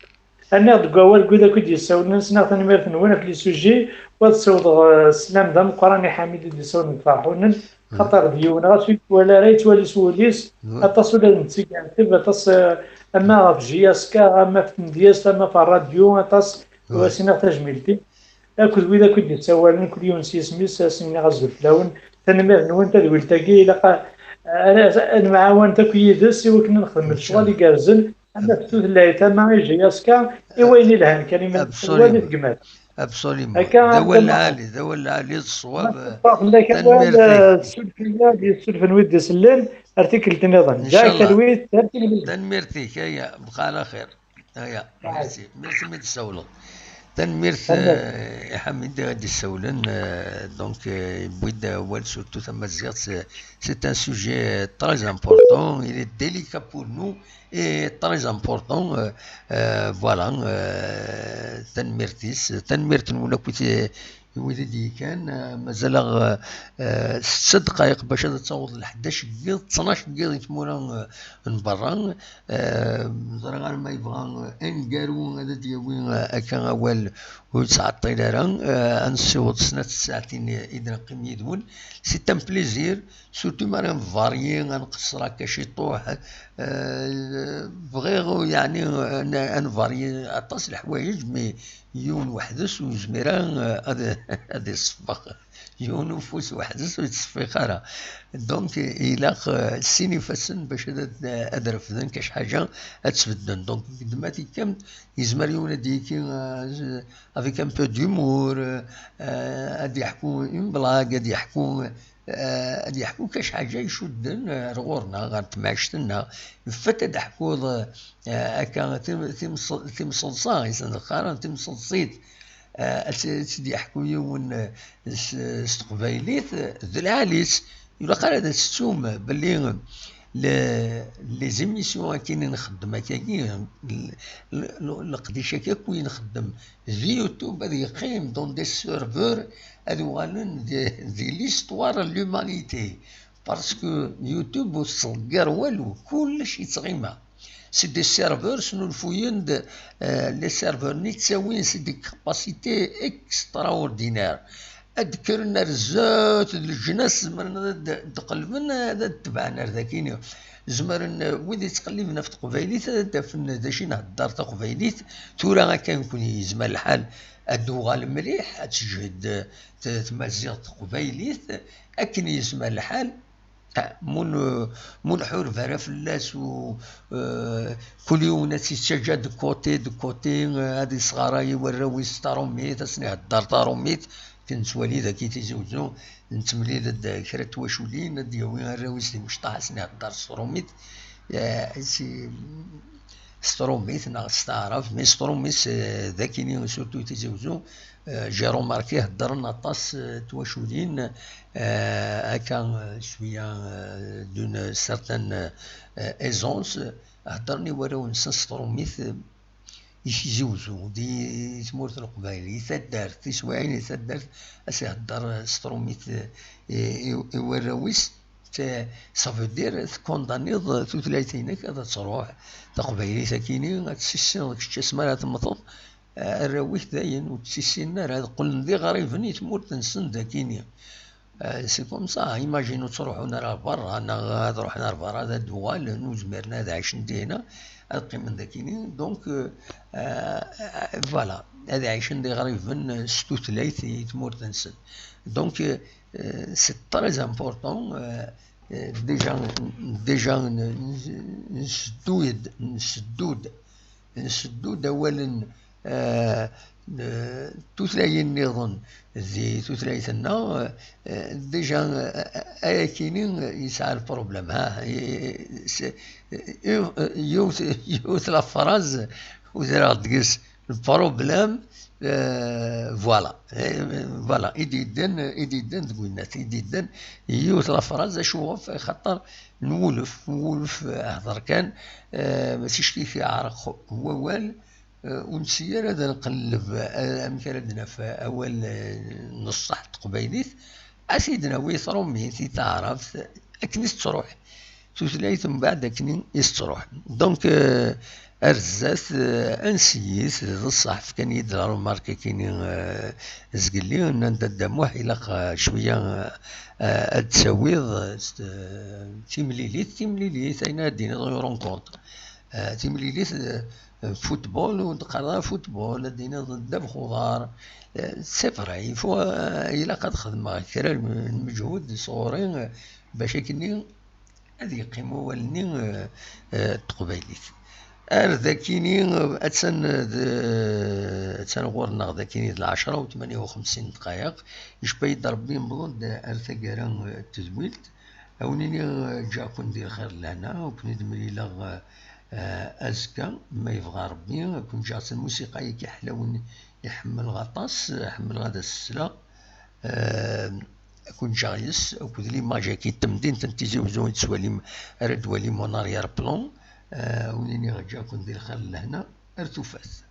rniɣ deg wawal n wid akk i d-yessawlen, sneɣ tanemmirt-nwen ɣef les sujets, u ad ssiwḍeɣ, eh, sslam d ameqqran i Ḥamid i d-yessawlen deg Ferḥunen, xaṭer d yiwen ɣas ur yettwali ara, yettwali s wul-is, aṭas ula d netta i iɛetteb, aṭas, eh, ama ɣef J S K, ama ɣef tmedyazt, ama ɣef ṛṛadyu, aṭas, u ad s-iniɣ tajmilt-iw. Akked wid akk i d-yessawalen, kul yiwen s yisem-is, ad sen-iniɣ azul fell-awen. Tanemmirt-nwen, tadwilt-agi, ilaq a, a, a, ad nemɛawan akk yid-s i wakken ad nexdem lecɣal igerrzen, ama ɣef tutlayt, ama i J S K, i wayen ilhan kan, i ma nessawal i tegmat. Absolument. Akka, d awal lɛali, d awal lɛali, d ṣṣwab. Ma teffeɣ fell-ak awal, eh, ssuref-iyi, ad yessurfen wid d-isellen, ar tikkelt nniḍen. Ǧǧiɣ-ak talwit, ar tikkelt. Tanemmirt-ik, aya, bqa ɛla xir. Aya, merci. Merci mi d-tessawleḍ. Tanemmirt, eh, i Ḥamid i d-issawlen, eh, donc, eh, yewwi-d awal surtout tamaziɣt, c'est, c'est un sujet très important, il est délicat pour nous et très important, eh, eh, voilà, eh, tanemmirt-is, tanemmirt-nwen akk i t-, i wid i d-yekkan, eh, mazal-aɣ, eh, eh, setta ddqayeq bac ad taweḍ leḥdac n yiḍ, ttnac n yiḍ i tmura, eh, n berra. Eh, ẓriɣ arma yebɣa, eh, aneggaru ad d-yawi, eh, akka awal ur yettɛeṭṭil ara, eh, ad nessiweḍ snat tsaɛtin i, i d-neqqim yid-wen. C'est un plaisir, surtout ma ara nvaryi, ad nqeṣṣer akka ciṭuḥ. Eh, bɣiɣ, yeɛni, ad n-, ad nvaryi aṭas leḥwayeǧ, mais yiwen weḥd-s ur yezmir ara, eh, ad, ad iṣeffex. Yiwen ufus weḥd-s ur yettṣeffix ara. Donc, ilaq, eh, sin ifassen bac ad, ad, ad refden kac ḥaǧa ad sbedden. Donc, deg ddma tikkelt, yezmer yiwen ad d-yekki, eh, avec un peu d'humour, eh, ad d-yeḥku une blague, ad d-yeḥku, eh, ad d-yeḥku kac ḥaǧa icudden, eh, ar ɣur-neɣ, ɣer temɛict-nneɣ. Fat ad d-teḥkuḍ, eh, akka tim-, tims-, timseḍsa, i sen-qqaren timseḍsit, eh, ad tt-, ad tt-id-yeḥku yiwen, eh, s, s teqbaylit, eh, d lɛali-s. Ilaq ara ad tettum belli, les émissions akken i nxeddem akkagi, leqdic-agi akk i nxeddem di YouTube ad yeqqim dans des serveurs, ad uɣalen di l'histoire de l'humanité, parce que YouTube ur tettḍeggir walu, kullec yettɣima. C'est des serveurs snulfuyen-d, les serveurs-nni ttawin-d des capacités extraordinaires. Ad d-kkren ar zdat d leǧnas, zemren ad d-qelben, ad d-tebɛen ar dakini. Zemren wid yettqelliben ɣef teqbaylit ad d-afen d acu i nhedder taqbaylit. Tura akka nekkni yezmer lḥal ad d-uɣal mliḥ, ad teǧhed tmaziɣt taqbaylit, akken yezmer lḥal. Mun mun ḥureb ara fell-as u kul yiwen ad tt-yettaǧǧa de côté, de côté, ad isɣaray i warraw-is tarumit, ad sen-ihedder tarumit. Akken nettwali dagi Tizi Uzzu, nettemlil-d kra n twaculin, ad d-yawi arraw-is d imecṭaḥ, ad sen-ihedder s trumit, s trumit neɣ s taɛrabt, mais s trumit, d akini, surtout Tizi Uzzu. J'ai remarqué heddren aṭas twaculin, akka, cwiya, d'une certaine aisance, heddren i warraw-nsen s trumit i Tizi Uzzu, di tmurt n Leqbayel, i taddart, tiswiɛin i taddart, ad s-ihedder s trumit i warraw-is. Ça veut dire tkundaniḍ tutlayt-inek ad truḥ, taqbaylit akini ad tt-tissineḍ kečč asmi ara temmteḍ. Arraw-ik dayen ur tt-ssinen ara, ad qqlen d iɣriben i tmurt-nsen dakini. C'est comme ça, imagine ur ttruḥun ara ɣer berra, neɣ ad ruḥen ɣer berra ad d-uɣalen, ur zmiren ad ɛicen dihna, ad qqimen dakini. Donc, voilà, ad ɛicen d iɣriben s tutlayt i tmurt-nsen. Donc, c'est très important. Déjà, déjà, nseddu-d, nseddu-d, nseddu-d awalen tutlayin nniḍen di tutlayt-nneɣ, déjà ayakini yesɛa lproblem. Ha, yiwet, yiwet la phrase udireɣ deg-s, lproblem. Voilà, voilà i d-yeddan, i d-yeddan deg winnat, i d-yeddan yiwet la phrase. Acuɣef? Axaṭer nwulef, nwulef hder kan, mačči ccek yeɛreq wawal. Ur nessi ara ad nqelleb amek ara d-naf awal n ṣṣeḥ n teqbaylit, ad t-id-nawi i trumit, i taɛrabt, akken i tettruḥ tutlayt mbeɛd akken i s-ttruḥ. Donc, ar zdat, ad nseyyit, d ṣṣeḥ, fkan-iyi-d la remarque akini zgelli, nnan-d a Dda Muḥ, ilaq cwiya ad d-tawiḍ timlilit, timlilit, ayen ara d-tiniḍ une rencontre. Timlilit, football, ur d-qqareḍ ara football, ad d-tiniḍ ddabex uḍar. C'est vrai, il faut, ilaq ad xedmeɣ kra n lmeǧhud sɣur-i, bac akkenni ad yeqqim wawal-nni n teqbaylit. Ar dakini, attan d, attan ɣur-neɣ dakini d lɛecṛa u tmanya u xemsin ddqayeq. Icba-yi-d Ṛebbi, newweḍ-d ar taggara n tedwilt. A wen-iniɣ, ǧǧiɣ-ken di lxir d lehna, ad ken-id-mlileɣ azekka, ma yebɣa Ṛebbi. Ad ken-ǧǧeɣ s lmusiqa-agi ḥlawen i ḥemmleɣ aṭas, ḥemmleɣ ad as-sleɣ. Ad ken-ǧǧeɣ yes-s akked l'image-agi n temdint n Tizi Uzzu i tettwalim, ara d-twalim en arrière-plan. A wen-iniɣ, ǧǧiɣ-ken di lxir d lehna, ar tufat.